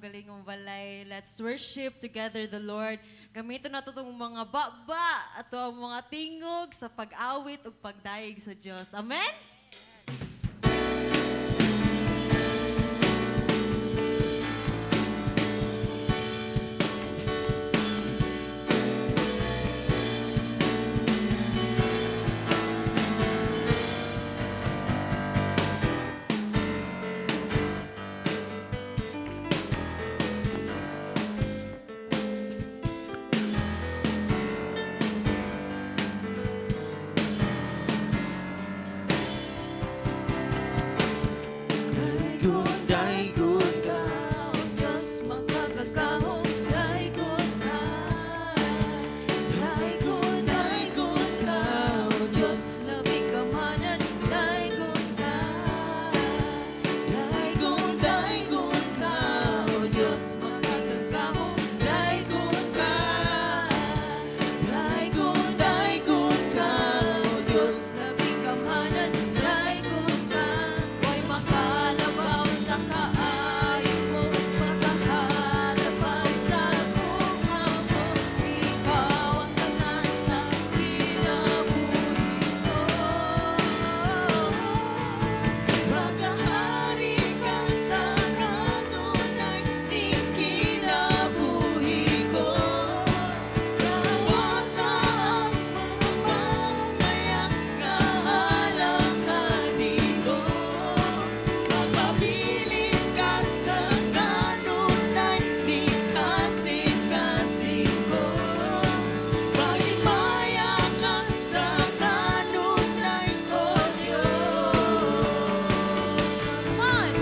kaugalingong balay. Let's worship together the Lord. Gamiton nato tong mga baba ato ang mga tingog sa pag-awit ug pagdayeg sa Dios. Amen. Daygon, daygon ka, O Diyos, makagagahom, daygon ka. Daygon, daygon ka, O Diyos, labing kamanan, daygon ka. Daygon, daygon ka, O Diyos, makagagahom, daygon ka. Daygon, daygon ka, O Diyos, labing kamanan, daygon ka. Way makalabaw sa kaayo mo, makahalabaw sa gugma mo. Ikaw ang tanan sa kinabuhi ko. Magahari ka sa kanunay ning kinabuhi ko. Dawata ang mga nga alang kanimo. Magpabilin ka sa kanunay ning kasing-kasing ko. Maghimaya ka sa kanunay, O Diyos. Come on!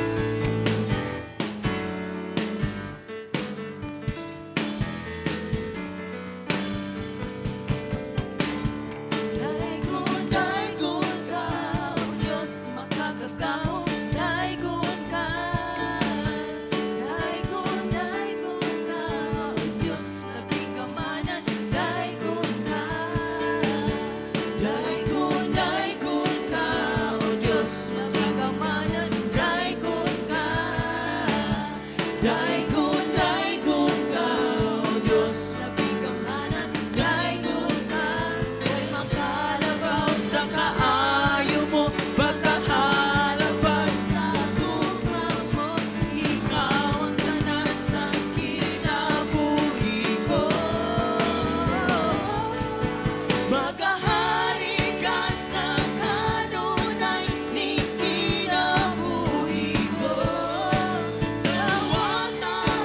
Daygon, daygon ka, O Diyos, makagagahom, daygon ka. Daygon, daygon ka, O Diyos, labing kamanan, daygon ka. Daygon, daygon ka, O Diyos, labing kamanan, daygon ka. Daygon, daygon ka, O Diyos, labing kamanan, daygon ka. Way makalabaw sa kaayo mo, pagkahalabas sa gugma mo, ikaw ang tanan sa kinabuhi ko. Magahari ka sa kanunay ning kinabuhi ko. Dawata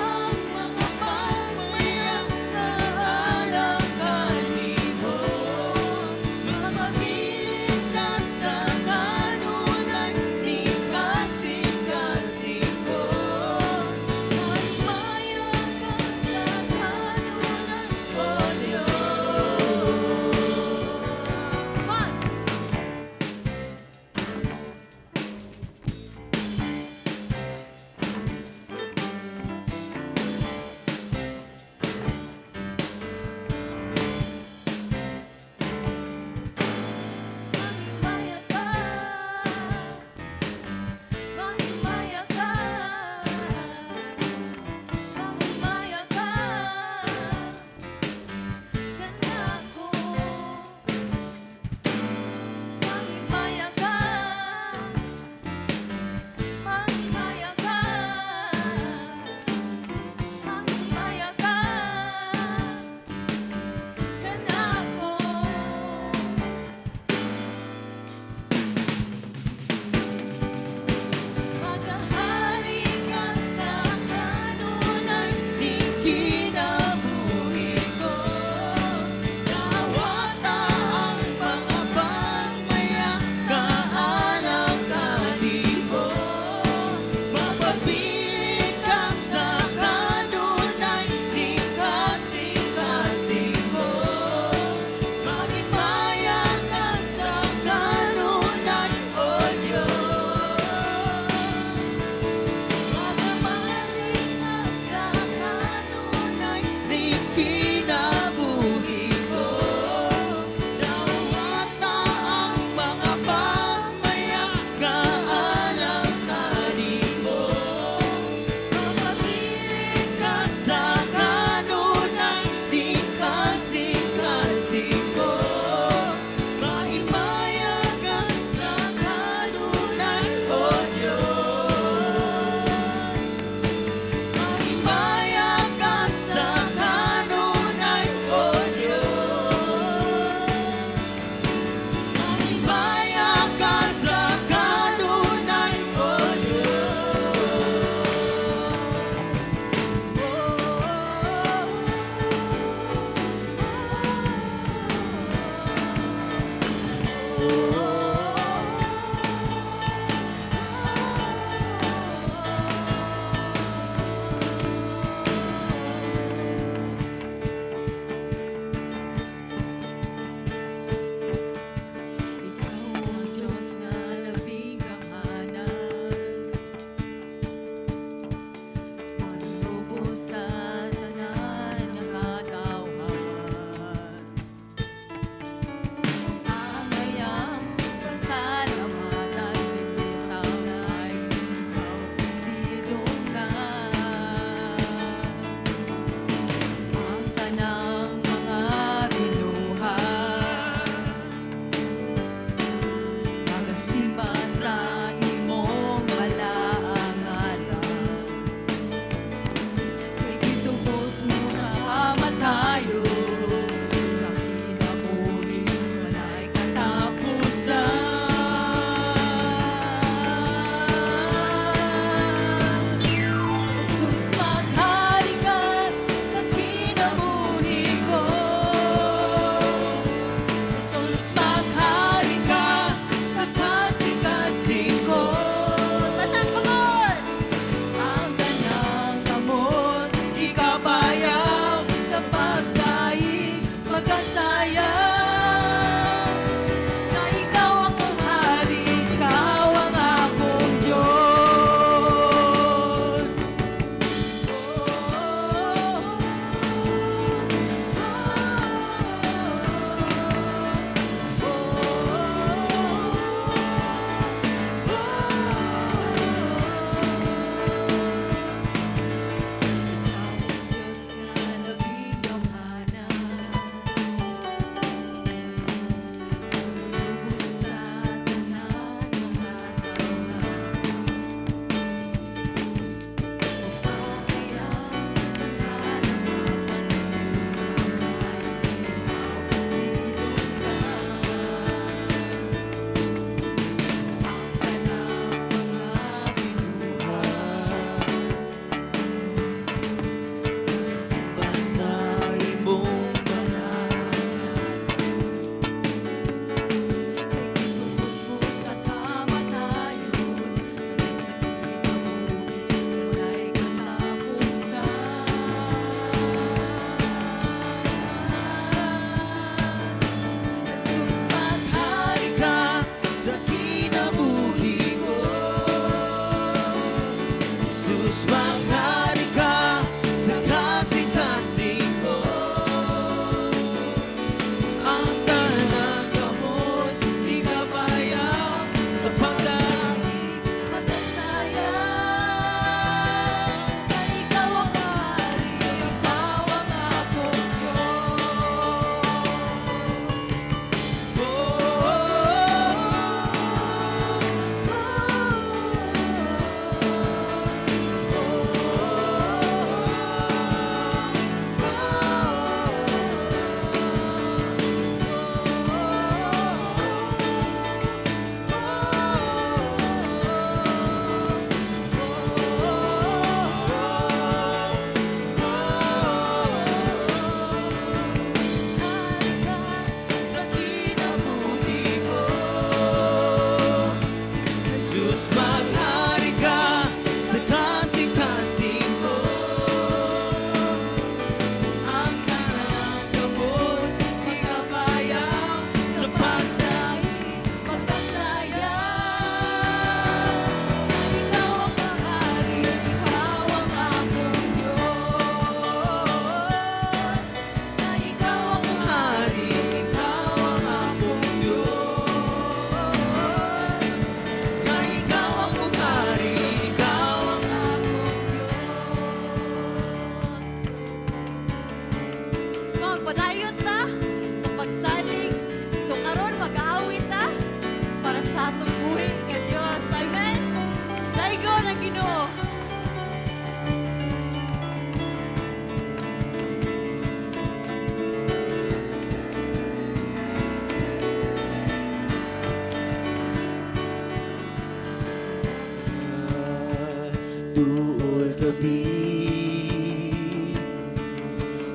Magpadayon ta sa pagsalig. So karon mag-aawit ta para sa atong buhi nga Dios. Amen. Daygon ang Ginoo. Duol kami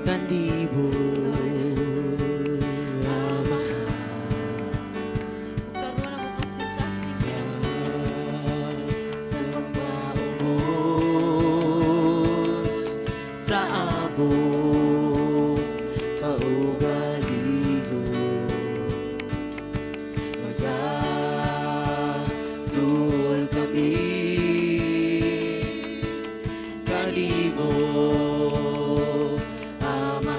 kanimo, Amahan. Karon among kasing-kasing Sa pagpaubos sa among kaugalingon, magaduol kami kanimo, Amahan,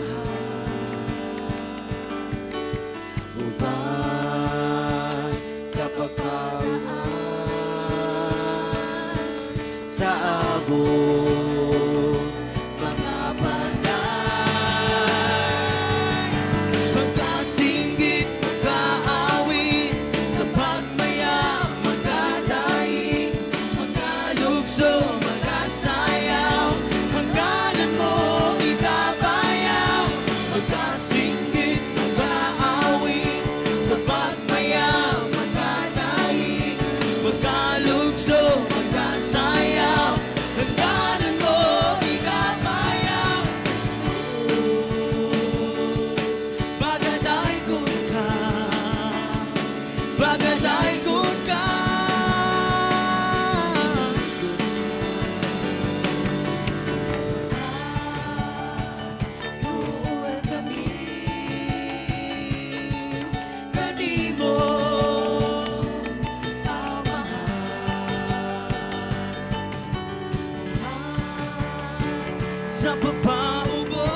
uban sa pagpataas sa among mga panday. Magkasinggit, magkaawit, sa pagmaya, magkadaig, magkalugso, magkasayaw, ang ngalan mo ikabayaw. Magkasinggit, magkaawit, sa pagmaya, magkadaig, magkalugso, magkasayaw, ang ngalan mo ikabayaw. Pagadaygon ka, pagadaygon ka. Duol kami kanimo, Amahan, sa pagpaubos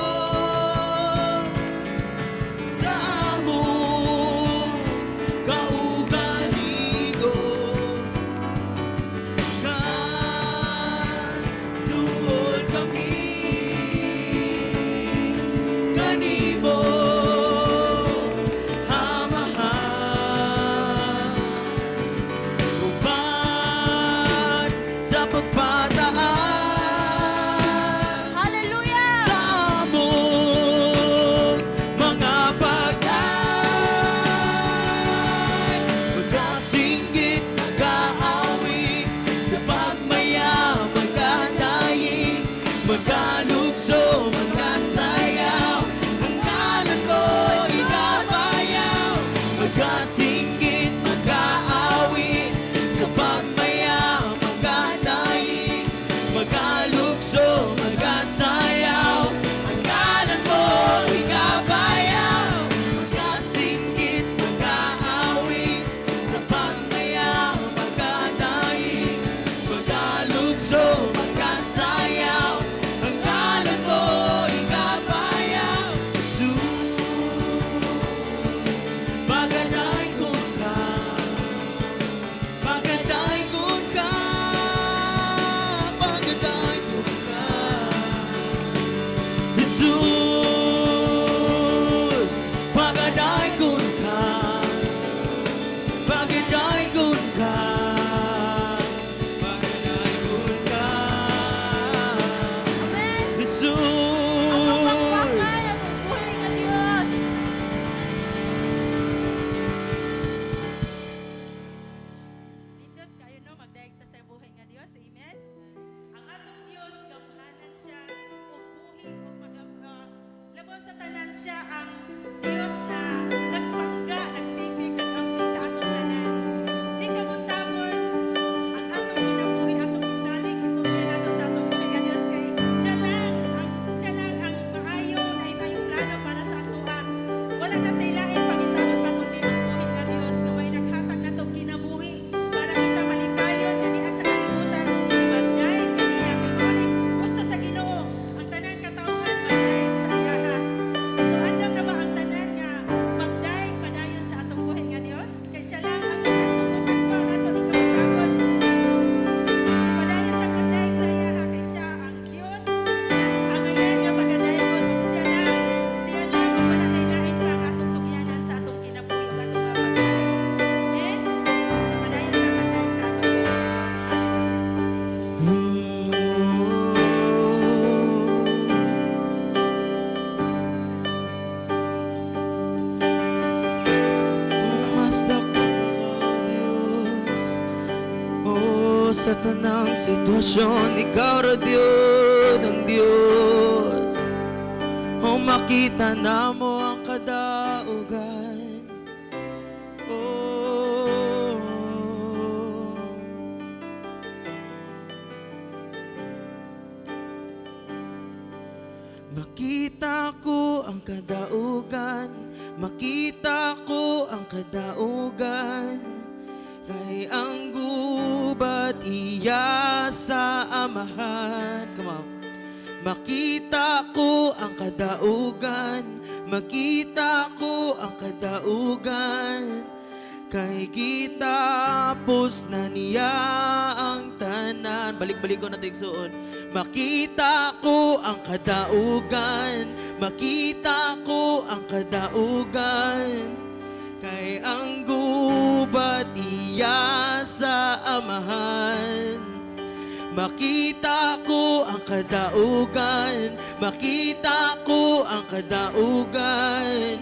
sa among kaugalingon. Duol kami kanimo, Amahan, uban sa pagpataas Hallelujah! sa among mga pagay. Magkasinggit, magkaawit, sa pagmaya, magkadaig, magkalugso, magkasayaw, ang ngalan mo ikabayaw. Magkasinggit, magkaawit, sa pagmaya, magkadaig, magkalugso, magkasayaw, ang ngalan mo ikabayaw. Magkasinggit, magkaawit, sa pagmaya, magkadaig, magkalugso, magkasayaw, ang ngalan mo. Sa tanang sitwasyon, ikaw ra gyud ang Diyos. O makita namo ang kadaugan. Oh. Makita ko ang kadaugan, makita ko ang kadaugan. Kay ang gubat iya sa Amahan. Come on. Makita ko ang kadaugan, makita ko ang kadaugan. Kay gitapos na niya ang tanan. Balik-balik ko na igsuon. Makita ko ang kadaugan, makita ko ang kadaugan. Kay ang gubat iya sa Amahan. Makita ko ang kadaugan, makita ko ang kadaugan.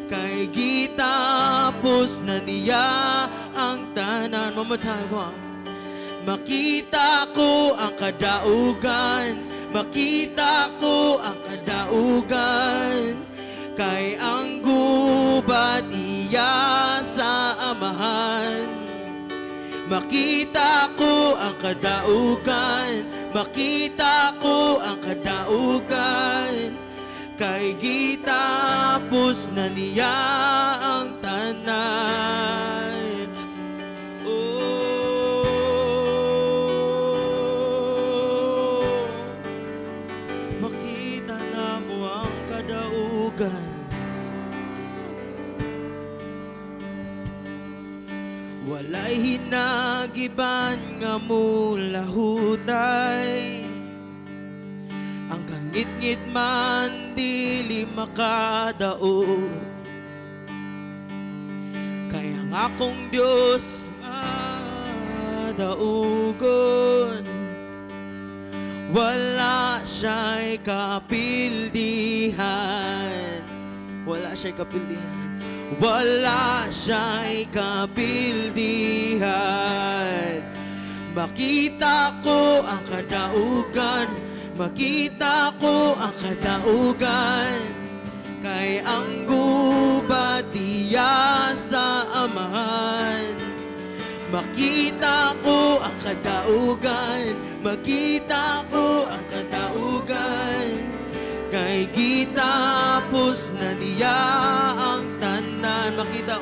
Kay gitapos na niya ang tanan. One more time, go on. Makita ko ang kadaugan, makita ko ang kadaugan. Kay ang gubat iya sa Amahan. Makita ko ang kadaugan, makita ko ang kadaugan. Kay gitapos na niya ang tanan. Oh, makita namo ang kadaugan. Walay hinagiban nga mulahutay. Ang kangitngit man dili makadaog. Kay ang akong Diyos madaugon. Wala siya'y kapildihan. Wala siya'y kapildihan. Wala siya'y kapildihan. Makita ko ang kadaugan, makita ko ang kadaugan. Kay ang gubat iya sa Amahan. Makita ko ang kadaugan, makita ko ang kadaugan. Kay gitapos na niya ang tanan. Makita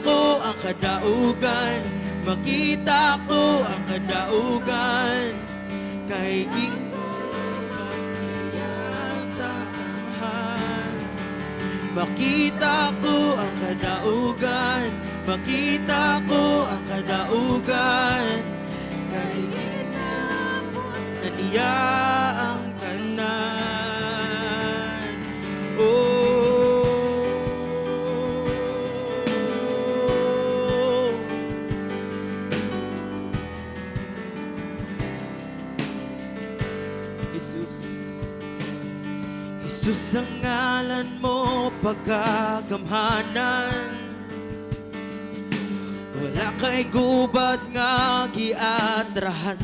ko ang kadaugan, makita ko ang kadaugan. Kay gitapos niya sa Amahan. Makita ko ang kadaugan, makita ko ang kadaugan. Kay gitapos na niya ang tanan. Oh. Jesus, Jesus ang ngalan mo, pagkagamhanan. Wala kay gubat nga giatrahan.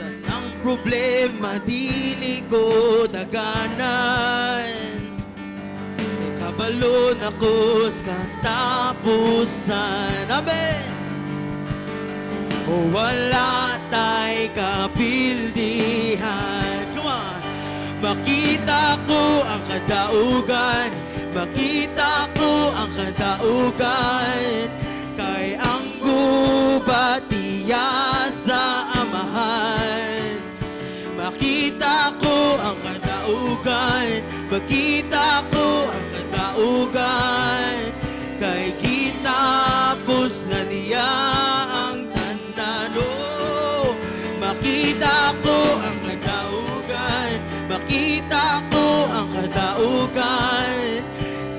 Sa ang problema dili ko daganan. Kabalo na ko sa katapusan. Amen! Wala tay kapildihan. Come on! Makita ko ang kadaugan, makita ko ang kadaugan. Kay ang gubat iya sa Amahan. Makita ko ang kadaugan, makita ko ang kadaugan. Kay gitapos na niya ang tanan. Oh, makita ko ang kadaugan, makita ko ang kadaugan.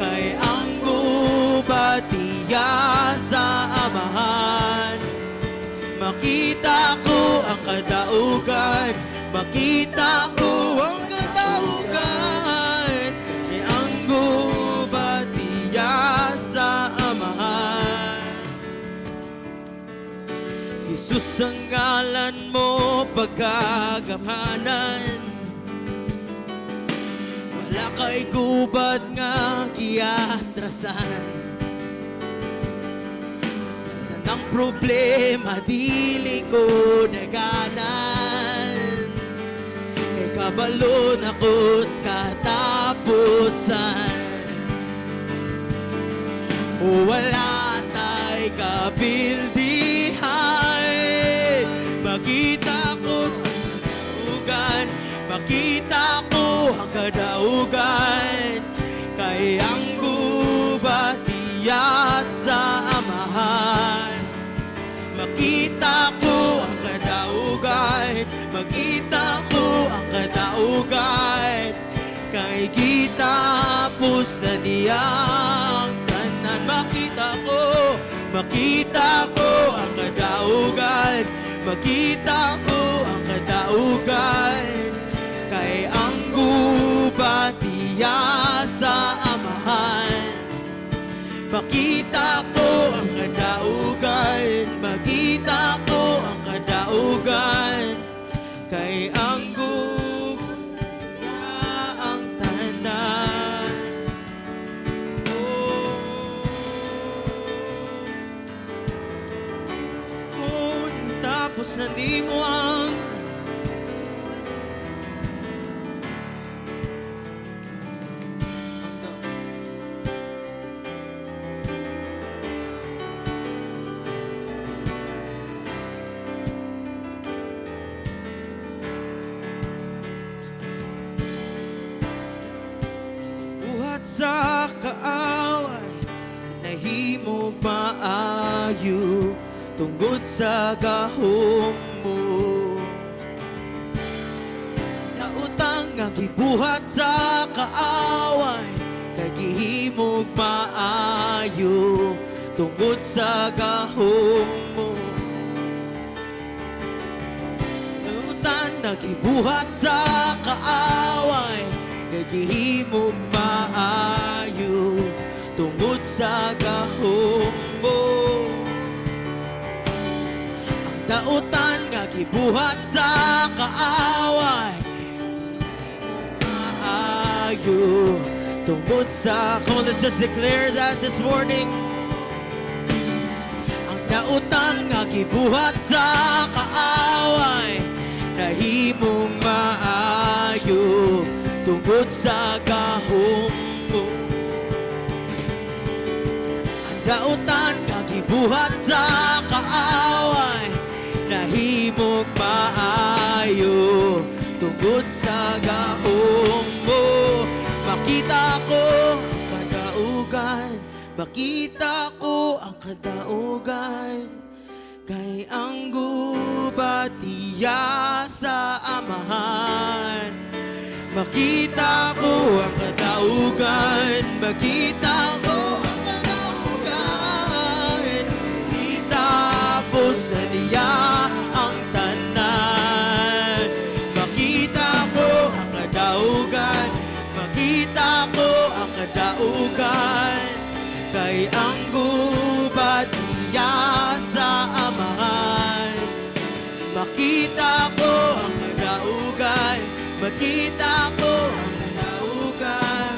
Kay ang gubat iya sa Amahan. Makita ko ang kadaugan, makita ko ang kadaugan. Kay ang gubat iya sa Amahan. Sa ngalan mo pagkagamhanan. Wala kay gubat nga giatrasan. Sa tanang problema dili ko daganan, kay kabalo na ko sa katapusan. Wala tay kapildihan. Makita ko sa kadaugan, makita ko ang kadaugan, kay ang gubat iya sa Amahan. Makita ko ang kadaugan, makita ko ang kadaugan, kay gitapos na niya ang tanan. Makita ko, makita ko ang kadaugan, makita ko ang kadaugan, kay ang gubat iya sa Amahan. Makita ko ang kadaugan, makita ko ang kadaugan, kay ang gubat niya ang tanan. Oh, oh, tapos na nimo ang buhat sa kaaway nahimog maayo tungod sa gahom mo. Nautang ang gibuhat sa kaaway kay gihimog maayo tungod sa gahom mo. Nautan na gibuhat sa kaaway kay gihimog maayo tungod sa gahom mo. Ang dautan nga gibuhat sa kaaway maayo tungod sa. Come on, let's just declare that this morning. Ang dautan nga gibuhat sa kaaway nahimong maayo tungod sa gahom mo. Ang dautan nga gibuhat sa kaaway nahimong maayo tungod sa gahom mo. Makita ko ang kadaugan, makita ko ang kadaugan, kay ang gubat iya sa Amahan. Makita ko ang kadaugan, makita ko ang kadaugan, itapos na niya ang tanan. Makita ko ang kadaugan, makita ko ang kadaugan, kay ang gubat iya sa Amahan. Makita ko ang kadaugan, makita ko ang kadaugan,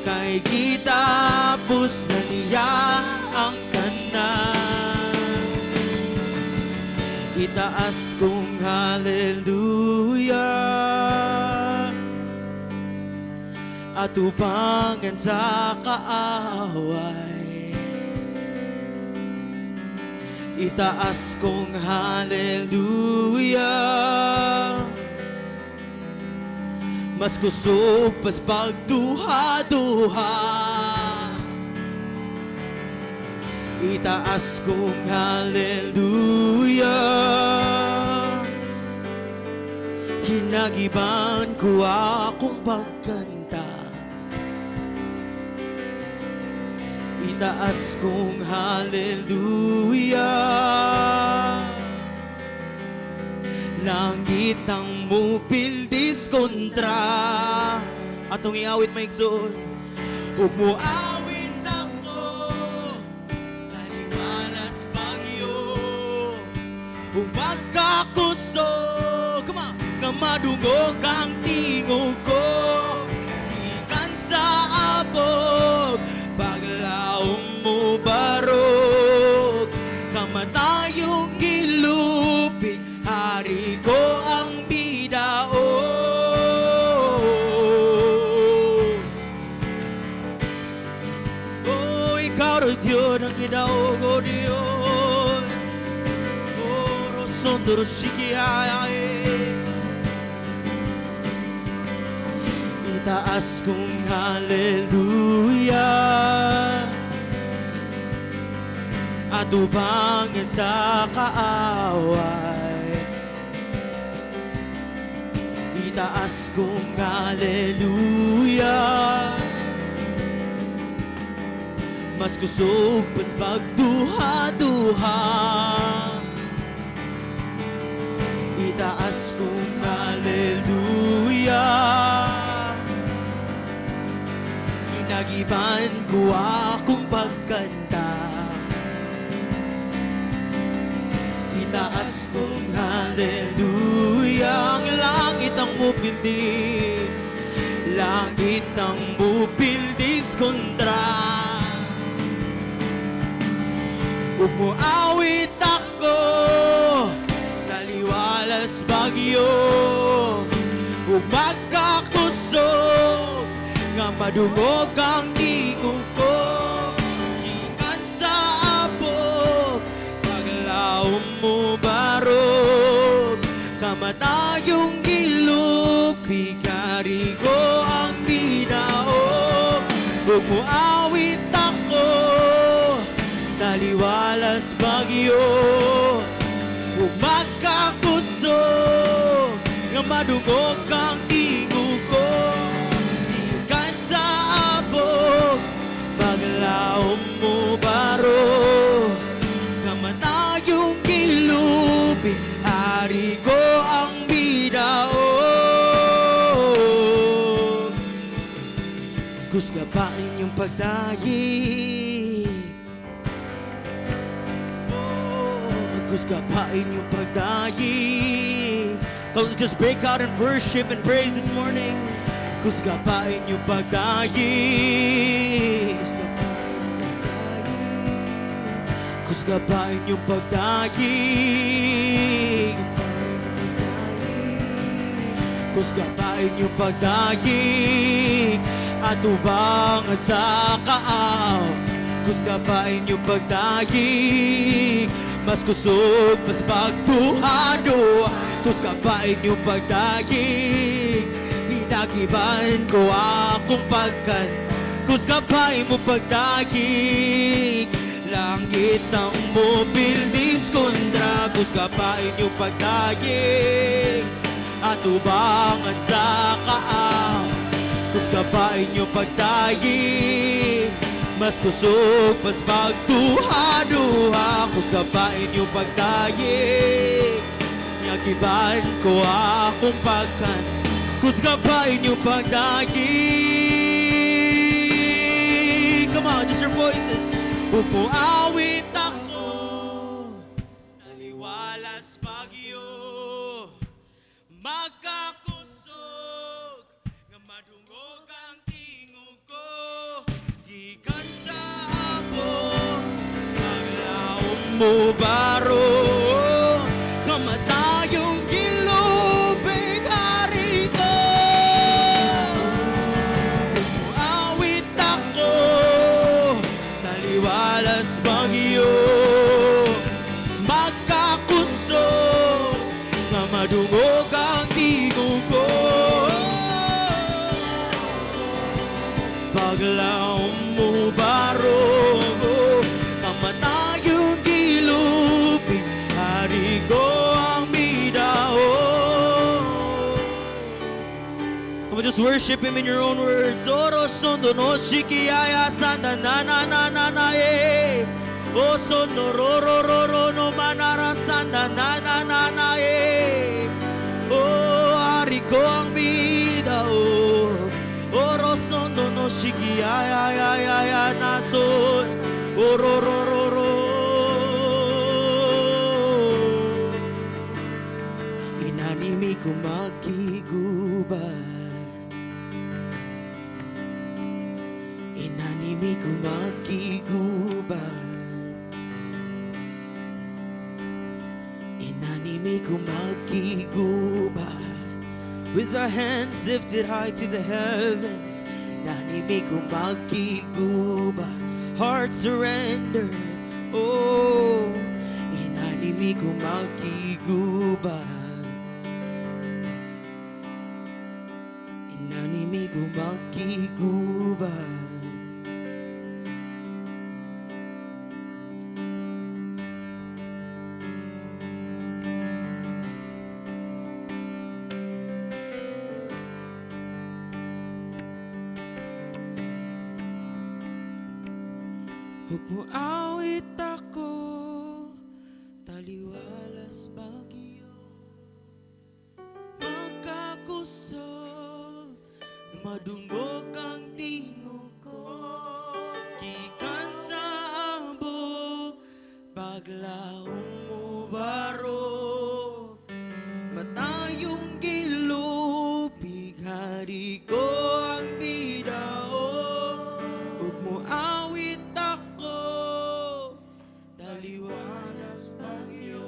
kay gitapos na niya ang tanan. Itaas kong hallelujah atubangan sa kaaway. Itaas kong hallelujah, mas kusog pas pagduha-duha. Itaas kong hallelujah, hinagiban ko akong pagkanta. Itaas kong hallelujah, langit ang mupildis kontra. Atong iawit, maigsoon. Ug muawit ako, taliwalas bagyo. Ug magkakusog. Come on! Nga madungog ang tingog ko gikan sa abog. Paglaom mo barog, kamatayong gilupig, hari ko ang midaog. Oh, ikaw ro Dios ang gidaog, oh Dios. Oh, rosondoro shikiaya. Itaas kong hallelujah atubangan sa kaaway. Itaas kong hallelujah, mas kusog pas pagduha-duha. Itaas kong hallelujah. Hinagiban ko akong pagkanta. Itaas kong hallelujah. Ang langit ang mupildi, langit ang mupildis kontra. Umuawit ako, taliwalas bagyo, ug magkakusog nga madungog ang tingog ko gikan sa abog. Paglaom mo barog, kamatayong gilupig, hari ko ang binaog. Umuawit ako, taliwalas bagyo, ug magkakusog nga madungog ang tingog ko gikan sa abog. Paglaom mo barog, kamatayong gilupig, hari ko ang bidaog. Kusga pa inyong pagdayig. Oh, kusga pa inyong pagdayig. Come, let's just break out in worship and praise this morning. Kusga pa inyong pagdayig. Kusga pa inyong pagdayig. Kusga pa inyong pagdayig. Kusga pa inyong pagdayig. Atubangan sa kaaw. Kusga pa inyong pagdayig. Mas kusog, mas pagduha-duha. Kusga pa inyong pagdayig. Hinagiban ko akong pagkan. Kusga pa inyong pagdayig. Langit ang mupildis kontra. Kusga pa inyong pagdayig. Atubangan sa kaaw. Kusga pa inyong pagdayig. Mas kusog, mas pagduha-duha. Kusga pa inyong pagdayig. Nyagiban ko akong pagkan. Kusga pa inyong pagdayig. Come on, just your voices. Umuawit ako, taliwalas bagyo, magkakusog nga madungog ang tingog ko gikan sa abog. Paglaom mo barog, kamatayong gilupig, hari ko. Awit ako, taliwalas bagyo, magkakusog nga madungog ang tingog ko. Paglaom mo barog, kamatayong gilupig, hari ko ang midaog. Come on, just worship Him in your own words. Oro sondo no shiki aya sanda na na na na na eh. O sondo ro ro ro ro no manara sanda na na na na eh. O hari ko ang midaog. Oro sondo no shiki aya aya aya na son. Oro ro ro ro. Inani mi ko makigubat. Inani mi ko makigubat. Inani mi ko makigubat. With our hands lifted high to the heavens, Nani mi ko makigubat. Heart surrendered. Oh, inani mi ko makigubat. Inani mi ko makigubat. Ug moawit ako, taliwalas bagyo, magkakusog, madungog ang tingog ko, gikan sa abog, paglaom mo barog, matayong gilupig, hari ko ang bidao, ug moawit ako, taliwalas bagyo,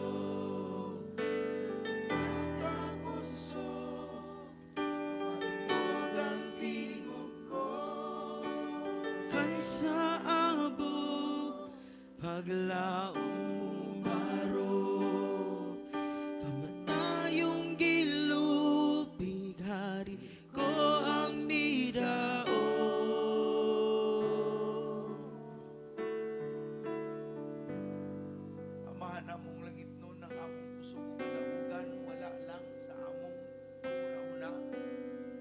magkakusog, madungog ang tingog ko, kan sa abog, paglaom mo barog, kamatayong gilupig, hari ko ang bidao. Amahan among langitnon ang among kusog ug kadaugan wala lang sa among panghuna-huna,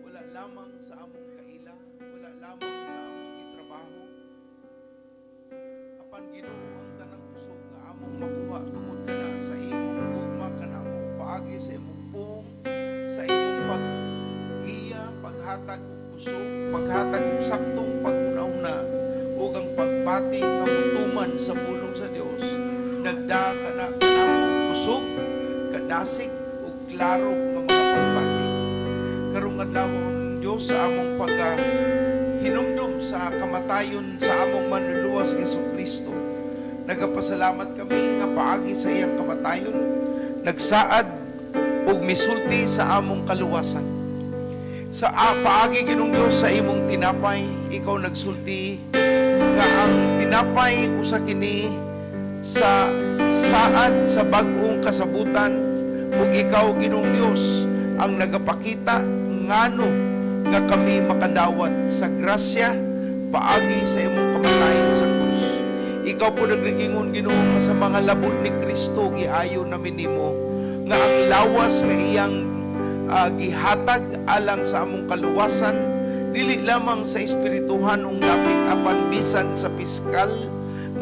wala lamang sa among kaila, wala lamang sa among gitrabaho. Apan Ginoo, ang tanang kusog nga among makuha tungod kana sa imong gugma kanamo paagi sa imong pung, sa imong paggiya, paghatag og kusog, paghatag og saktong paghuna-huna ug ang pagbati nga motuman sa pulong sa Dios, nagda kana kanamo og kusog, kadasig ug klaro nga mga pagbati. Karong adlaw, ang Dios, sa among pagka hinumdum sa kamatayon sa among manluluwas Hesus Kristo, nagapasalamat kami nga paagi sa iyang kamatayon nagsaad ug misulti sa among kaluwasan. Sa paagi, Ginoong Dios, sa imong tinapay, ikaw nagsulti nga ang tinapay usa kini sa saad sa bag-ong kasabutan, ug ikaw, Ginoong Dios, ang nagapakita ngano nga kami makadawat sa grasya paagi sa imong kamatayon sa krus. Ikaw po nagringingon, Ginoo, nga sa mga labod ni Kristo giayo namin nimo nga ang lawas nga iyang gihatag alang sa among kaluwasan, dili lamang sa espirituhanong dapit apan bisan sa piskal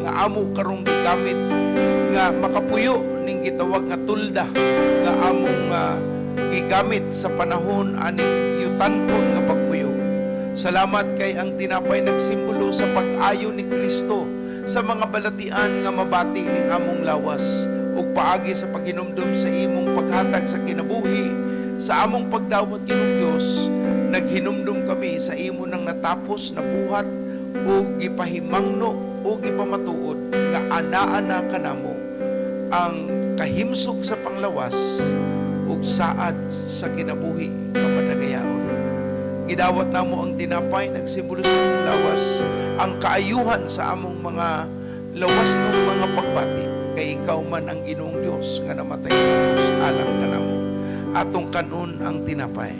nga amo karong gigamit nga makapuyo ning gitawag nga tulda nga among gigamit sa panahon aning yutanon nga pagpuyo. Salamat kay ang tinapay nagsimbolo sa pag-ayo ni Kristo sa mga balatian nga mabati ning among lawas, ug paagi sa paghinumdum sa imong paghatag sa kinabuhi sa among pagdawat, Ginoong Dios, naghinumdum kami sa imo nang natapos na buhat ug gipahimangno ug gipamatuod nga anaa na kanamo ang kahimsog sa panglawas ug saad sa kinabuhi nga madagayaon. Gidawat namo ang tinapay nagsimbolo sa among lawas, ang kaayuhan sa among mga lawas ng mga pagbati, kay ikaw man ang Ginoong Dios nga namatay sa krus alang kanamo. Atong kanon ang tinapay.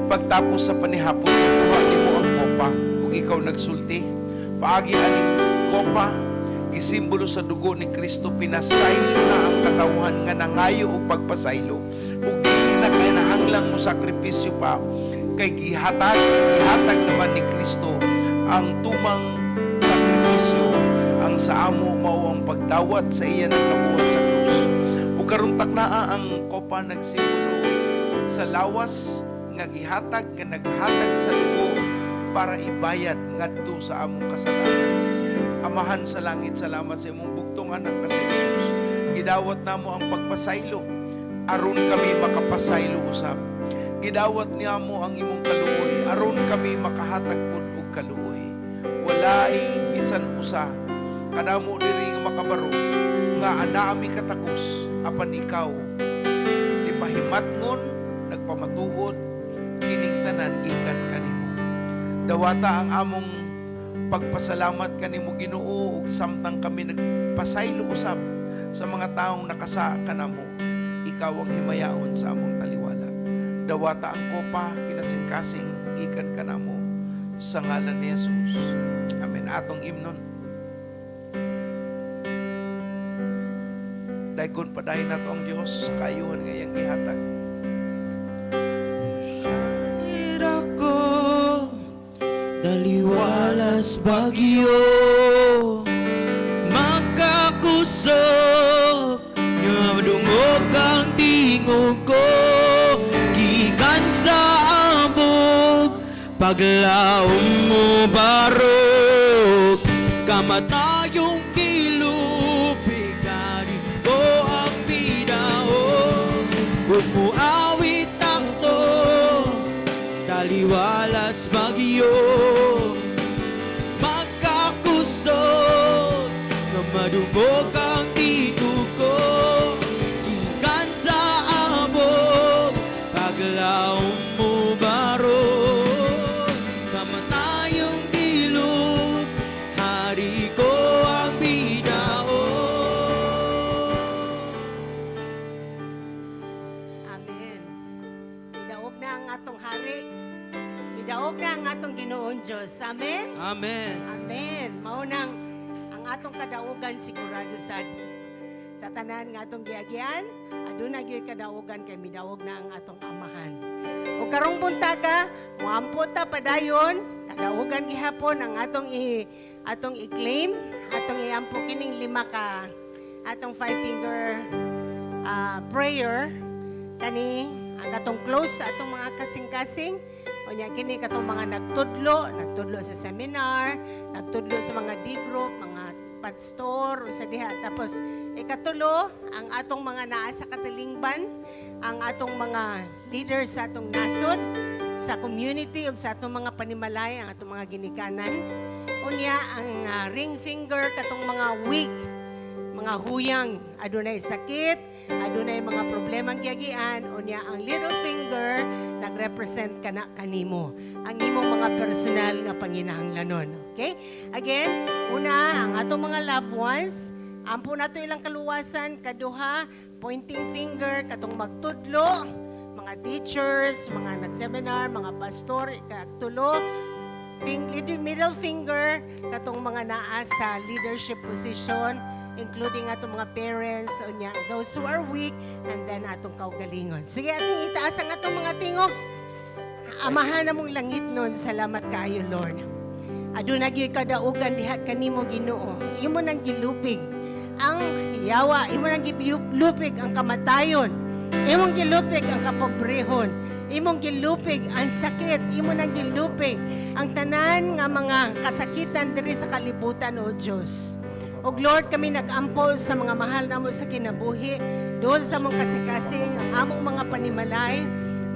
Pagtapos sa panihapon, kuha nimo ang kopa ug ikaw nagsulti. Paagi aning kopa, gisimbolo sa dugo ni Kristo, pinasaylo na ang katawhan nga nangayo og pagpasaylo. Ug dili na kinahanglang mo sakripisyo pa, kay gihatag naman ni Kristo ang tumang sakripisyo. Ang sa amo mao ang pagdawat sa iya nang nabuhat sa krus. Ug Ug karong taknaa, ang kopa nagsimbolo sa lawas nga gihatag, nga naghatag sa dugo para ibayad ngadto sa among kasalanan. Amahan sa langit, salamat sa imong bugtong anak na si Jesus. Gidawat namo ang pagpasaylo aron kami makapasaylo usab. Gidawat namo ang imong kaluoy aron kami makahatag pud og kaluoy. Walay bisan usa kanamo diri nga makabaro nga anaa mi katakos, apan ikaw nipahimatngon, nagpamatuod kining tanan gikan kanimo. Dawata ang among pagpasalamat kanimo, Ginoo, ug samtang kami nagpasaylo usab sa mga taong nakasa kanamo, ikaw ang himayaon sa among taliwala. Dawata ang kopa, kinasingkasing gikan kanamo, sa ngalan ni Jesus. Amen. Atong imnon. Daygon padayon nato ang Dios sa kaayuhan nga iyang gihatag. Ako taliwalas bagyo, magkakusog nga madungog ang tingog ko gikan sa abog, paglaom mo barog kamatayong gilupig, hari ko ang bidao ug muawit ako taliwalas bagyo, magkakusog nga madungog ang tingog ko gikan sa abog, paglaom mo barog kamatayong gilub, hari ko ang bidao. Amen. Midaog na ang atong hari. Midaog na ang atong Ginoong Diyos. Amen. Amen. Amen. Mao nang ang atong kadaugan sigurado sad. Sa tanan nga atong giagyan, aduna gyud kadaugan kay midaog na ang atong Amahan. O karong buntaga, moampo ta padayon, kadaugan gihapon ang atong i-claim, atong iampo kining lima ka atong five finger prayer kani ang atong close sa atong mga kasing-kasing. Unya kini katong mga nagtudlo, nagtudlo sa seminar, nagtudlo sa mga D group, mga pastor unsa diha. Tapos ikatulo, ang atong mga naa sa katilingban, ang atong mga leaders sa atong nasod, sa community ug sa atong mga panimalay, ang atong mga ginikanan. Unya ang ring finger katong mga weak, mga huyang, adunay sakit, adunay mga problemang giagian. Unya ang little finger nagrepresent kana kanimo, ang imong mga personal nga panginahanglanon. Okay? Again, una, ang atong mga loved ones, ampo nato ilang kaluwasan. Kaduha, pointing finger katong magtudlo, mga teachers, mga nag-seminar, mga pastor. Ikatulo, middle finger katong mga naa sa leadership position, including atong mga parents. Unya those who are weak, and then atong kaugalingon. Sige, atong itaas ang atong mga tingog. Amahan namong langit nun, salamat kaayo, Lord. Aduna gyud kadaugan diha kanimo, Ginoo. Imo nang gilupig ang yawa, imo nang gilupig ang kamatayon, imong gilupig ang kapobrehon, imong gilupig ang sakit, imo nang gilupig ang tanan nga mga kasakitan diri sa kalibutan, o Dios. O Lord, kami nag-ampo sa mga mahal namo sa kinabuhi, doon sa among kasikasing, ang among mga panimalay,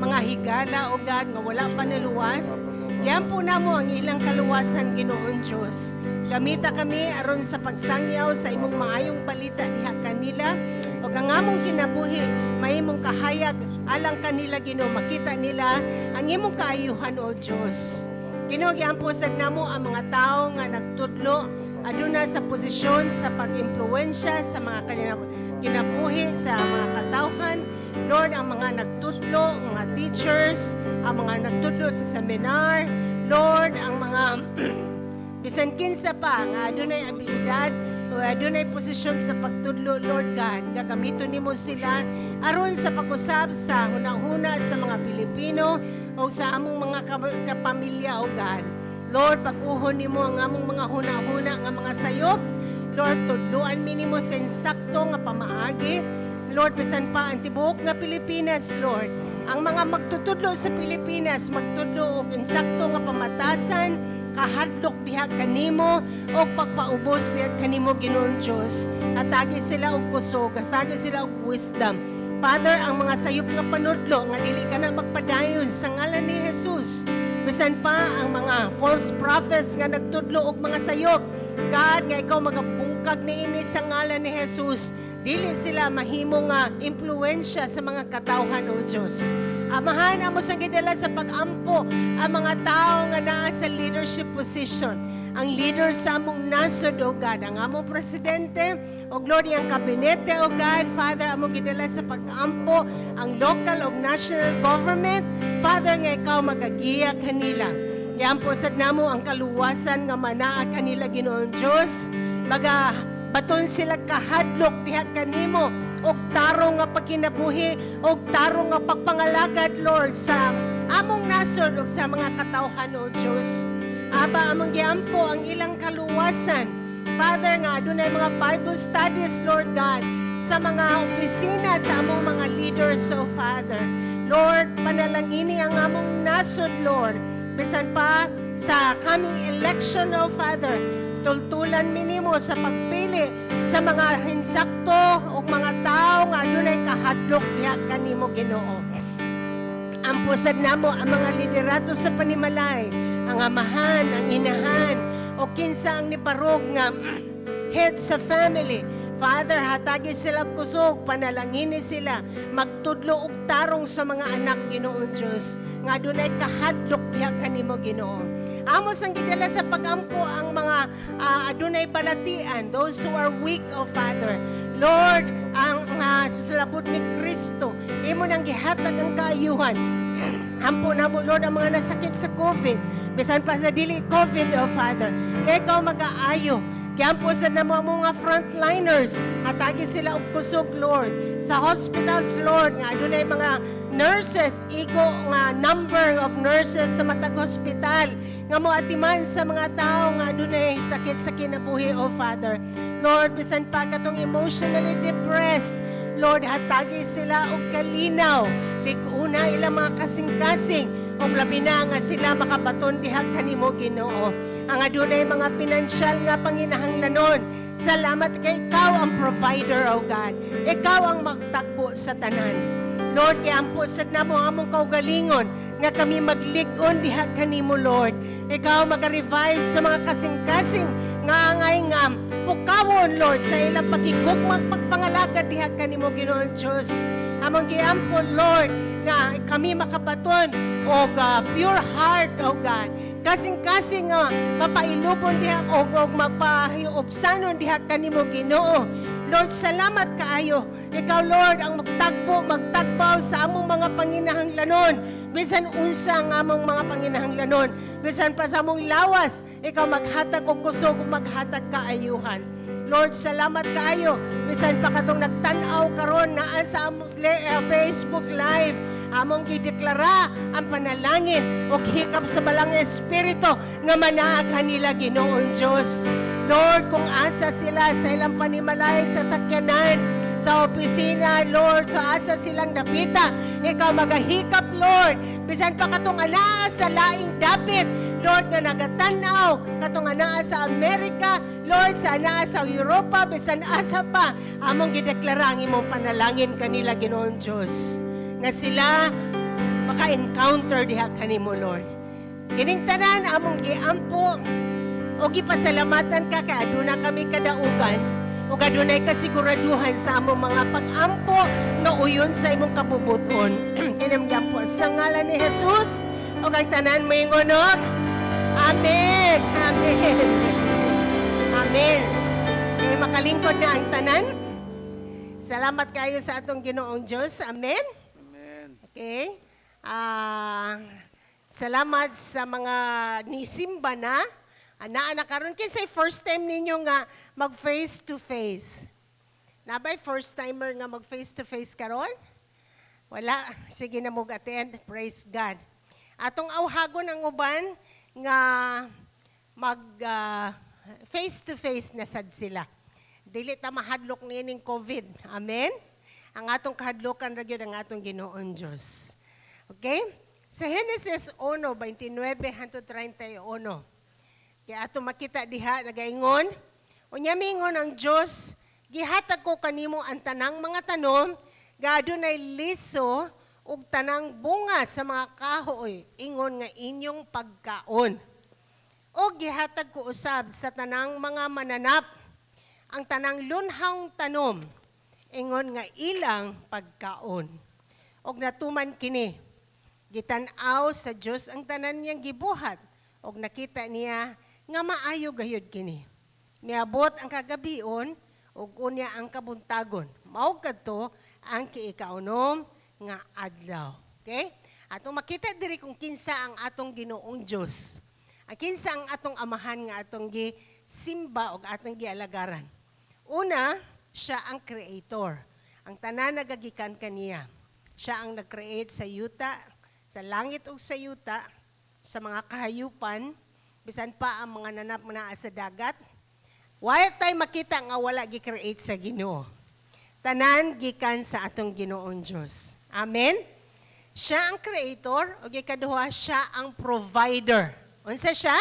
mga higala, O God, nga wala pa naluwas. Yan po namo ang ilang kaluwasan, Ginoon Diyos. Gamita kami aron sa pagsangyaw sa imong maayong balita diha kanila. O ang among kinabuhi, mahimong kahayag alang kanila, Ginoo, makita nila ang imong kaayuhan, O Diyos. Ginoo, giampo sad namo ang mga tao nga nagtudlo, aduna sa posisyon sa pag-impluwensya sa mga kinabuhi sa mga katawhan. Lord, ang mga nagtudlo, mga teachers, ang mga nagtudlo sa seminar, Lord, ang mga bisan kinsa pa nga adunay abilidad o adunay posisyon sa pagtudlo, Lord God, gagamiton nimo sila aron sa pag-usab sa hunahuna sa mga Pilipino o sa among mga kapamilya, O God. Lord, pag-uhon nimo ang among mga huna-huna nga mga sayop. Lord, tudluan mi nimo sa insakto nga pamaagi. Lord, bisan pa ang tibuok nga Pilipinas, Lord. Ang mga magtutudlo sa Pilipinas, magtudlo og insakto nga pamatasan, kahadlok diha kanimo og pagpaubos diha kanimo, Ginoong Dios. Hatagi sila og kusog, hatagi sila og wisdom. Father, ang mga sayop nga panudlo nga dili ka na magpadayon sa ngalan ni Jesus. Bisan pa ang mga false prophets nga nagtudlo og mga sayop. God, nga ikaw magabungkag niini sa ngalan ni Jesus. Dili sila mahimo nga impluwensya sa mga katawhan, O Diyos. Amahan, amo sang gidala sa pag-ampo ang mga tao nga naa sa leadership position. Ang leader sa among nasod, O God, ang among presidente, o Lord, ang kabinete, O God, Father, among gidala sa pag-ampo ang local o national government. Father, nga ikaw magagiya kanila. Giampo sad namo ang kaluwasan nga manaa kanila, Ginoong Dios. Maga baton sila kahadlok diha kanimo og tarong nga pagkinabuhi og tarong nga pagpangalagad, Lord, sa among nasod ug sa mga katawhan, O Dios. Aba, among giampo ang ilang kaluwasan. Father, nga adunay mga Bible studies, Lord God, sa mga opisina sa among mga leaders, O Father. Lord, panalangini ang among nasod, Lord. Bisan pa sa coming election, O Father, tultulan minimo sa pagpili sa mga hinsakto o mga tao nga adunay kahadlok diha kanimo, Ginoo. Ampo sad namo ang mga liderato sa panimalay, ang amahan, ang inahan, o kinsa ang nibarog nga head sa family. Father, hatagi sila og kusog, panalangini sila, magtudlo og tarong sa mga anak, Ginoong Diyos, nga adunay kahadlok diha kanimo, Ginoo. Amo sang gidala sa pagampo ang mga adunay balatian, those who are weak, O Father. Lord, ang sa salabot ni Kristo, imo nang gihatag ang kaayuhan. Ampo na mo, Lord, ang mga nasakit sa COVID. Bisan pa sa dili COVID, O Father. Nga ikaw mag-aayo. Giampo sa namo ang mga frontliners. Hatagi sila og kusog, Lord. Sa hospitals, Lord, nga adunay mga nurses, igo nga number of nurses sa matag hospital nga moatiman sa mga tao nga adunay sakit sa kinabuhi, O Father. Lord, bisan pa katong emotionally depressed, Lord, hatagi sila og kalinaw. Lig-una ilang mga kasing-kasing ug labi na nga sila makabaton diha kanimo, Ginoo. Ang adunay mga pinansyal nga panginahanglanon. Salamat kay ikaw ang provider, O God. Ikaw ang magtagbo sa tanan. Lord, giampo sad namo ang among kaugalingon nga kami maglig-on diha kanimo, Lord. Ikaw maga-revive sa mga kasing-kasing nga angay nga pukawon, Lord, sa ilang pagigugmang pagpangalagad diha kanimo, Ginoong Dios. Among giampo, Lord, nga kami makabaton og pure heart, O God. Kasing-kasing nga mapailubon diha og mapahiupsanon diha kanimo, Ginoo. Lord, salamat kaayo. Ikaw, Lord, ang magtagbo, magtagbaw sa among mga panginahanglanon. Bisan unsa ang among mga panginahanglanon. Bisan pa sa among lawas, ikaw maghatag og kusog ug maghatag kaayuhan. Lord, salamat kaayo. Bisan pa katong nagtan-aw karon naa sa among Facebook Live. Among gideklara ang panalangin ug hikap sa Balaang Espiritu nga manaa kanila, Ginoong Dios. Lord, kung asa sila sa ilang panimalay, sa sakyanan, sa opisina, Lord, sa asa silang dapita, ikaw magahikap, Lord. Bisan pa katong anaa sa laing dapit, Lord, nga nagatanaw, katong anaa sa Amerika, Lord, sa anaa sa Europa, bisan asa pa, among gideklara ang imong panalangin kanila, Ginoong Diyos. Nga sila maka-encounter diha kanimo, Lord. Kining tanan among giampo o gipasalamatan ka kay aduna kami kadaugan o adunay kasiguraduhan sa among mga pag-ampo nga uyon sa imong kabubuton. Kining giampo sa ngalan ni Jesus ug ang tanan moingon og Amen. Amen. Amen. Kay makalingkod na ang tanan. Salamat kayo sa atong Ginoong Diyos. Amen. Amen. Okay. Salamat sa mga nisimba na. Anaa na karon, kinsay first time ninyo nga mag face to face? Nabay first timer nga mag face to face karon? Wala. Sige na mo attend. Praise God. Atong awhagon ang uban nga mag face to face na sad sila. Dili ta mahadlok niining COVID. Amen. Ang atong kahadlukan ra gyud ang atong Ginoong Dios. Okay? Sa Genesis 1:29 hangtod 31. Kaya ato makita diha nagaingon, unya mingon ang Dios, "Gihatag ko kanimo ang tanang mga tanom nga adunay liso ug tanang bunga sa mga kahoy ingon nga inyong pagkaon. O gihatag ko usab sa tanang mga mananap ang tanang lunhawng tanom ingon nga ilang pagkaon." Og natuman kini. Gitan-aw sa Dios ang tanan niyang gibuhat ug nakita niya nga maayo gayud kini. Miabot ang kagabion ug unya ang kabuntagon. Mao kadto ang kiikaunom nga adlaw. Okay? Atong makita diri kung kinsa ang atong Ginoong Dios. Ang kinsa ang atong Amahan nga atong gisimba ug atong gialagaran. Una, siya ang creator. Ang tanan nagagikan kaniya. Siya ang nag-create sa yuta, sa langit ug sa yuta, sa mga kahayupan, bisan pa ang mga nanap naa sa dagat. Wala tay makita nga wala gi-create sa Ginoo. Tanan gikan sa atong Ginoong Dios. Amen. Siya ang creator ug ikaduha, siya ang provider. Unsa siya?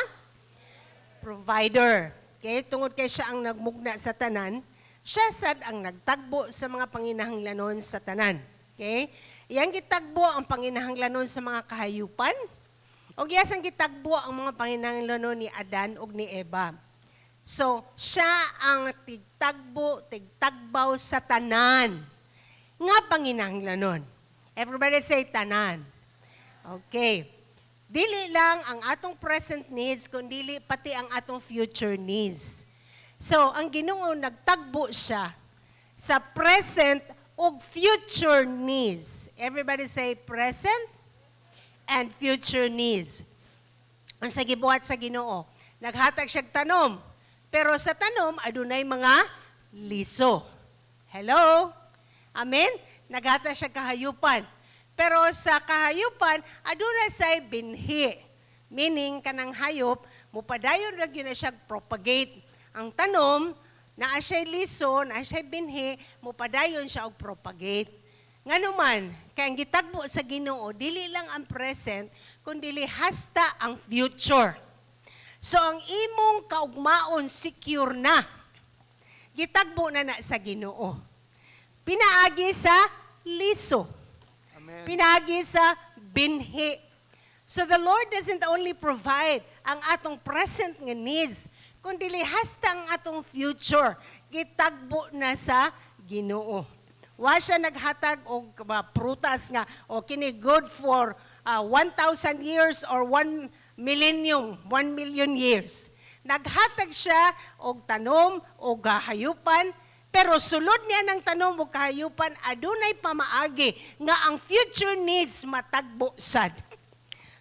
Provider. Okay, tungod kay siya ang nagmugna sa tanan, siya sad ang nagtagbo sa mga panginahanglanon sa tanan. Okay? Iyang gitagbo ang panginahanglanon sa mga kahayupan, o iya sang gitagbo ang mga panginahanglanon ni Adan ug ni Eva. So, siya ang tigtagbo, tigtagbaw sa tanan nga panginahanglanon. Everybody say "tanan." Okay. Dili lang ang atong present needs, kundi pati ang atong future needs. So, ang Ginoo, nagtagbo siya sa present ug future needs. Everybody say "present and future needs." Ang sa gibuhat sa Ginoo, naghatag siya tanom. Pero sa tanom, adunay mga liso. Hello? Amen? Naghatag siya kahayupan. Pero sa kahayupan, adunay say binhi. Meaning, kanang hayop, mupadayon ra gyud na siya propagate. Ang tanom, naa siya liso, naa siya binhi, mupadayon siya og propagate. Ngano man, kay ang gitagbo sa Ginoo, dili lang ang present, kundi hasta ang future. So ang imong kaugmaon secure na. Gitagbo na na sa Ginoo. Pinaagi sa liso. Amen. Pinaagi sa binhi. So the Lord doesn't only provide ang atong present nga needs, kundi hasta ang atong future. Gitagbo na sa Ginoo. Wa siya naghatag og prutas nga o kini good for 1,000 years or 1 millennium, 1 million years. Naghatag siya og tanom og kahayupan, pero sulod niya ng tanom og kahayupan, adunay pamaagi nga ang future needs matagbo sad.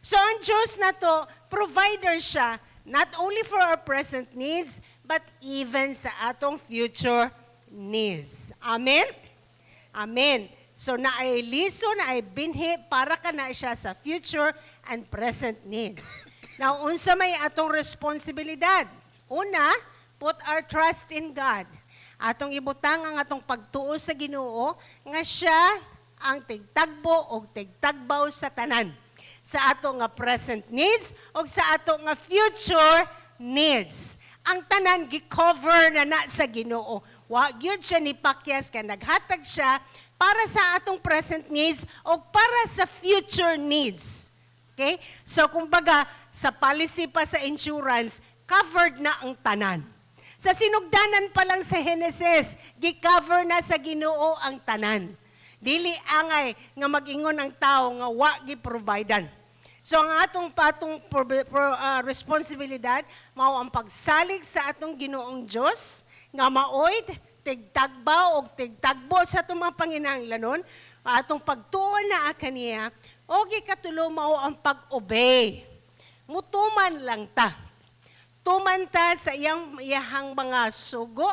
So ang Diyos na to, provider siya, not only for our present needs, but even sa atong future needs. Amen? Amen. So naay liso, naay binhi, para ka na siya sa future and present needs. Now, unsa may atong responsibilidad? Una, put our trust in God. Atong ibutang ang atong pagtuo sa Ginoo nga siya ang tigtagbo o tigtagbaw sa tanan. Sa ato nga present needs o sa ato nga future needs. Ang tanan gi-cover na na sa Ginoo. Wa gyud siya ni pakyas kay naghatag siya para sa atong present needs o para sa future needs. Okay? So kumbaga, sa policy pa sa insurance, covered na ang tanan. Sa sinugdanan pa lang sa Genesis, gi-cover na sa Ginoo ang tanan. Dili angay nga mag-ingon ang tao nga wa gi-providean. So ang atong patong responsibilidad mao ang pagsalig sa atong Ginoong Dios nga maoy tigtagbaw og tigtagbo sa atong mga panginahanglanon, atong pagtuo na kaniya, o gikatulo, mao ang pag-obey. Mutuman lang ta. Tuman ta sa iyang iyahang mga sugo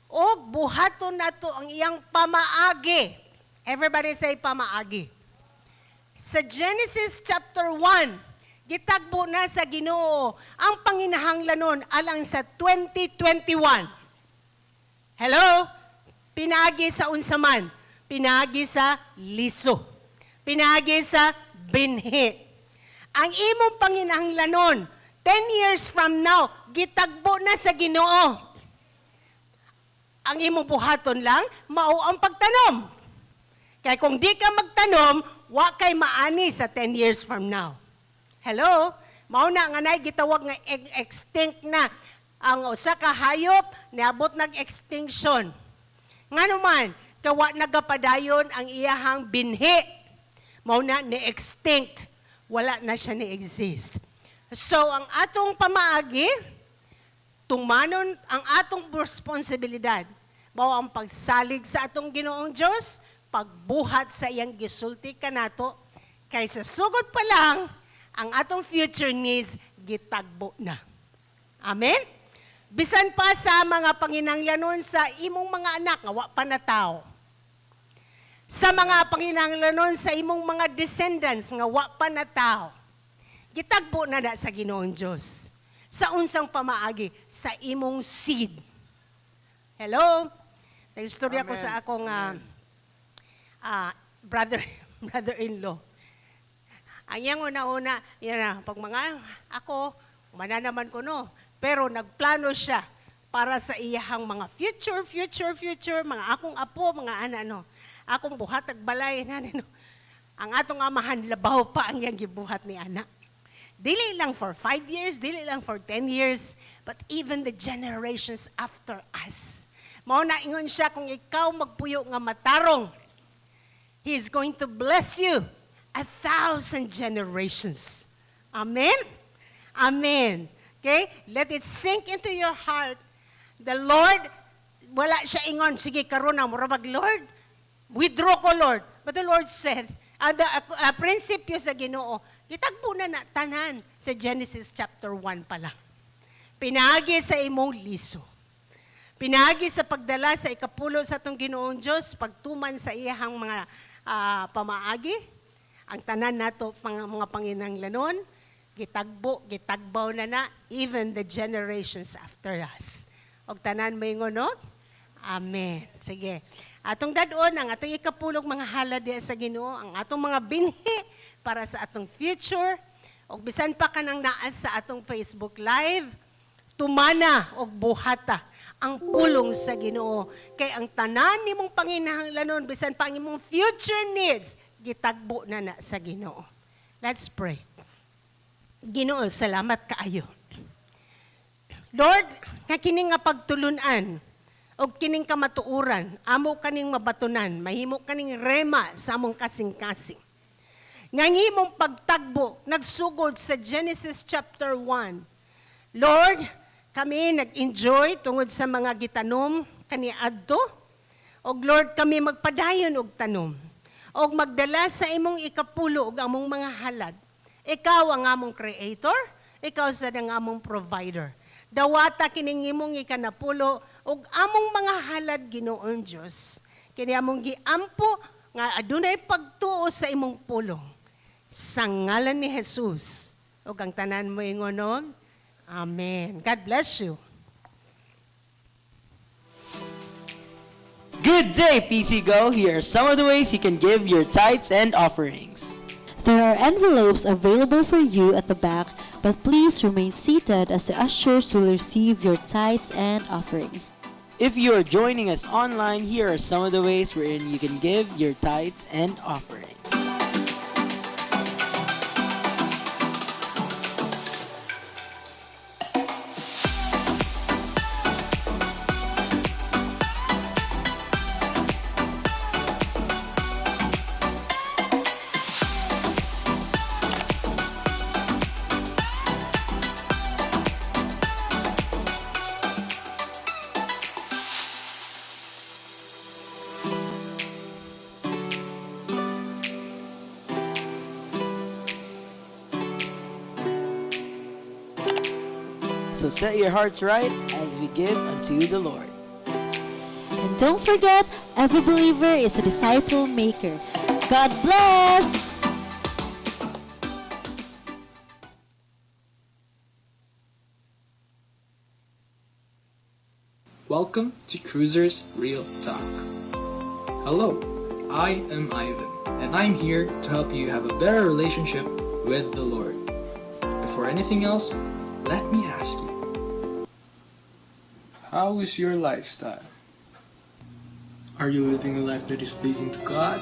o buhaton nato ang iyang pamaagi. Everybody say "pamaagi." Sa Genesis chapter 1, gitagbo na sa Ginoo ang panginahanglanon alang sa 2021. Hello? Pinaagi sa unsa man? Pinaagi sa liso. Pinaagi sa binhi. Ang imong panginahanglanon, 10 years from now, gitagbo na sa Ginoo. Ang imong buhaton lang, mao ang pagtanom. Kay kung di ka magtanom, wa kay maani sa 10 years from now. Hello? Mao na nga nay gitawag nga extinct na ang usa ka hayop, niabot nag extinction. Ngano man, kawa nagapadayon ang iyahang binhi. Mao na ni extinct, wala na siya ni exist. So ang atong pamaagi, tumanon ang atong responsibilidad, mao ang pagsalig sa atong Ginoong Dios, pagbuhat sa iyang gisulti kanato, kay sa sugod pa lang, ang atong future needs gitagbo na. Amen? Bisan pa sa mga panginanglanon sa imong mga anak nga wa pa natawo. Sa mga panginanglanon sa imong mga descendants nga wa pa natawo. Gitagbo na na sa Ginoong Dios. Sa unsang pamaagi? Sa imong seed. Hello? Nag-istorya ko Amen. sa akong brother-in-law. Ang iyang una-una, yan na, pag mga ako, mananaman ko no. Pero nagplano siya para sa iyahang mga future, future, future, mga akong apo, mga ana no. Akong buhat ag balay na no. Ang atong amahan labaw pa ang iyang gibuhat ni ana. Dili lang for 5 years, dili lang for 10 years, but even the generations after us. Mao na ingon siya, kung ikaw magpuyo nga matarong, He is going to bless you 1,000 generations. Amen? Amen. Okay? Let it sink into your heart. The Lord, wala siya ingon, sige karon na, mura bag, Lord, withdraw ko, Lord. But the Lord said, the prinsipyo sa Ginoo, gitagbo na na tanan sa Genesis chapter 1 pa lang. Pinaagi sa imong liso. Pinaagi sa pagdala sa ikapulo sa atong Ginoong Dios, pagtuman sa iyahang mga pamaagi, ang tanan nato mga panginanglanon, gitagbo, gitagbaw na na, even the generations after us. Og tanan moingon, no? Amen. Sige. Atong dad-on ang atong ikapulog mga halad diha sa Ginoo, ang atong mga binhi para sa atong future, og bisan pa kanang naa sa atong Facebook Live, tumana og buhata ang pulong sa Ginoo. Kay ang tanan nimong panginahanglanon, bisan pa ang imong future needs, gitagbo na na sa Ginoo. Let's pray. Ginoo, salamat kaayo. Lord, nga kini nga pagtulunan og kining kamatuoran, amo kaning mabatunan, mahimo kaning rema sa among kasing-kasing. Nga ang imong pagtagbo nagsugod sa Genesis chapter 1. Lord, kami nag-enjoy tungod sa mga gitanom kaniadto. Og Lord, kami magpadayon og tanom. Og magdala sa imong ikapulo og among mga halad. Ikaw ang among creator, ikaw sad ang among provider. Dawata kining imong ikanapulo og among mga halad, Ginoong Dios. Kini among giampo nga adunay pagtuo sa imong pulong. Sa ngalan ni Jesus. Ug ang tanan moingon og Amen. God bless you. Good day, PC Go. Here are some of the ways you can give your tithes and offerings. There are envelopes available for you at the back, but please remain seated as the ushers will receive your tithes and offerings. If you are joining us online, here are some of the ways wherein you can give your tithes and offerings. So set your hearts right as we give unto the Lord. And don't forget, every believer is a disciple maker. God bless! Welcome to Cruisers Real Talk. Hello, I am Ivan, and I'm here to help you have a better relationship with the Lord. Before anything else, let me ask you, how is your lifestyle? Are you living a life that is pleasing to God?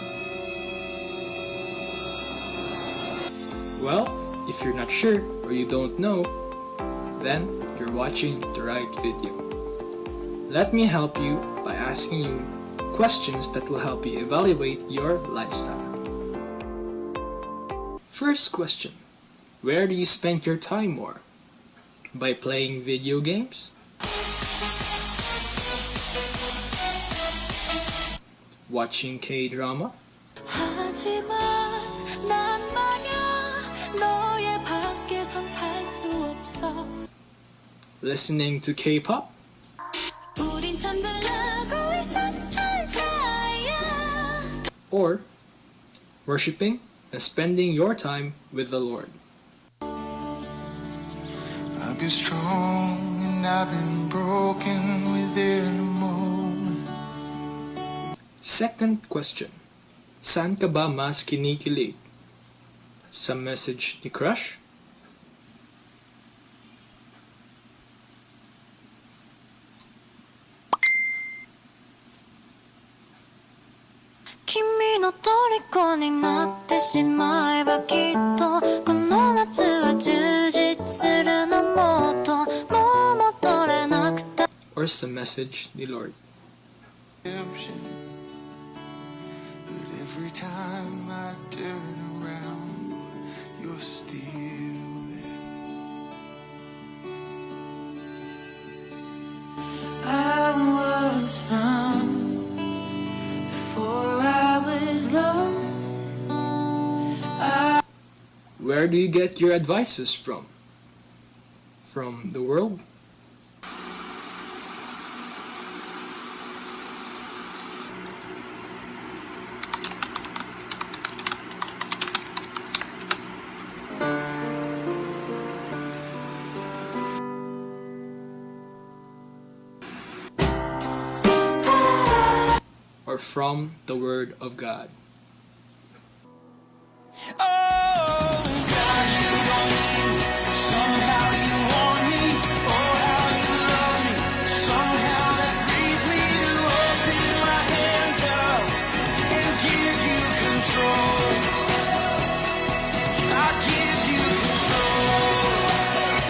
Well, if you're not sure or you don't know, then you're watching the right video. Let me help you by asking you questions that will help you evaluate your lifestyle. First question: where do you spend your time more? By playing video games? Watching K-drama? 하지만 난 말야 너의 밖에선 살 수 없어. Listening to K-pop? 우린 참 별나고 이상한 사이야. Or worshiping and spending your time with the Lord? I've been strong and I've been broken within a moment. Second question: saan ka ba mas kinikilig? Sa message ni crush? 君の虜になってしまえばきっとこの夏は充実するのもっともう戻れなくて Or sa message ni Lord? Redemption. But every time I turn around, you're still there. I was found before I was lost. Where do you get your advices from? From the world? Or from the Word of God? Oh, God, you don't need me. Somehow you want me. Oh, how you love me. Somehow that frees me to open my hands up and give you control. I give you control.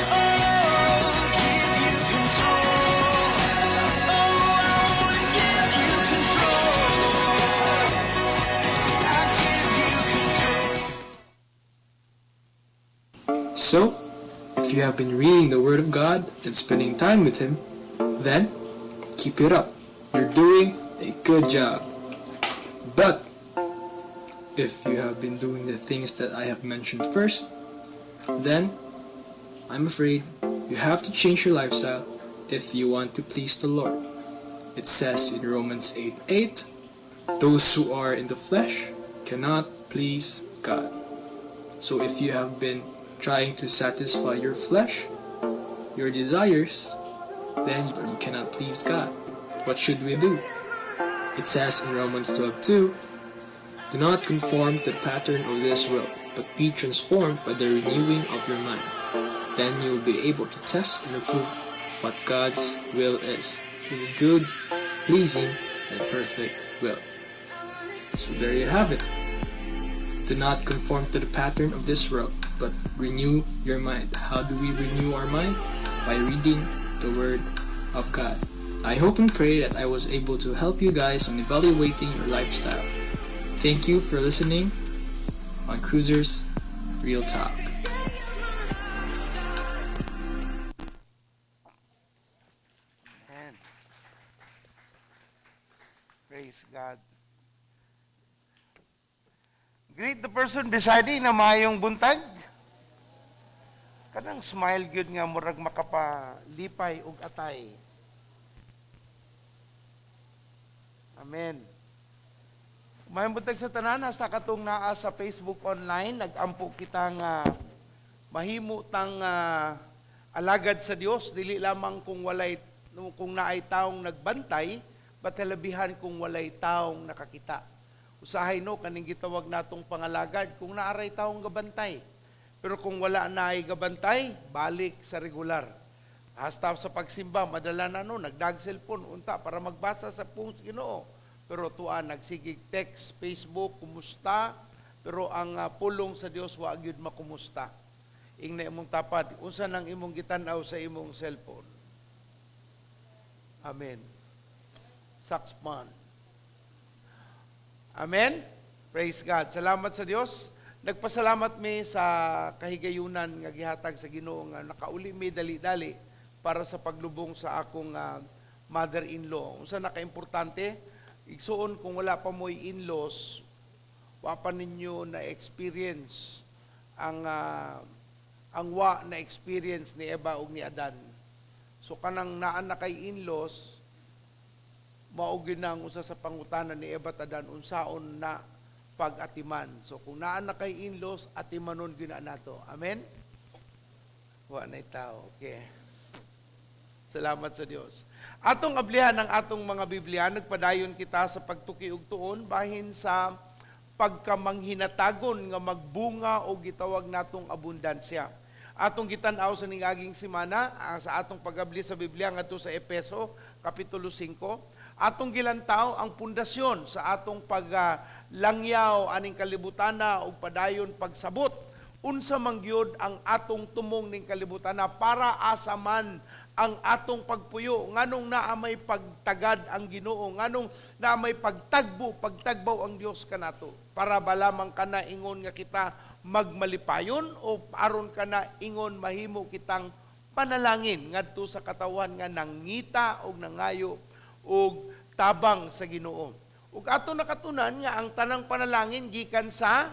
Oh, give you control. Oh, I wanna give you control. I give you control. So, if you have been reading the Word of God and spending time with Him, then keep it up. You're doing a good job. But if you have been doing the things that I have mentioned first, then I'm afraid you have to change your lifestyle if you want to please the Lord. It says in Romans 8:8, those who are in the flesh cannot please God. So if you have been trying to satisfy your flesh, your desires, then you cannot please God. What should we do? It says in Romans 12:2, do not conform to the pattern of this world, but be transformed by the renewing of your mind. Then you will be able to test and approve what God's will is, His good, pleasing, and perfect will. So there you have it. Do not conform to the pattern of this world, but renew your mind. How do we renew our mind? By reading the Word of God. I hope and pray that I was able to help you guys on evaluating your lifestyle. Thank you for listening on Cruisers Real Talk. Amen. Praise God. Greet the person beside you na maayong buntag. Kanang smile gyud nga murag makapalipay og atay. Amen. Maayong buntag sa tanan hasta katong naa sa Facebook online, nag-ampo kita nga mahimo tang alagad sa Dios, dili lamang kung naay taong nagbantay, but halabihan kung walay taong nakakita. Usahay no kaning gitawag natong pangalagad kung naaray taong gabantay. Pero kung wala na ay gabantay, balik sa regular. Hasta sa pagsimba, madala na no, nagdag cellphone unta para magbasa sa pung Ginoo. Pero tuwa nagsigig text, Facebook, kumusta? Pero ang pulong sa Dios wa gyud makumusta. Ingna imong tapad, unsa nang imong gitan-aw sa imong cellphone? Amen. Saxman. Amen. Praise God. Salamat sa Dios. Nagpasalamat mi sa kahigayunan nga gihatag sa Ginoo nga nakauli mi dali-dali para sa paglubong sa akong mother-in-law. Unsa nakaimportante? Igsuon, kung wala pa mo'y in-laws, wa pa ninyo na experience ang wa na experience ni Eva ug ni Adan. So kanang naa na kay in-laws, mao gyud na ang usa sa pangutana ni Eva at Adan, unsaon na pag-atiman. So kung naa na kay in-laws, atimanon gyud na nato. Amen? Wa na tao. Okay. Salamat sa Dios. Atong ablihan ang atong mga Biblia, nagpadayon kita sa pagtuki og tuon bahin sa pagkamanghinatagon nga magbunga o gitawag natong abundansya. Atong gitan-aw sa ningaging semana sa atong pagabli sa Biblia ngadto sa Epeso kapitulo 5. Atong gilantaw ang pundasyon sa atong paglangyaw aning kalibutana ug padayon pagsabot unsa man gyud ang atong tumong ning kalibutana, para asa man ang atong pagpuyo, nganong naa may pagtagad ang Ginoo, nganong naa may pagtagbo, pagtagbaw ang Dios kanato, para ba lamang kana ingon nga kita magmalipayon o aron kana ingon mahimo kitang panalangin ngadto sa katawhan nga nangita og nangayo og tabang sa Ginoo. Ug ato nakatunan nga ang tanang panalangin gikan sa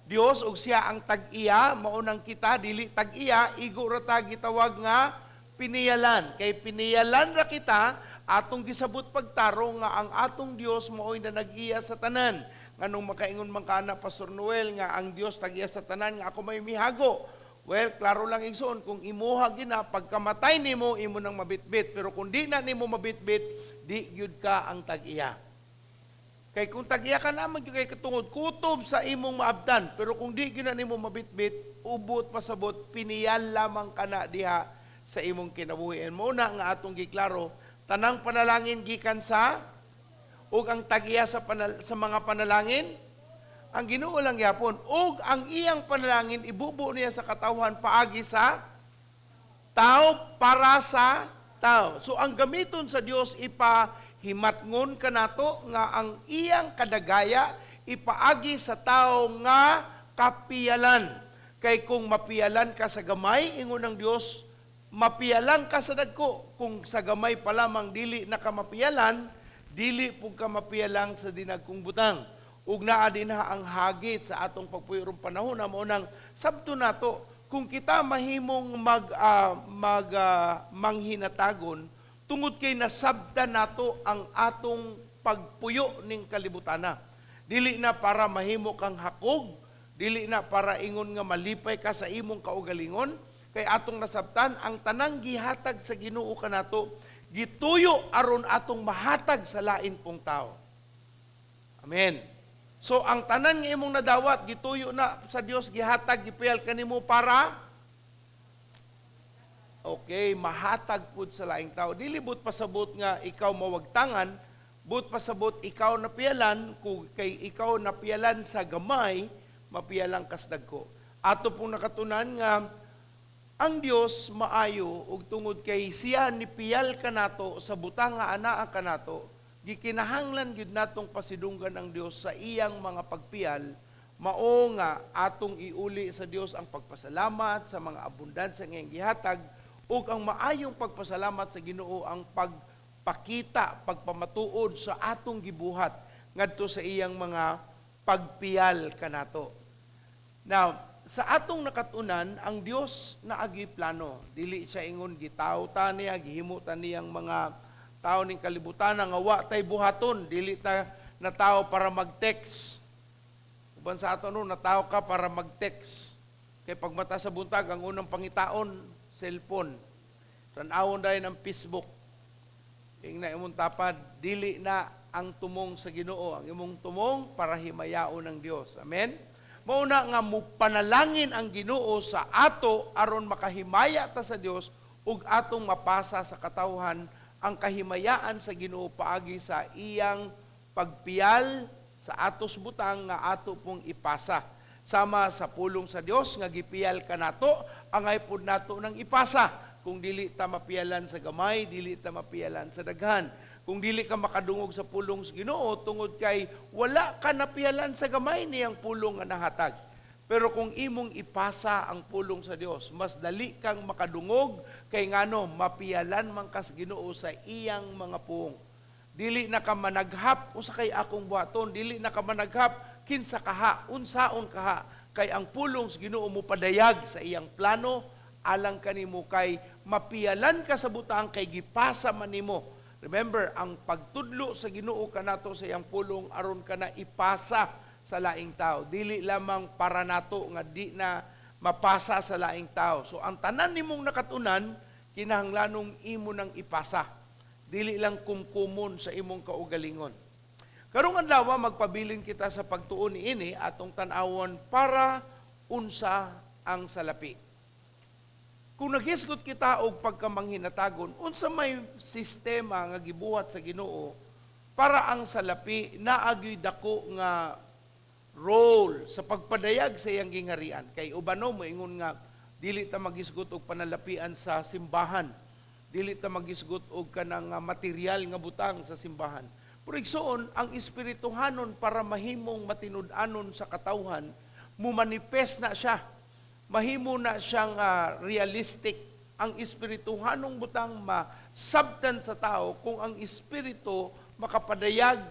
Dios ug siya ang tag-iya, mao nang kita dili tag-iya, igo ra ta gitawag nga piniyalan. Kay piniyalan ra kita, atong gisabot pagtarong nga ang atong Dios mao'y na nag-iya sa tanan. Nganong makaingon man ka na, Pastor Noel, nga ang Dios tag-iya sa tanan, nga ako may mihago. Well, klaro lang igsoon, kung imuha gina, pagkamatay nimo, imo nang mabitbit. Pero kung di na nimo mabitbit, di gyud ka ang tag-iya. Kay kung tag-iya ka naman, gyud kay katungod, kutob sa imong maabdan. Pero kung di gyud na nimo mabitbit, ubot pasabot, piniyal lamang ka na diha sa imong kinabuhi. And muna nga atong giklaro, tanang panalangin gikan sa, ug ang tag-iya sa mga panalangin, ang Ginoo lang gyapon. Ug ang iyang panalangin ibubo niya sa katawhan paagi sa tao para sa tao. So ang gamiton sa Dios ipahimatngon kanato nga ang iyang kadagaya ipaagi sa tao nga kapiyalan. Kay kung mapiyalan ka sa gamay, ingon ang Dios, mapiyalan ka sa dagko. Kung sa gamay pa lamang dili na ka mapiyalan, dili pug ka mapiyalang sa dinagkong butang. Ug naa din ha ang hagit sa atong pagpuyo rong panahon na mao nang sabto nato kung kita mahimong manghinatagon tungod kay nasabta nato ang atong pagpuyo ning kalibutana. Dili na para mahimo kang hakog, dili na para ingon nga malipay ka sa imong kaugalingon, kay atong nasabtan ang tanang gihatag sa Ginoo kanato gituyo aron atong mahatag sa lain pong tao. Amen. So ang tanan nga imong nadawat gituyo na sa Dios, gihatag, gipiyal kanimo para okay, mahatag pud sa laing tao. Dili but pasabot nga ikaw mawagtangan, but pasabot ikaw napiyalan, kung kay ikaw napiyalan sa gamay, mapiyalan kas dagko. Ato pong nakatunan nga ang Dios maayo ug tungod kay siya nipiyal kanato sa butang nga anaa kanato, gikinahanglan gyud natong pasidunggan ang Dios sa iyang mga pagpiyal, mao nga atong iuli sa Dios ang pagpasalamat sa mga abundansya nga iyang gihatag ug ang maayong pagpasalamat sa Ginoo ang pagpakita, pagpamatuod sa atong gibuhat ngadto sa iyang mga pagpiyal kanato. Now, sa atong nakatunan, ang Dios naagi plano. Dili siya ingon gitaw ta niya, gihimo ta niyang mga tao ning kalibutan nga wa tay buhaton, dili ta natawo para mag-text. Uban sa ato no, natawo ka para mag-text. Kay pagmata sa buntag, ang unang pangitaon, cellphone. Tan-awon dayon ang Facebook. Ingna imong tapad, dili na ang tumong sa Ginoo. Ang imong tumong para himayaon ng Dios. Amen. Mao na nga mupanalangin ang Ginoo sa ato aron makahimaya ta sa Dios ug atong mapasa sa katawhan ang kahimayaan sa Ginoo paagi sa iyang pagpiyal sa atos butang nga ato pong ipasa. Sama sa pulong sa Dios nga gipiyal kanato, angay pud nato nang ipasa. Kung dili ta mapiyalan sa gamay, dili ta mapiyalan sa daghan. Kung dili ka makadungog sa pulong sa Ginoo tungod kay wala ka napiyalan sa gamay niyang pulong nga nahatag. Pero kung imong ipasa ang pulong sa Dios, mas dali kang makadungog kay ngano mapiyalan man kas Ginoo sa iyang mga puong. Dili na ka managhap usa kay akong buhaton, dili na ka managhap kinsa kaha, unsaon kaha, kay ang pulong sa Ginoo mo padayag sa iyang plano alang kanimo kay mapiyalan ka sa butang kay gipasa man nimo. Remember, ang pagtudlo sa Ginoo kanato sa iyang pulong aron ka na ipasa sa laing tao. Dili lamang para nato nga di na mapasa sa laing tao. So ang tanan nimong nakatunan, kinahanglanong imo nang ipasa. Dili lang kumkumon sa imong kaugalingon. Karong adlaw magpabilin kita sa pagtuon niini atong tan-awon para unsa ang salapi. Kung naghisgot kita og pagkamanghinatagon, unsa may sistema nga gibuhat sa Ginoo para ang salapi naagyoy dako nga role sa pagpadayag sa iyang gingharian? Kay ubano moingon nga dili ta maghisgot og panalapian sa simbahan, dili ta maghisgot og kanang material nga butang sa simbahan. Pero igsoon, ang espirituhanon para mahimong matinud-anon sa katawhan, mumanifest na siya. Mahimo na siyang realistic. Ang espirituhanong butang masabtan sa tao kung ang espiritu makapadayag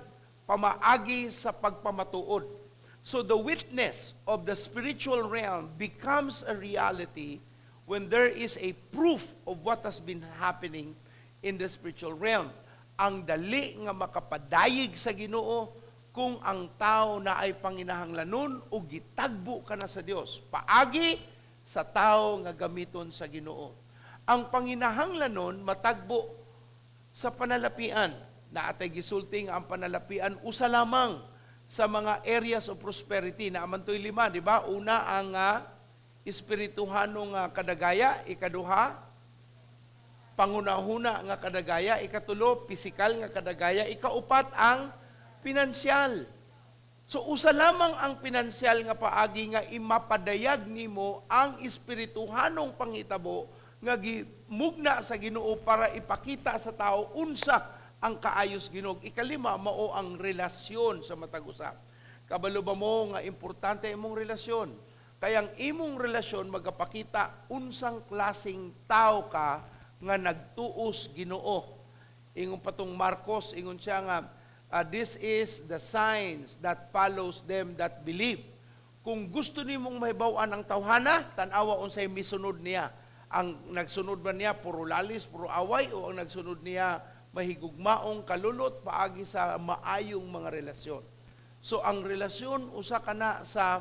pamaagi sa pagpamatuod. So the witness of the spiritual realm becomes a reality when there is a proof of what has been happening in the spiritual realm. Ang dali nga makapadayig sa Ginoo kung ang tao na ay panginahanglanon o gitagbo ka na sa Dios paagi sa tao nga gamiton sa Ginoo. Ang panginahanglanon matagbo sa panalapian. Na atay gisulti nga ang panalapian usa lamang sa mga areas of prosperity na amantoy lima, di ba? Una ang espirituhano nga kadagaya, ikaduha pangunahuna nga kadagaya, ikatulo pisikal nga kadagaya, ikaupat ang pinansyal. So usa lamang ang pinansyal nga paagi nga imapadayag nimo ang espirituhanong panghitabo nga gimugna sa Ginoo para ipakita sa tao unsa ang kaayos Ginoo. Ikalima mao ang relasyon sa matag usa. Kabalo ba mo nga importante imong relasyon? Kay ang imong relasyon magapakita unsang klaseng tao ka nga nagtuos Ginoo. Ingon patong Marcos, ingon siya nga this is the signs that follows them that believe. Kung gusto nimong mahibaw-an ang tawhana, tan-awa unsay misunod niya. Ang nagsunod ba niya puro lalis, puro away, o ang nagsunod niya mahigugmaong kalulot paagi sa maayong mga relasyon? So ang relasyon usa kana sa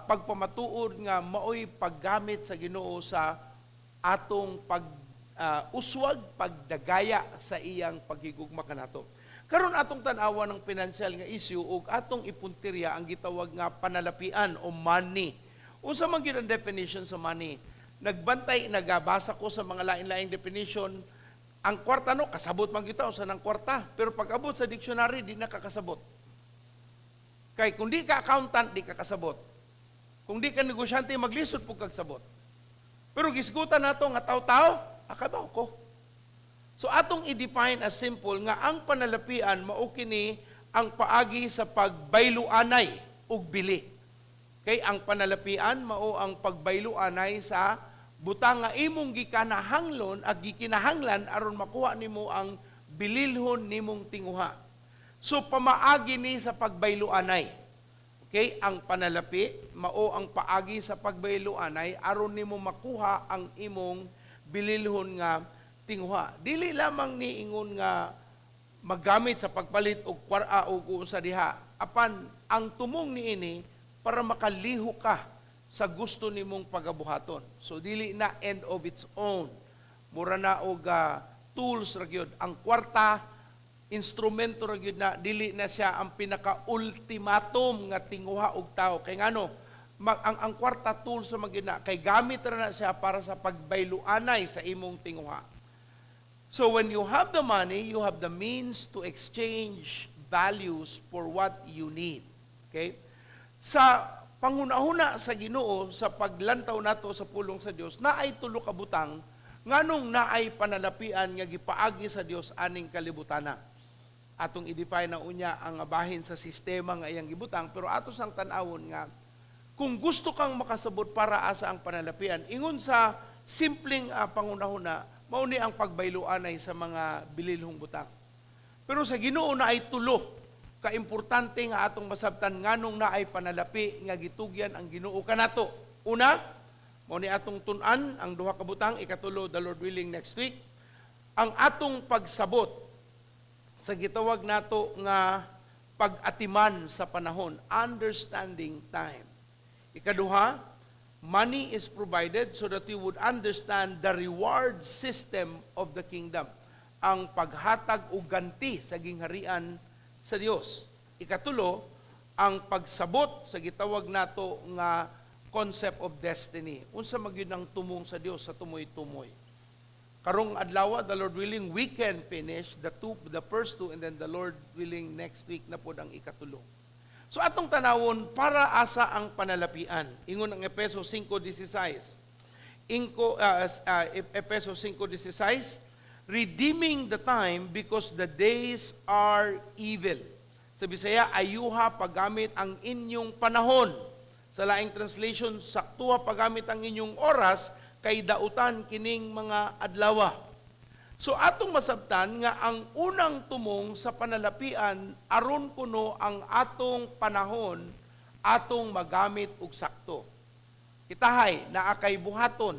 pagpamatuod nga maoy paggamit sa Ginoo sa atong pag uswag, pagdagaya sa iyang paghigugma kanato. Karon atong tan-awa ng pinansyal nga issue ug atong ipuntirya ang gitawag nga panalapian o money. Unsa man gyud ang definition sa money? Nagbantay, nagabasa ko sa mga lain-laing definition. Ang kwarta no, kasabot man gyud ta unsa nang kwarta, pero pag abot sa dictionary di na kakasabot. Kay kung di ka accountant, di ka kasabot. Kung di ka negosyante, maglisod pud kag sabot. Pero gisgutan nato nga taw-taw, akabaw ko. So atong i-define as simple nga ang panalapian mao kini ang paagi sa pagbayluanay ug bili. Kay ang panalapian mao ang pagbayluanay sa butang nga imong gikanahanglon at gikinahanglan aron makuha nimo ang bililhon nimong tinguha. So pamaagi ni sa pagbayluanay. Okay, ang panalapi mao ang paagi sa pagbayluanay aron nimo makuha ang imong bililhon nga tinguha. Dili lamang ni ingon nga magamit sa pagpalit og kwarta og unsa diha. Apan ang tumong niini para makaliho ka sa gusto nimong pagabuhaton. So dili na end of its own. Mura na og tools ra gyud. Ang kwarta Instrumento ra gyud na, dili na siya ang pinaka-ultimatum nga tinguha og tao. Kay ngano, ang kwarta tools sa gyud na, kay gamit ra na siya para sa pagbayluanay sa imong tinguha. So when you have the money, you have the means to exchange values for what you need. Okay? Sa panghuna-huna sa Ginoo sa paglantaw nato sa pulong sa Dios, naay tulo ka butang nganong naay panalapian nga gipaagi sa Dios aning kalibutana. Atong i-define na unya ang bahin sa sistema nga iyang gibutang, pero ato sang tan-awon nga kung gusto kang makasabot para asa ang panalapian, ingon sa simpleng panghuna-huna, mao ni ang pagbayloanay sa mga bililhong butang. Pero sa Ginoo na ay tulo kaimportante nga atong masabtan nganong naay panalapi nga gitugyan ang Ginoo kanato. Una, mao ni atong tun-an ang duha ka butang, ikatulo, the Lord willing, next week, ang atong pagsabot sa gitawag nato nga pag-atiman sa panahon, understanding time. Ikaduha, money is provided so that we would understand the reward system of the kingdom. Ang paghatag og ganti sa gingharian sa Dios. Ikatulo, ang pagsabot sa gitawag nato nga concept of destiny. Unsa magyud ang tumong sa Dios sa tumoy-tumoy. Karong adlaw, the Lord willing, we can finish the first two, and then the Lord willing, next week na pod ang ikatulo. So atong tanawon para asa ang panalapian. Ingon ang Efeso 5:16. Efeso 5:16, redeeming the time because the days are evil. Sa Bisaya, ayuha paggamit ang inyong panahon. Sa laing translation, saktuha paggamit ang inyong oras kay dautan kining mga adlawa. So atong masabtan nga ang unang tumong sa panalapian aron kuno ang atong panahon atong magamit og sakto. Kitahay naa kay buhaton.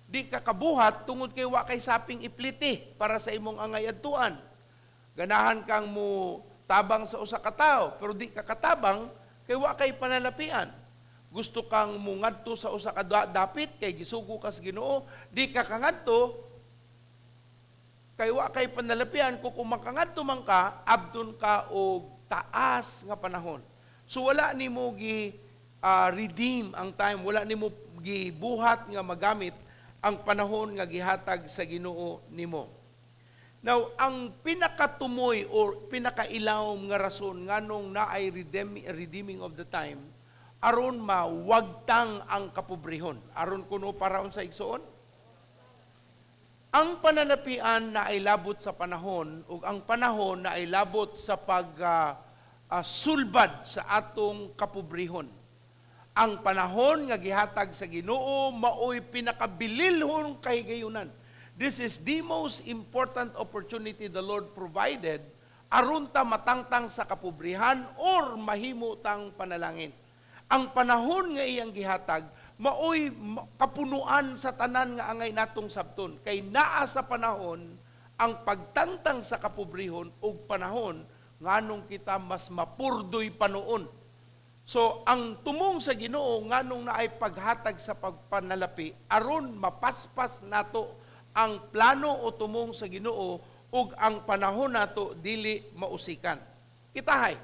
Di ka kabuhat tungod kay wa kay saping ipliti para sa imong angay adtuan. Ganahan kang mo tabang sa usa ka tawo pero di ka katabang kay wa kay panalapian. Gusto kang mungadto sa usa ka dapit kay gisugo ka sa Ginoo, di ka kangadto kay wa kay panalapian. Kung makangadto man ka, abton ka og taas nga panahon. So wala nimo gi redeem ang time, wala nimo gibuhat nga magamit ang panahon nga gihatag sa Ginoo nimo. Now, ang pinakatumoy or pinakailawom nga rason nganong naay redeeming of the time, aron mawagtang ang kapobrehon. Aron kuno para unsa, igsoon? Ang panalapian na ay labot sa panahon ug ang panahon na ay labot sa pag sulbad sa atong kapobrehon. Ang panahon nga gihatag sa Ginoo maoy pinakabililhon kahigayunan. This is the most important opportunity the Lord provided aron ta matangtang sa kapobrihan or mahimo tang panalangin. Ang panahon nga iyang gihatag maoy kapunuan sa tanan nga angay natong sabton, kay naa sa panahon ang pagtangtang sa kapobrehon ug panahon nganong kita mas mapurdoy pa noon. So ang tumong sa Ginoo nganong naay paghatag sa pagpanalapi aron mapaspas nato ang plano o tumong sa Ginoo ug ang panahon nato dili mausikan. Kitahay,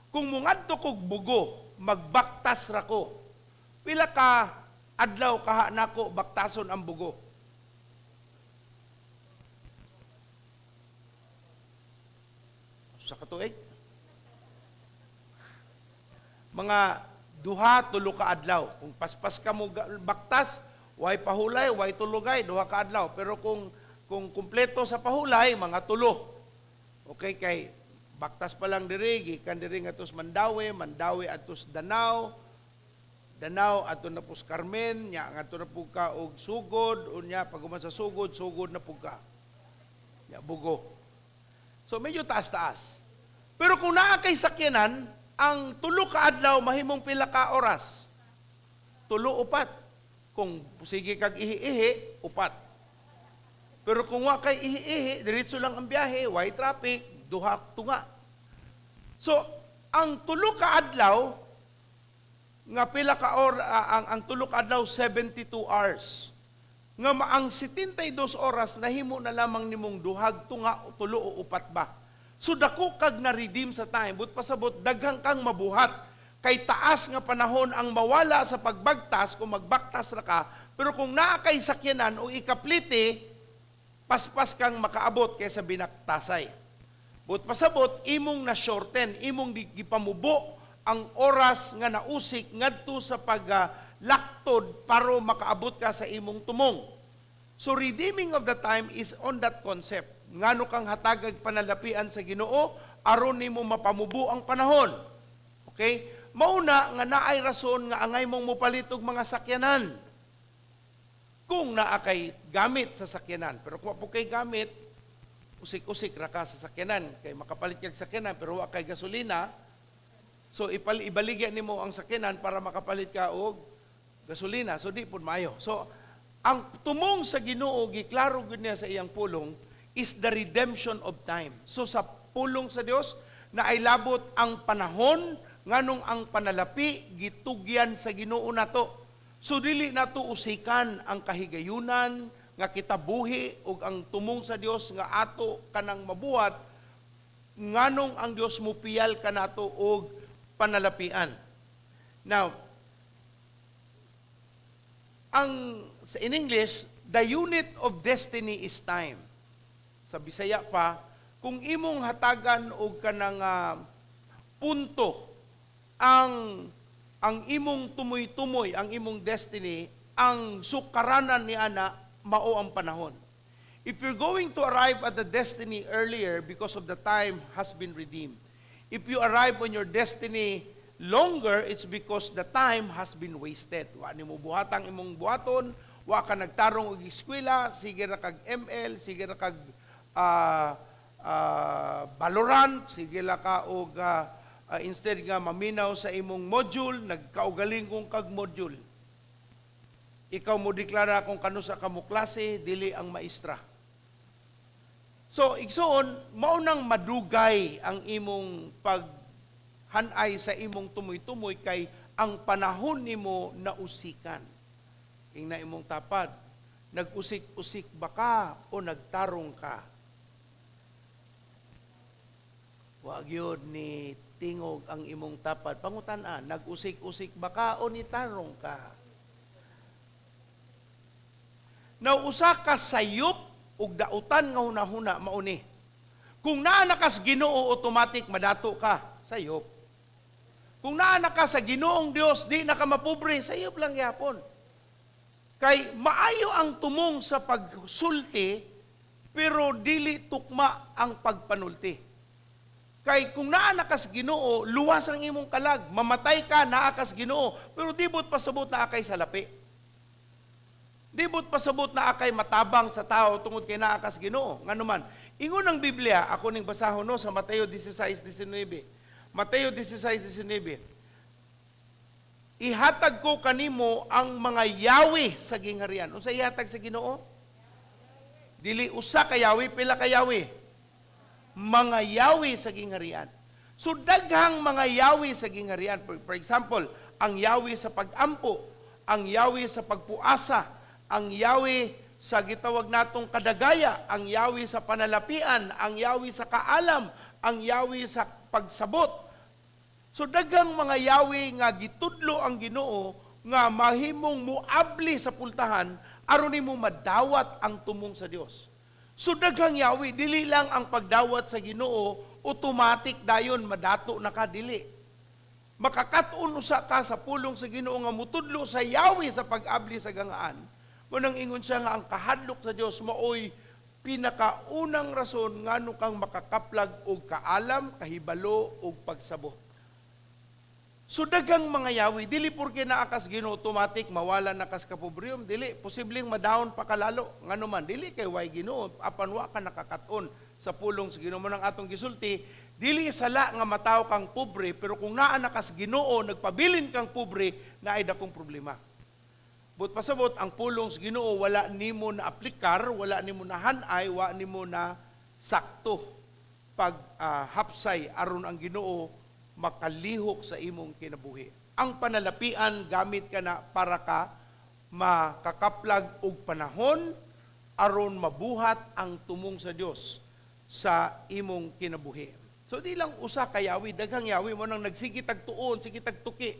kung mungadto kog Bugo, magbaktas ra ko. Pila ka adlaw kaha nako baktason ang Bugo? Sa katuig? Mga 2, 3 ka adlaw. Kung paspas ka mo baktas, way pahulay, way tulugay, 2 ka adlaw. Pero kung kumpleto sa pahulay, mga 3. Okay, kay baktas pa lang diri, gikan diri ngadto sa Mandaue, Mandaue adto sa Danao, Danao adto na pus Carmen, nya ngadto na pug ka og Sugod, unya pag human sa Sugod, Sugod na pug ka. Nya Bugo. So medyo taas-taas. Pero kung naa kay sakyanan, ang 3 ka adlaw mahimong pila ka oras? 3 4. Kung sige kag ihi-ihi, 4. Pero kung wa kay ihi-ihi, diretso lang ang biyahe, way traffic, 2 tunga. So, ang 3 ka adlaw nga pila ka or, ang 3 ka adlaw 72 hours. Nga ang 72 oras nahimo na lamang nimong duhag tunga 3 o 4 ba. So dako kag na-redeem sa time, but pasabot daghang kang mabuhat. Kay taas nga panahon ang mawala sa pagbagtas kung magbaktas ra ka, pero kung naa kay sakyanan o ikaplite, paspas kang makaabot kaysa binaktasay. But pasabot imong na shorten, imong gipamubo ang oras nga nausik ngadto sa paglaktod para makaabot ka sa imong tumong. So redeeming of the time is on that concept. Ngano kang hatagag panalapian sa Ginoo aron nimo mapamubo ang panahon. Okay? Mauna nga naay rason nga angay mong mopalit og mga sakyanan. Kung naa kay gamit sa sakyanan, pero kung wa po kay gamit, usik-usik ra ka sa sakyanan kay makapalit kag sakyanan pero wa kay gasolina. So ibaligya nimo ang sakyanan para makapalit ka og gasolina. So di pud maayo. So ang tumong sa Ginoo, giklaro gyud niya sa iyang pulong, is the redemption of time. So sa pulong sa Dios na ay labot ang panahon, nganong ang panalapi gitugyan sa Ginoo nato. So dili nato usikan ang kahigayunan nga kita buhi ug ang tumong sa Dios nga ato kanang mabuhat, nganong ang Dios mupiyal kanato og panalapian. Now, ang in English, the unit of destiny is time. Sa Bisaya pa, kung imong hatagan og kanang punto ang imong tumoy-tumoy, ang imong destiny, ang sukaranan ni ana mao ang panahon. If you're going to arrive at the destiny earlier because of the time has been redeemed. If you arrive on your destiny longer, it's because the time has been wasted. Wa nimo buhatang imong buhaton, wa ka nagtarong og eskwela, sige ra kag ML, sige ra kag Valorant, sige ra ka og instead nga maminaw sa imong module, nagkaugaling kong kag module. Ikaw mo deklara kung kanusa ka mo klase, dili ang maestra. So, igsoon, maunang madugay ang imong paghanay sa imong tumoy-tumoy kay ang panahon nimo nausikan. Ingna imong tapad, nag-usik-usik ba ka o nagtarong ka? Wa gyud ni tingog ang imong tapad. Pangutan-a, nag-usik-usik ba ka o nitarong ka? Now, usa ka sayop ug dautan nga hunahuna mauni. Kung naa na kas Ginoo, automatic madato ka, sayop. Kung naa na ka sa Ginoong Dios, di na ka mapobre, sayop lang gyapon. Kay maayo ang tumong sa pagsulti, pero dili tukma ang pagpanulti. Kay kung naa na kas Ginoo, luwas ang imong kalag, mamatay ka, naa kas Ginoo, pero di bot pasabot naa kay salapi. Di bot pasabot naa kay matabang sa tao tungod kay naa kas Ginoo. Ngano man, ingon ang Biblia, ako ning basahon no sa Mateo 16:19. Mateo 16:19. Ihatag ko kanimo ang mga yawi sa gingharian. Unsa ihatag sa Ginoo? Dili usa ka yawi, pila ka yawi? Mga yawi sa gingharian. So daghang mga yawi sa gingharian. For example, ang yawi sa pag-ampo, ang yawi sa pagpuasa, ang yawi sa gitawag natong kadagaya, ang yawi sa panalapian, ang yawi sa kaalam, ang yawi sa pagsabot. So daghang mga yawi nga gitudlo ang Ginoo nga mahimong muabli sa pultahan aron nimo madawat ang tumong sa Dios. So daghang yawi, dili lang ang pagdawat sa Ginoo automatic dayon madato na ka, dili. Makakat-on usa ka sa pulong sa Ginoo nga mutudlo sa yawi sa pag-abli sa gangaan. Munang ingon siya nga ang kahadlok sa Dios maoy pinakaunang rason ngano kang makakaplag og kaalam, kahibalo og pagsabot. So daghang mga yawi, dili porke naa kas Ginoo automatic mawala na kas kapobreyom, dili posibleng ma-down pa ka lalo. Ngano man dili kay way Ginoo apan wa ka nakakaton sa pulong sa Ginoo. Mo nang atong gisulti, dili sala nga matawo kang pobre, pero kung naa na kas Ginoo nagpabilin kang pobre, naay dakong problema. But pasabot ang pulong sa Ginoo wala nimo na aplikar, wala nimo na hanay, wa nimo na sakto pag hapsay aron ang Ginoo makalihok sa imong kinabuhi. Ang panalapian gamit ka na para ka makakaplag og panahon aron mabuhat ang tumong sa Dios. sa imong kinabuhi. So di lang usa ka yawi, daghang yawi mo nang nagsige tag tuon, sige tag tuki.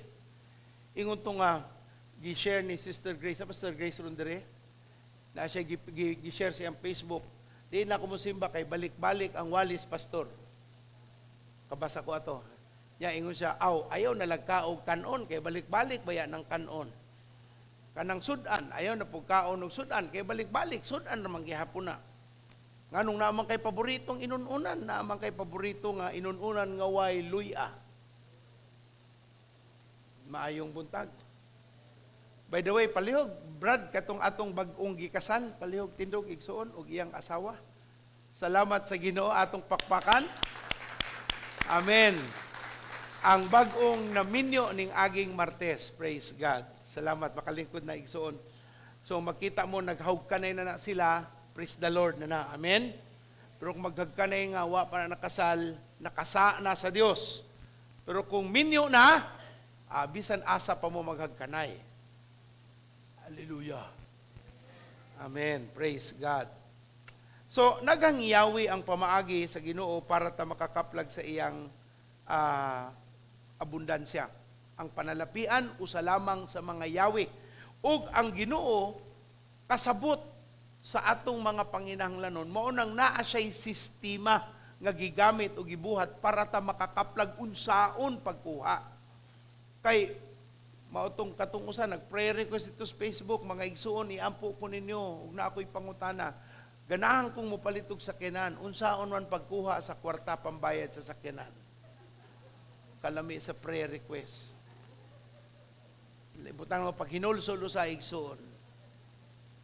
Ingon to nga gi-share ni Sister Grace, sa Sister Grace ron dire. Na siya gi-share sa iyang Facebook. Di na ko mosimba kay balik-balik ang walis, pastor. Kabasa ko ato. Ya ingon siya, aw, ayaw na lagkaog kanon kay balik-balik baya ng kanon. Kanang sudan, ayaw na pugkaon og sudan kay balik-balik sudan ra man gihapon na. Nganong naa man kay paboritong inununan, naa man kay paborito nga inununan nga way luya. Maayong buntag. By the way, palihog, Brad, katong atong bag-ong gikasal, palihog tindog igsuon og iyang asawa. Salamat sa Ginoo, atong pakpakan. Amen. Ang bag-ong naminyo ning aging Martes, praise God. Salamat, makalingkod na igsuon. So makita mo, naghawg kanay na na sila, praise the Lord na na. Amen? Pero kung maghagkanay nga, wa pa na nakasal, nakasa na sa Dios. Pero kung minyo na, bisan asa pa mo maghagkanay. Hallelujah. Amen. Praise God. So, daghang yawi ang pamaagi sa Ginoo para ta makakaplag sa iyang abundansya. Ang panalapian usa lamang sa mga yawi. Ug ang Ginoo kasabot sa atong mga panginahanglanon, mao nang naa siya'y sistema nga gigamit o gibuhat para ta makakaplag unsaon pagkuha. Kay mao tong katong usa nag-prayer request dito sa Facebook, "Mga igsuon, iampo ko ninyo ug na ako'y pangutana. Ganahan kong mopalit og sakyanan, unsaon man pagkuha sa kwarta pambayad sa sakyanan?" Kalami sa prayer request. Butang mo pag hinulsol sa igsuon,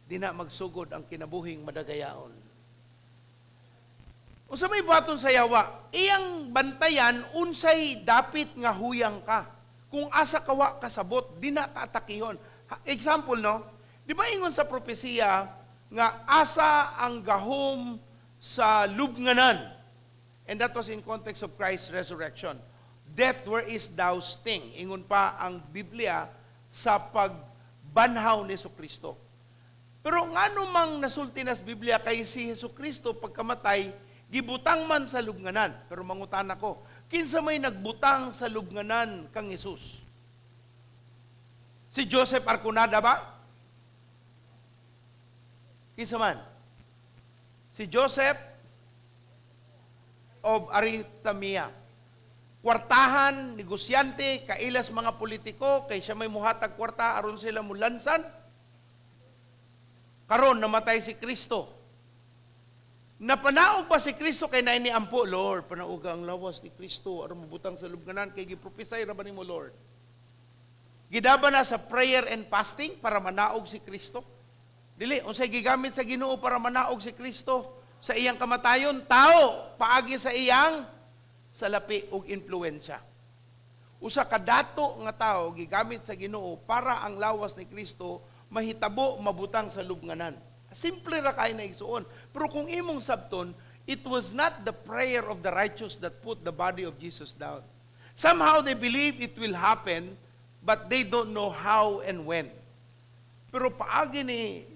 di na magsugod ang kinabuhing madagayaon. Unsa may buhaton sa yawa? Iyang bantayan unsay dapit nga huyang ka. Kung asa ka wa kasabot, di na ka atakihon. Example, no? Di ba ingon sa propesiya nga asa ang gahom sa lubnganan? And that was in context of Christ's resurrection. "Death, where is thou sting?" Ingon pa ang Biblia sa pagbanhaw ni Kristo. Pero ngano mang nasulti nas Biblia kay si Hesus Kristo pagkamatay gibutang man sa lubnganan? Pero mangutana ko, kinsa may nagbutang sa lubnganan kang Hesus? Si Joseph Arconada ba? Kinsa man? Si Joseph of Arimathea. Kwartahan, negosyante, kailas mga politiko, kay siya may muhatag kwarta aron sila mulansan. Karon namatay si Kristo. Napanaog ba si Kristo kay naay niampo, "Lord, panauga ang lawas ni Kristo aron mabutang sa lubnganan kay giprophesy ra ba nimo, Lord?" Gidaba na sa prayer and fasting para manaog si Kristo? Dili, unsay gigamit sa Ginoo para manaog si Kristo sa iyang kamatayon? Tao, paagi sa iyang salapi ug impluwensya. Usa ka dato nga tao gigamit sa Ginoo para ang lawas ni Kristo mahitabo mabutang sa lubnganan. Simple ra kay na, igsuon. Pero kung imong sabton, it was not the prayer of the righteous that put the body of Jesus down. Somehow they believe it will happen, but they don't know how and when. Pero paagi ni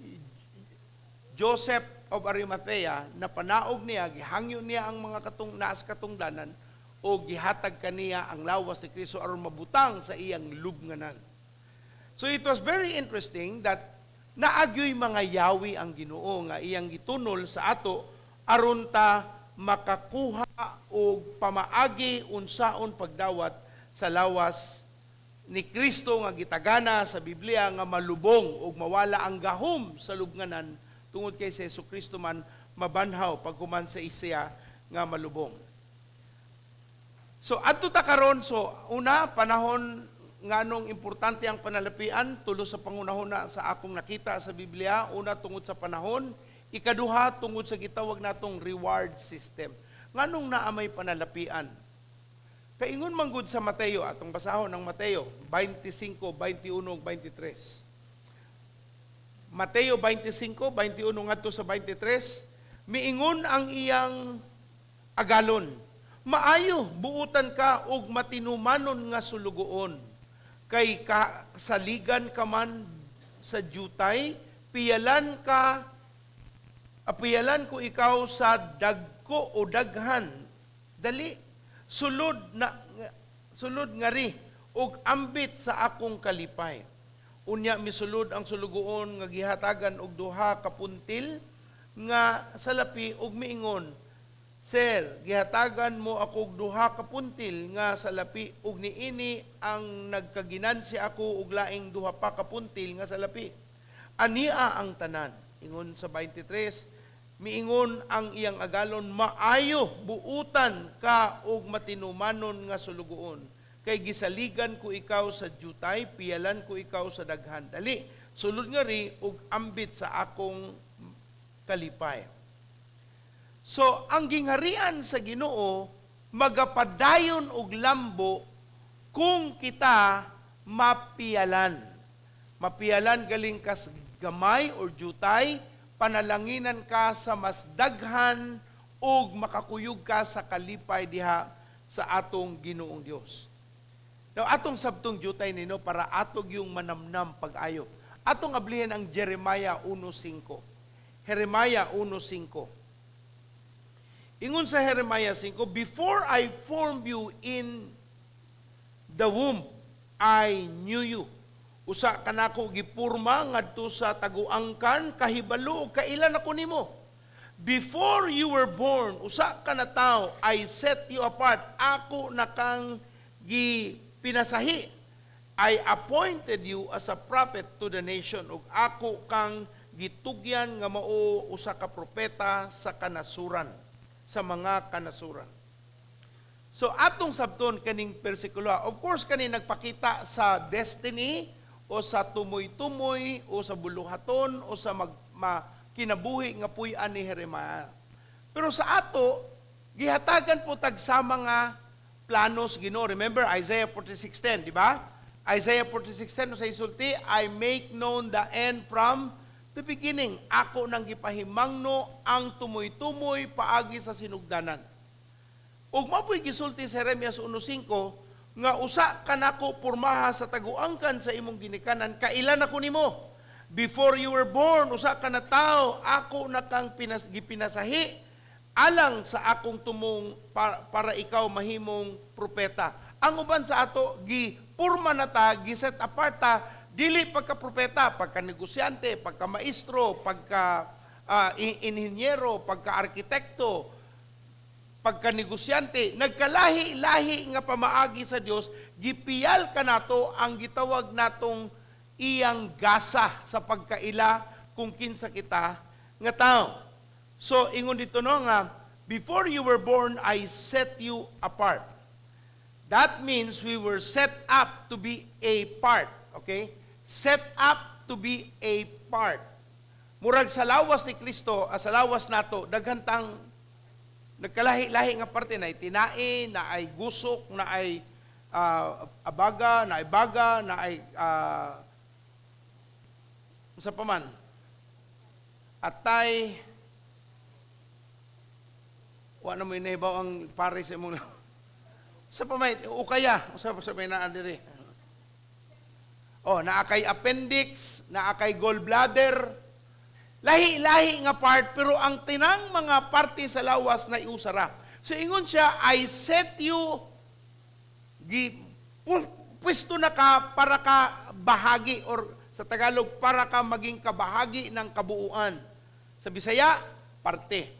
Joseph of Arimathea, napanaog niya, gihangyo niya ang mga katong naas katungdanan, o gihatag kaniya ang lawas ni Kristo aron mabutang sa iyang lubnganan. So it was very interesting that naagyoy mga yawi ang Ginoo nga iyang gitunol sa ato aron ta makakuha og pamaagi unsaon pagdawat sa lawas ni Kristo nga gitagana sa Biblia nga malubong ug mawala ang gahom sa lubnganan tungod kay si Hesus Kristo man mabanhaw paghuman sa siya nga malubong. So adto ta karon. So una, panahon. Nganong importante ang panalapian tulo sa pangunahuna sa akong nakita sa Biblia: una, tungod sa panahon; ikaduha, tungod sa gitawag natong reward system. Nganong naa may panalapian? Kaingon man gud sa Mateo, atong basahon ang Mateo 25, 21 ug 23. Mateo 25, 21 ngadto sa 23, miingon ang iyang agalon, "Maayo, buutan ka og matinumanon nga sulugoon. Kay ka, saligan ka man sa jutay, piyalan ka, piyalan ko ikaw sa dagko." dagko o daghan, dali, sulod na sulod ngari ug ambit sa akong kalipay." Unya misulod ang sulugoon nga gihatagan og duha ka puntil nga salapi ug miingon, "Sir, gihatagan mo ako og duha ka puntil nga salapi ug niini ang nagkaginansya ako og laing duha pa ka puntil nga salapi." Ania ang tanan. Ingon sa 23, miingon ang iyang agalon, "Maayo, buutan ka og matinumanon nga sulugoon. Kay gisaligan ko ikaw sa jutay, piyalan ko ikaw sa daghan. Dali, sulod ngari ug ambit sa akong kalipay." So, ang gingharian sa Ginoo magapadayon og lambo kung kita mapiyalan. Mapiyalan galing kas gamay or jutay, panalanginan ka sa mas daghan ug makakuyog ka sa kalipay diha sa atong Ginoong Dios. Now, atong sabtong jutay nino para atog yung manamnam pag-ayo. Atong ablihan ang Jeremiah 1:5. Jeremiah 1:5. Ingon sa Jeremiah 5, "Before I formed you in the womb, I knew you." Usa kanako gipurma ngadto sa taguangkan, kahibalo ug kaila nako nimo. "Before you were born," usa ka na tawo, "I set you apart." Ako na kang gipinasahi. "I appointed you as a prophet to the nation." Ug ako kang gitugyan nga mao usa ka propeta sa kanasuran, sa mga kanasuran. So atong sabton kaning bersikulo. Of course, kani nagpakita sa destiny o sa tumoy-tumoy o sa buluhaton o sa kinabuhi nga puy-an ni Jeremiah. Pero sa ato, gihatagan po tag sa mga planos Ginoo. Remember Isaiah 46:10, di ba? Isaiah 46:10 sa isulti, "I make known the end from the beginning." Ako nang gipahimangno ang tumoy-tumoy paagi sa sinugdanan. Ug mao po'y gisulti sa Jeremias 1:5 nga usa kanako pormaha sa taguangkan sa imong ginikanan, kaila nako nimo. Before you were born, usa ka na tao, ako na kang gipinasahi alang sa akong tumong para ikaw mahimong propeta. Ang uban sa ato, gipurma na ta, giset apart ta, dili pagka propeta, pagka negosyante, pagka maestro, pagka inhinyero, pagka arkitekto, pagka negosyante, nagkalahi-lahi nga pamaagi sa Dios, gipiyal kanato ang gitawag natong iyang gasa sa pagkaila kung kinsa kita nga tao. So ingon dito, no, nga "Before you were born, I set you apart." That means we were set up to be a part, okay? Set up to be a part. Murag sa lawas ni Kristo, sa lawas nato, daghan tang nagkalahi-lahi nga parte, na tinae, na ay gusok, na ay abaga, na ay baga, na ay sa paman. Atay, wa na mo inahibaw ang pare sa imong sa pamay, o kaya, sa may naa diri. Oh, naa kay appendix, naa kay gallbladder, lahi-lahi nga part, pero ang tinang mga parte sa lawas na iusara. So ingon siya, "I set you," gi pwesto na ka para ka bahagi or sa Tagalog, para ka maging kabahagi ng kabuuan. Sa Bisaya, parte.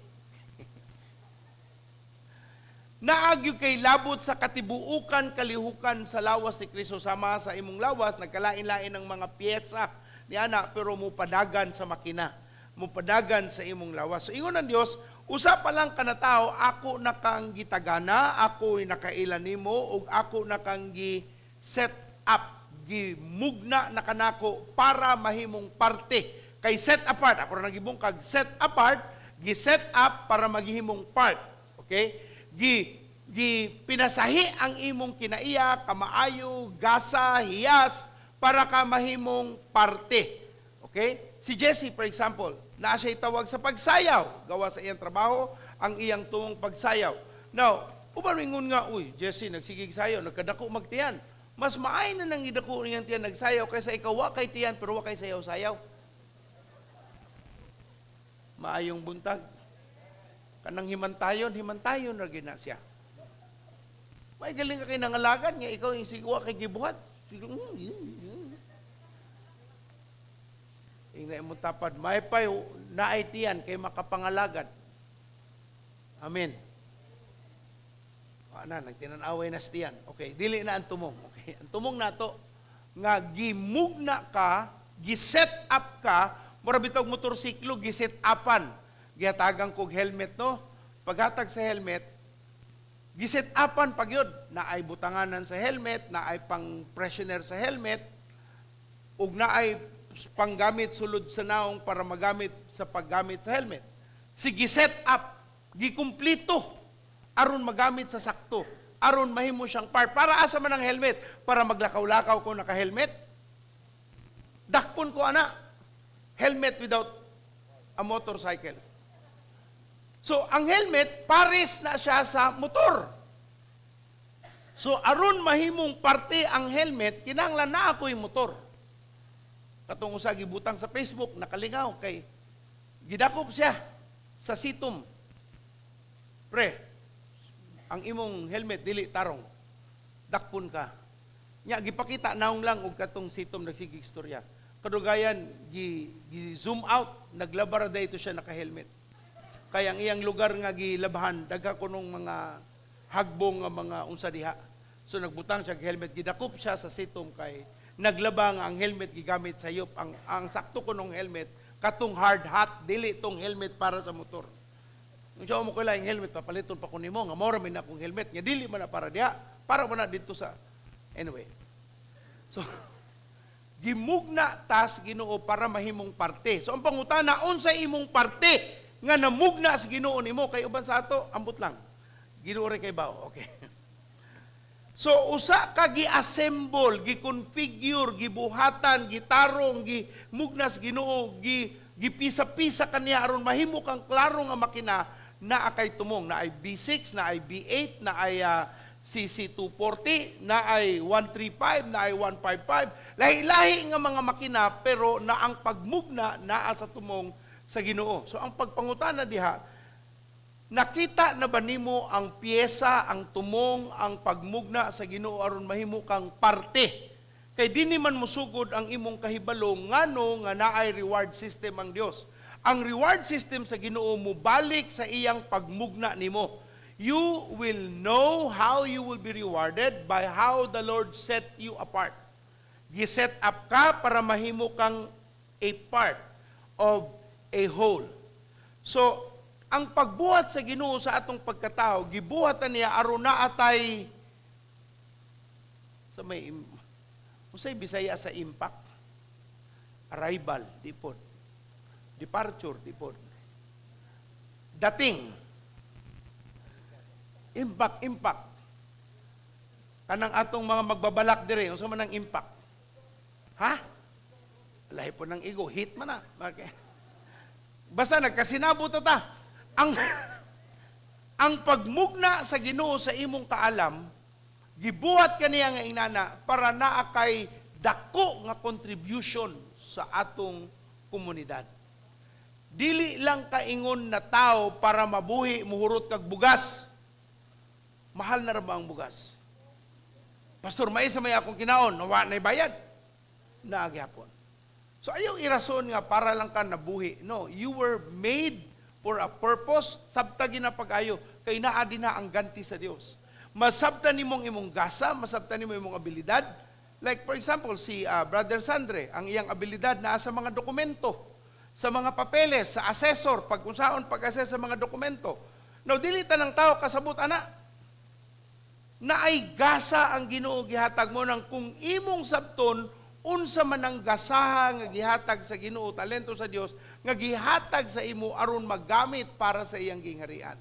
Naagyo kay labot sa katibuukan kalihukan sa lawas ni Kristo, sama sa imong lawas nagkalain-lain ng mga piyesa ni ana, pero mupadagan sa makina, mupadagan sa imong lawas. So ingon ng Dios, usa pa lang ka na tao, ako na kang gitagana, ako nakaila nimo ug ako na kang gi set up, gimugna na kanako para mahimong parte. Kay set apart, ako ra nagibungkag, set apart, gi set up para maghimong part. Okay? Gi pinasahi ang imong kinaiya, kamaayo, gasa, hiyas para ka mahimong parte. Okay? Si Jesse, for example, naa siya tawag sa pagsayaw. Gawa sa iyang trabaho, ang iyang tumong pagsayaw. Now, uban mingon nga, "Uy, Jesse, nagsigig sayaw, nagkadako magtiyan." Mas maay na nang idako niyang tiyan nagsayaw kaysa ikaw wa kay tiyan pero wa kay sayaw-sayaw. Maayong buntag. Kanang himantayon, himantayon ra gyud na siya. May galing ka kay nangalagad nga ikaw yung sigwa kay gibuhat. Siguro, Ingna imong tapad, may pay naay tiyan kay makapangalagad. Amen. Wa na, nagtinan-away na sa tiyan. Okay, dili na ang tumong. Okay, ang tumong nato nga gimugna ka, gi-set up ka, mura bitog motorsiklo, gi-set upan. Gihatagan kog helmet, no? Paghatag sa helmet, gi-set upan pag yun. Naay butanganan sa helmet, naay pang freshener sa helmet, ug naay panggamit sulod sa naong para magamit sa paggamit sa helmet. Sige, set up, gikumplito aron magamit sa sakto, aron mahimo siyang part. Para asa man ang helmet? Para maglakaw-lakaw ko naka-helmet? Dakpon ko ana. Helmet without a motorcycle. So, ang helmet, pares na siya sa motor. So, aron mahimong parte ang helmet, kinahanglan na ako'y motor. Katong usa gibutang sa Facebook, nakalingaw kay gidakop siya sa situm. Pre, ang imong helmet dili tarong. Dakpon ka. Nya gipakita naong lang og katong sitom nagsigig istorya. Kadugayan gi zoom out, naglaba ra dayto siya naka-helmet. Kay ang iyang lugar nga gilabahan dagha kunong mga hagbong nga mga unsa diha. So nagbutang siya og helmet, gidakop siya sa sitom kay naglaba nga ang helmet gigamit sa yop. Ang sakto kunong helmet katong hard hat, dili tong helmet para sa motor. Kung siya mo yung helmet, papaliton pa ko nimo nga mao ra man akong helmet nga dili man na para diha, para man na dito sa, anyway. So gimugna tas Ginoo para mahimong parte. So ang pangutana, unsa imong parte nga namugna sa Ginoo nimo? Kay uban sa ato ambot lang. Ginoo ra kay bao. Okay. So usa ka gi-assemble, gi-configure, gibuhatan, gitarong, gimugna sa Ginoo, gipisa-pisa kaniya aron mahimo kang klaro nga makina naa kay tumong, na ay B6, na ay B8, na ay CC240, na ay 135, na ay 155. Lahi-lahi nga mga makina pero na ang pagmugna naa sa tumong sa Ginoo. So ang pagpangutana diha, nakita na ba nimo ang piyesa, ang tumong, ang pagmugna sa Ginoo aron mahimo kang parte? Kay dinhi man mosugod ang imong kahibalo ngano nga naay reward system ang Dios. Ang reward system sa Ginoo mobalik sa iyang pagmugna nimo. You will know how you will be rewarded by how the Lord set you apart. Gi-set up ka para mahimo kang a part of a whole. So, ang pagbuhat sa Ginoo sa atong pagkatao, gibuhat na niya aron naa tay sa may unsay Bisaya sa impact? Arrival, di pod. Departure, di pod. Dating. Impact, impact. Kanang atong mga magbabalak dire, unsa man ang impact? Ha? Lahi po ng igo, hit man na. Okay. Basta nagkasinabot ta ta. Ang pagmugna sa Ginoo sa imong kaalam, gibuhat kaniya nga inana para naa kay dako nga contribution sa atong komunidad. Dili lang kaingon na tao para mabuhi muhurot kag bugas. Mahal na ra ba ang bugas? Pastor, may sa may akong kinaon, wa na bayad. Naa gyapon. So ayaw irason nga para lang ka nabuhi. No, you were made for a purpose. Sabta ginapag-ayo kay naa din na ang ganti sa Dios. Masabta nimong imong gasa, masabta nimo imong abilidad. Like for example, si Brother Sandre, ang iyang abilidad naa sa mga dokumento, sa mga papeles, sa assessor, pag-unsaon pag-assess sa mga dokumento. Now, dili tanang tao kasabot ana. Naay gasa ang Ginoo gihatag mo nang kung imong sabton unsa man ang gasaha nga gihatag sa Ginoo, talento sa Dios nga gihatag sa imo aron magamit para sa iyang gingharian.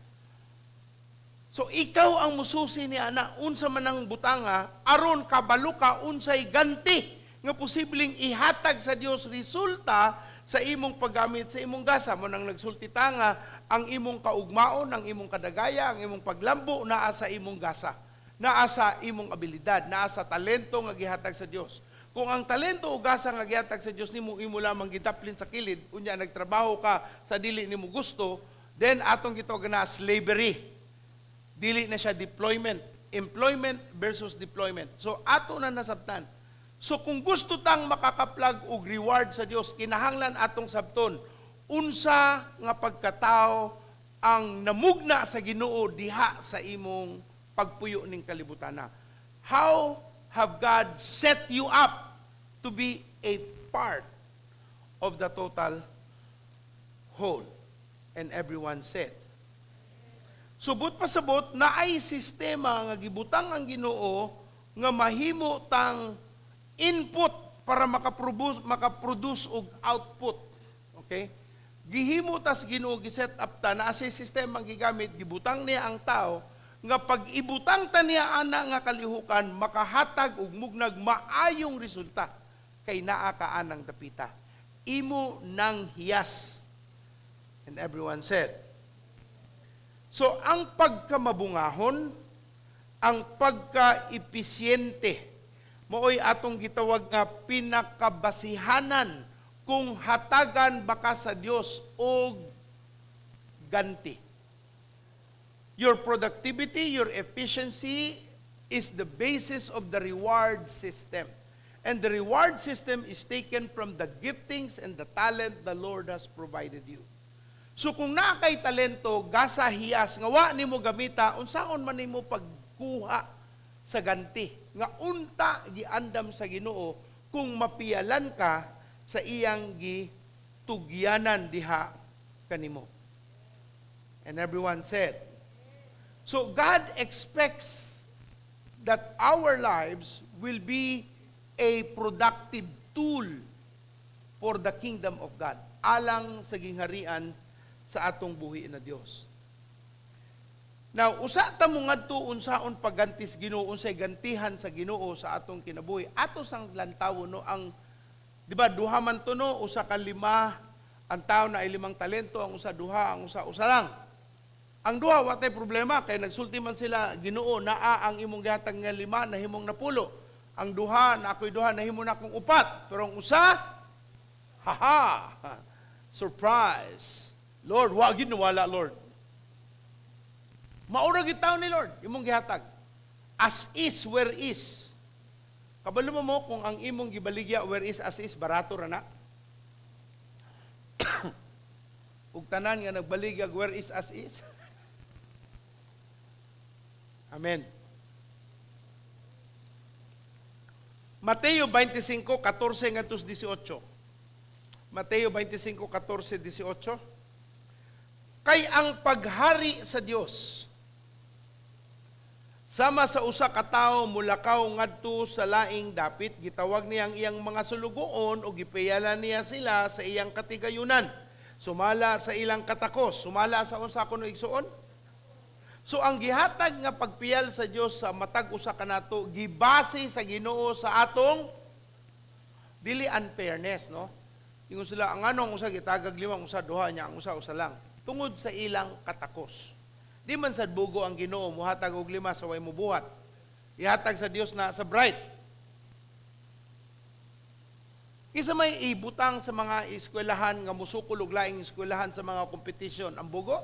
So ikaw ang mususi ni ana unsa man ang butanga aron kabalo ka unsay ganti nga posibleng ihatag sa Dios resulta sa imong paggamit sa imong gasa. Mo nang nagsulti ta nga ang imong kaugmaon, ang imong kadagaya, ang imong paglambo naa sa imong gasa, naa sa imong abilidad, naa sa talento nga gihatag sa Dios. Kung ang talento o gasa nga gihatag sa Dios nimo imo lamang gidaplin sa kilid, unya nagtrabaho ka sa dili nimo gusto, Then atong gitawag na slavery. Dili na siya deployment. Employment versus deployment. So ato na nasabtan. So kung gusto tang makakaplag og reward sa Dios, kinahanglan atong sabton unsa nga pagkatao ang namugna sa Ginoo diha sa imong pagpuyo ning kalibutana. How have God set you up to be a part of the total whole? And everyone said. Subot pasabot naay sistema nga gibutang ang Ginoo nga mahimo tang input para makaproduce og output. Okay? Gihimo tas Ginoo, giset up ta na sa sistema gigamit, gibutang niya ang tao nga pag ibutang ta niya ana nga kalihukan, makahatag og mugnag maayong resulta kay naa ka anang dapita. Imo nang hiyas. And everyone said. So ang pagkamabungahon, ang pagka-episyente, maoy atong gitawag nga pinakabasihanan kung hatagan baka sa Dios og ganti. Your productivity, your efficiency is the basis of the reward system. And the reward system is taken from the giftings and the talent the Lord has provided you. So kung naa kay talento, gasa hiyas, nga wa nimo gamita, unsaon man nimo pagkuha sa ganti? Nga unta giandam sa Ginoo kung mapiyalan ka sa iyang gitugyanan diha kanimo. And everyone said, so God expects that our lives will be a productive tool for the kingdom of God, alang sa gingharian sa atong buhi na Dios. Now, usa ta mo ngadto unsaon paggantis Ginoo, unsay gantihan sa Ginoo sa atong kinabuhi. Ato sang lantawon, no, ang di ba duha man to, no, usa ka lima ang tao na ay 5 talento, ang usa duha, ang usa usa lang. Ang duha wa tay problema kay nagsulti man sila, "Ginoo, naa ang imong gihatag nga 5, nahimong 10." Ang duha, na ako'y duha, nahimo na akong 4. Pero ang usa, haha, surprise. "Lord, wa gid nawala, Lord." Maura gyud taon ni Lord, imong gihatag. As is, where is. Kabalo mo mo kung ang imong gibaligya where is as is, barato ra na. Ug tanan nga nagbaligya where is as is. Amen. Mateo 25:14 ngadto 18. Mateo 25:14 18. Kay ang paghari sa Dios sama sa usa ka tawo mulakaw ngadto sa laing dapit, gitawag niya ang iyang mga sulugoon ug gipiyala niya sila sa iyang katigayunan. Sumala sa ilang katakos, sumala sa unsa kuno, igsuon? So ang gihatag nga pagpiyal sa Dios sa matag usa kanato gibase sa Ginoo sa atong dili unfairness, no? Ingon sila, ang anong usa gitagag 5, ang usa duha niya, ang usa usa lang. Tungod sa ilang katakos. Di man sad bugo ang Ginoo muhatag og 5 sa way mubuhat. Ihatag sa Dios na sa bright. Kisa may ibutang sa mga eskwelahan nga musukol og laing eskwelahan sa mga competition, ang bugo?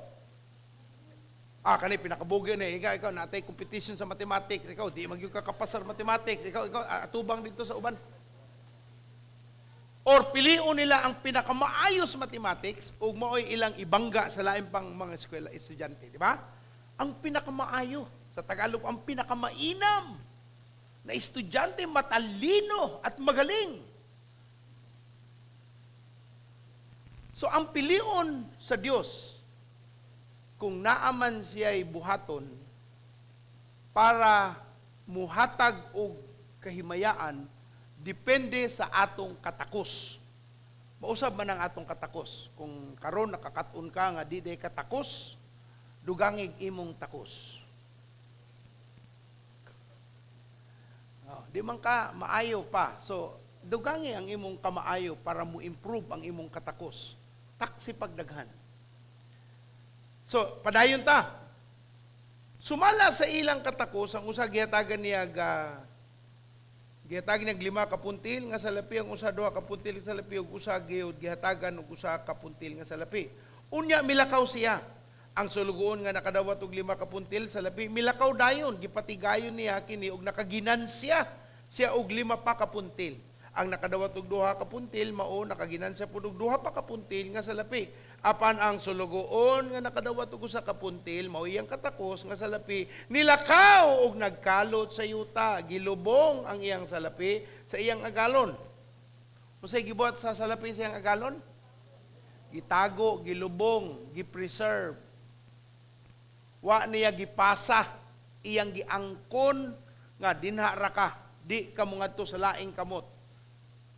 Kani pinakabugo ni ikaw, ikaw natay competition sa mathematics, ikaw di magyud ka kapasar mathematics, ikaw atubang dito sa uban. Or pilion nila ang pinakamaayos mathematics ug maoy ilang ibangga sa lain pang mga eskwela estudyante, di ba? Ang pinakamaayo sa Tagalog, ang pinakamainam na estudyante, matalino at magaling. So ang pilion sa Dios, kung naaman siya'y buhaton para muhatag og kahimayaan, depende sa atong katakos. Mausab man ang atong katakos. Kung karon nakakaton ka nga di day katakos, dugangig imong takos. Oh, di man ka maayo pa. So, dugangi ang imong kamaayo para mo improve ang imong katakos. Taksi pagdaghan. So, padayon ta. Sumala sa ilang katakos, ang usa gihatagan niya gihatagan niya 5 ka puntil nga salapi, ang usa 2 ka puntil nga salapi, ug usa gihatagan og 1 ka puntil nga salapi. Unya milakaw siya. Ang sulugoon nga nakadawat og 5 ka puntil salapi milakaw dayon, gipatigayon niya kini og nakaginansya siya og 5 pa ka puntil. Ang nakadawat og 2 ka puntil mao nakaginansya pud og 2 pa ka puntil nga salapi. Apan ang sulugoon nga nakadawat og 1 ka puntil mao iyang katakos nga salapi nilakaw og nagkalot sa yuta, gilubong ang iyang salapi sa iyang agalon. Unsay gibuhat sa salapi sa iyang agalon? Gitago, gilubong, gipreserve. Wa niya gipasa, iyang giangkon nga dinha ra ka, di ka mongadto sa laing kamot.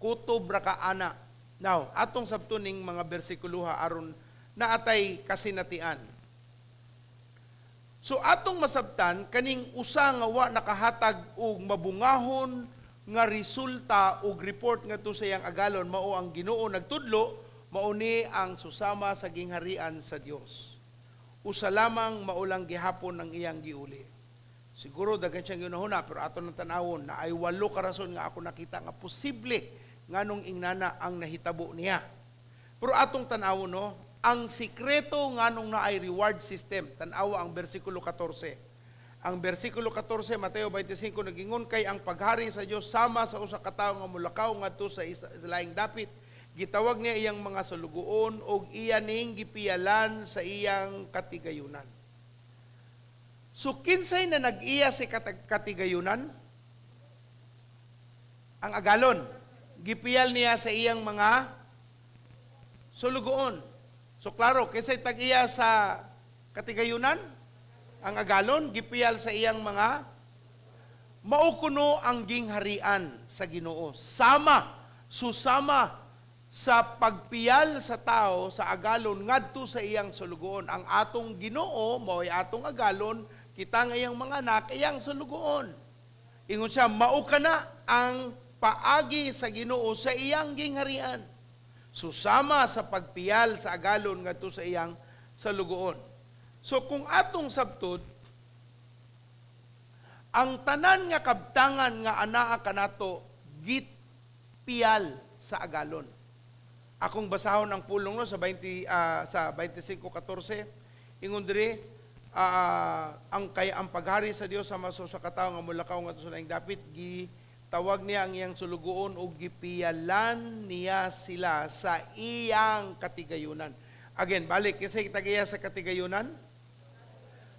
Kutob ra ka ana. Now, atong sabton ning mga bersikuloha aron naatay kasinatian. So atong masabtan kaning usa nga wa nakahatag og mabungahon nga resulta og report ngadto sa iyang agalon mao ang Ginoo nagtudlo, mao ni ang susama sa gingharian sa Dios. Usa lamang maulang gihapon ang iyang giuli. Siguro daghan siyang ginahuna, pero ato nang tan-awon na ay 8 ka rason nga ako nakita nga posible nganong ingnana ang nahitabo niya. Pero atong tan-awon, no, ang sikreto nganong naay reward system. Tan-awa ang bersikulo 14. Ang bersikulo 14, Mateo 25, nagingon kay ang paghari sa Dios sama sa usa ka tawo nga mulakaw ngadto sa sa laing dapit. Gitawag niya iyang mga sulugoon og iya ning gipiyalan sa iyang katigayunan. So kinsay na nag-iya sa katigayunan? Ang agalon. Gipiyal niya sa iyang mga sulugoon. So klaro, kinsay tag-iya sa katigayunan? Ang agalon, gipiyal sa iyang mga maukuno ang gingharian sa Ginoo. Sama, susama sa pagpiyal sa tao sa agalon ngadto sa iyang sulugoon. Ang atong Ginoo mao'y atong agalon, kita nga iyang mga anak iyang sulugoon. Ingon siya, mao ka na ang paagi sa Ginoo sa iyang gingharian. Susama sa pagpiyal sa agalon ngadto sa iyang salugoon. So kung atong sabtod, ang tanan nga kabtangan nga anaa kanato gitpiyal sa agalon. Akong basahon ang pulong no sa sa 25:14, ingon diri, ang kay ang paghari sa Dios sama sa usa ka tawo nga mulakaw ngadto sa laing dapit, gitawag niya ang iyang sulugoon ug gipiyalan niya sila sa iyang katigayunan. Again, balik kinsay tag-iya sa katigayunan?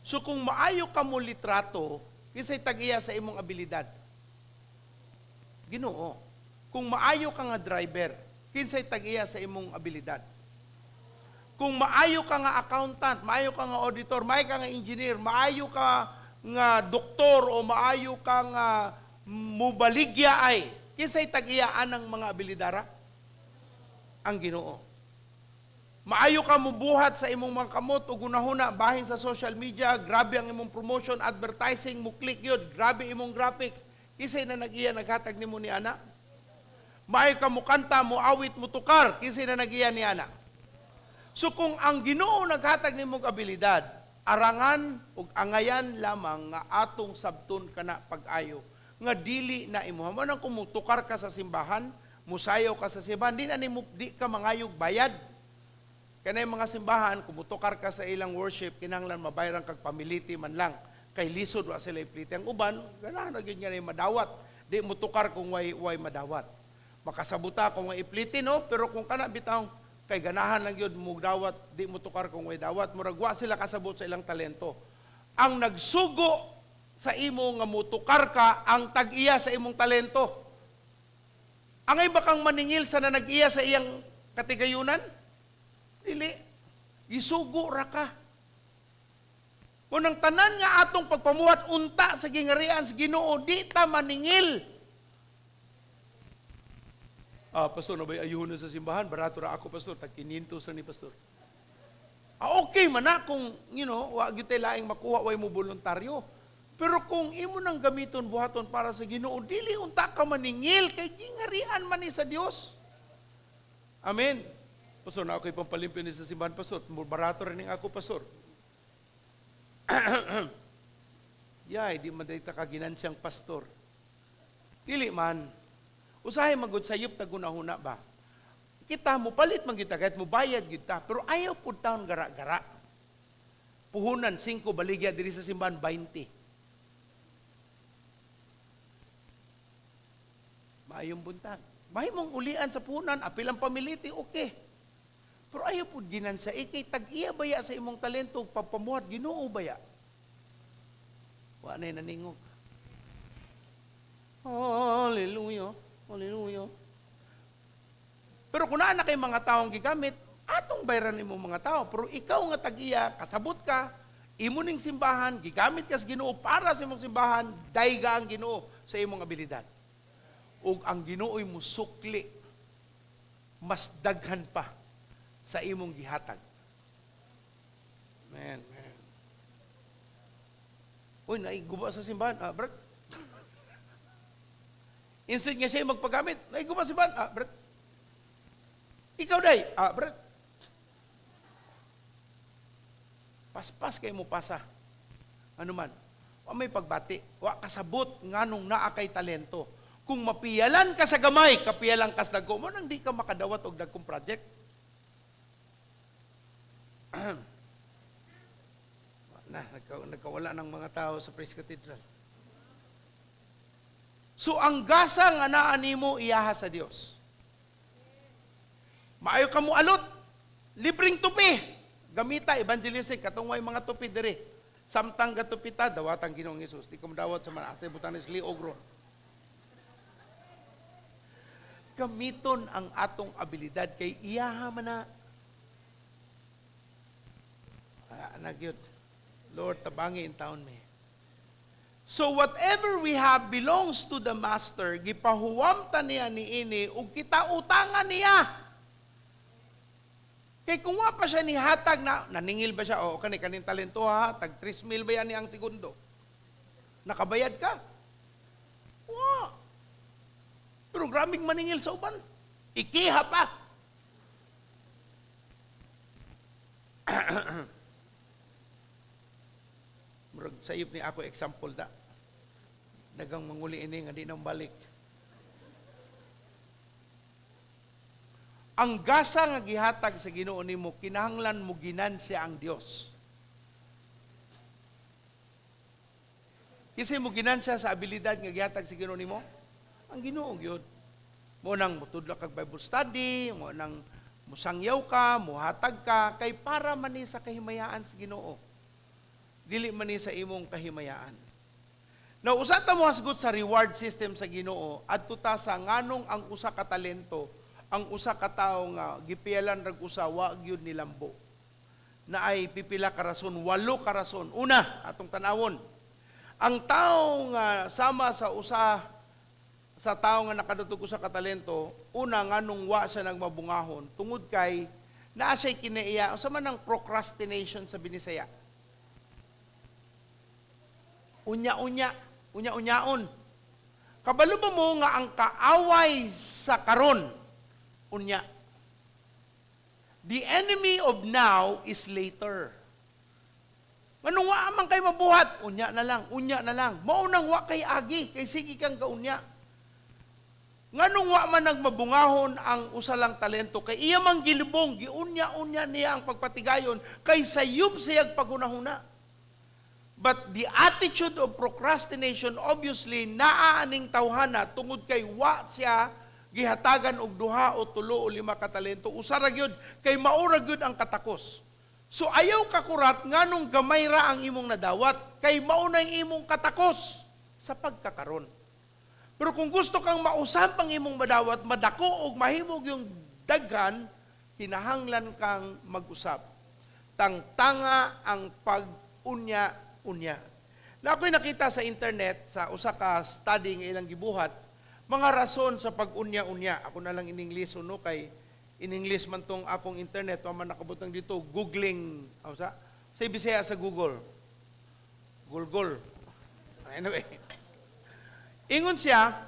So kung maayo ka mo litrato, kinsay tag-iya sa imong abilidad? Ginoo. Kung maayo ka nga driver, kinsay tag-iya sa imong abilidad? Kung maayo ka nga accountant, maayo ka nga auditor, maayo ka nga engineer, maayo ka nga doktor o maayo ka nga mubaligya ay, kinsay tag-iya anang mga abilidara? Ang Ginoo. Maayo ka mubuhat sa imong mga kamot o gunahuna bahin sa social media, grabe ang imong promotion, advertising, mo-click yun, grabe imong graphics. Kinsay na nag-iya naghatag nimo ni ana? Maayo ka mukanta, muawit, mutukar, kinsay na nag-iya ni ana? So kung ang Ginoo naghatag nimong abilidad, arangan ug angayan lamang nga atong sabton kana pag-ayo nga dili na imo. Mo nang kung mutukar ka sa simbahan, musayaw ka sa simbahan, di na nimo, di ka mangayog bayad. Kanay mga simbahan, kung mutukar ka sa ilang worship, kinahanglan mabayaran kag pamiliti man lang. Kay lisod wa sila ipliti. Ang uban, ganahan ra gyud nga nay madawat. Di mutukar kung way madawat. Makasabuta kung way ipliti, no? Pero kung kana bitaw kay ganahan lang gyud mugdawat, di mutukar kung way dawat. Murag wa sila kasabot sa ilang talento. Ang nagsugo sa imo nga mutukar ka, ang tag-iya sa imong talento. Angay ba kang maningil sa na nag-iya sa iyang katigayunan? Dili. Isugo ra ka. Kung ang tanan nga atong pagpamuhat unta sa gingarian sa Ginoo, di ta maningil. Pastor, nabay ayuhon na sa simbahan, barato ra ako, pastor, tag 500 ra ni pastor. Okay man na kung, wa gyud tay laing makuha, way mo voluntaryo. Pero kung imo nang gamiton buhaton para sa Ginoo, dili unta ka maningil kay gingarian man ni sa Dios. Amen. Pastor, na ako'y pampalimpyo ni sa simbahan, pastor. Barato rin ako, pastor. Yay, di man day ta kaginansyang pastor. Dili man. Usahay magud sayop ta gunahuna ba? Kita mo palit man gyud ta, kahit mo bayad gyud ta, pero ayaw pud taon gara-gara. Puhunan 5, baligya diri sa simbahan 20. Maayong buntag. Mahimong ulian sa puhunan, apil ang pamiliti, okay. Pero ayaw pud ginansya, ikay tag-iya baya sa imong talento ug pagpamuhat, Ginoo baya. Wa na'y naningog. Hallelujah, hallelujah. Pero kung naa na kay mga taong gigamit, atong bayran imong mga tao. Pero ikaw nga tag-iya, kasabot ka, imo ning simbahan, gigamit ka sa Ginoo para sa imong simbahan, dayga ang Ginoo sa imong abilidad. Ug ang Ginoo'y musukli mas daghan pa sa imong gihatag. Man, man. Uy, naiguba sa simbahan. Ah, Brad. Instead nga siya magpagamit, naiguba sa simbahan. Ah, Brad. Ikaw day. Ah, Brad. Paspas kay mo pasa. Ano man. Wa may pagbati. Wa kasabot nganong naa kay talento. Kung mapiyalan ka sa gamay, kapiyalan ka sa dagko mo, nang di ka makadawat og dagkong project. Na, nagkawala ng mga tao sa Praise Cathedral. So ang gasa nga naa nimo iyaha sa Dios. Maayo ka mo alot, libreng tupi. Gamita evangelistic katong way mga tupi diri. Samtang gatupi ta dawatan Ginoong Hesus. Di ko madawat sa mga asa butan ni liog ron. Gamiton ang atong abilidad kay iyaha man na. Ah, nagyod. Lord, tabangi in taon mi. So whatever we have belongs to the master, gipahuwam ta niya niini ug kita utangan niya. Kay kung wa pa siya ni hatag na naningil ba siya, o kani kaning talento ha, tag 3 mil ba yan ni ang segundo? Nakabayad ka? Wa. Pero grabing maningil sa uban. Ikiha pa. Murag sayop ni ako example da. Nagang manguli ini nga di nang balik. Ang gasa nga gihatag sa Ginoo nimo kinahanglan mo ginansya ang Dios. Kasi mo ginansya sa abilidad nga gihatag sa Ginoo nimo, ang Ginoo gyud. Mo nang motudlo kag Bible study, mo nang musangyaw ka, muhatag ka kay para man ni sa kahimayaan sa Ginoo. Dili man ni sa imong kahimayaan. Now, usa ta mo hasgot sa reward system sa Ginoo adto ta sa nganong ang usa ka talento, ang usa ka tawo nga gipiyalan rag usa wa gyud nilambo. Na ay pipila ka rason, walo ka rason. Una, atong tanawon. Ang tawo nga sama sa usa sa tawo nga nakadutog usa ka talento, una nganong wa siya nagmabungahon tungod kay naa siya'y kinaiya unsa man ang procrastination sa Binisaya? Unya-unya, unya-unyaon. Kabalo ba mo nga ang kaaway sa karon? Unya. The enemy of now is later. Manong wa man kay mabuhat, unya na lang, unya na lang. Maunang wa kay agi, kay sige kang kaunya. Nganong wa man nagmabungahon ang usa lang talento, kay iya mang gilubong, giunya-unya niya ang pagpatigayon, kay sayop siyag paghunahuna. But the attitude of procrastination obviously naa aning tawhana tungod kay wa siya gihatagan og duha o tulo o lima ka talento. Usa ra gyud kay mao ra gyud ang katakos. So ayaw kakurat nganong gamay ra ang imong nadawat kay mao nay imong katakos sa pagkakaron. Pero kung gusto kang mausap ang imong madawat, madako og mahimog yung daghan, kinahanglan kang mag-usap. Tangtanga ang pag-unya-unya. Na ako'y nakita sa internet, sa usa ka study nga ilang gibuhat, mga rason sa pag-unya-unya. Ako na lang in English, no, kay in English man tong akong internet, wa man nakabutang dito, googling, sa Bisaya sa Google. Google. Anyway. Ingon siya,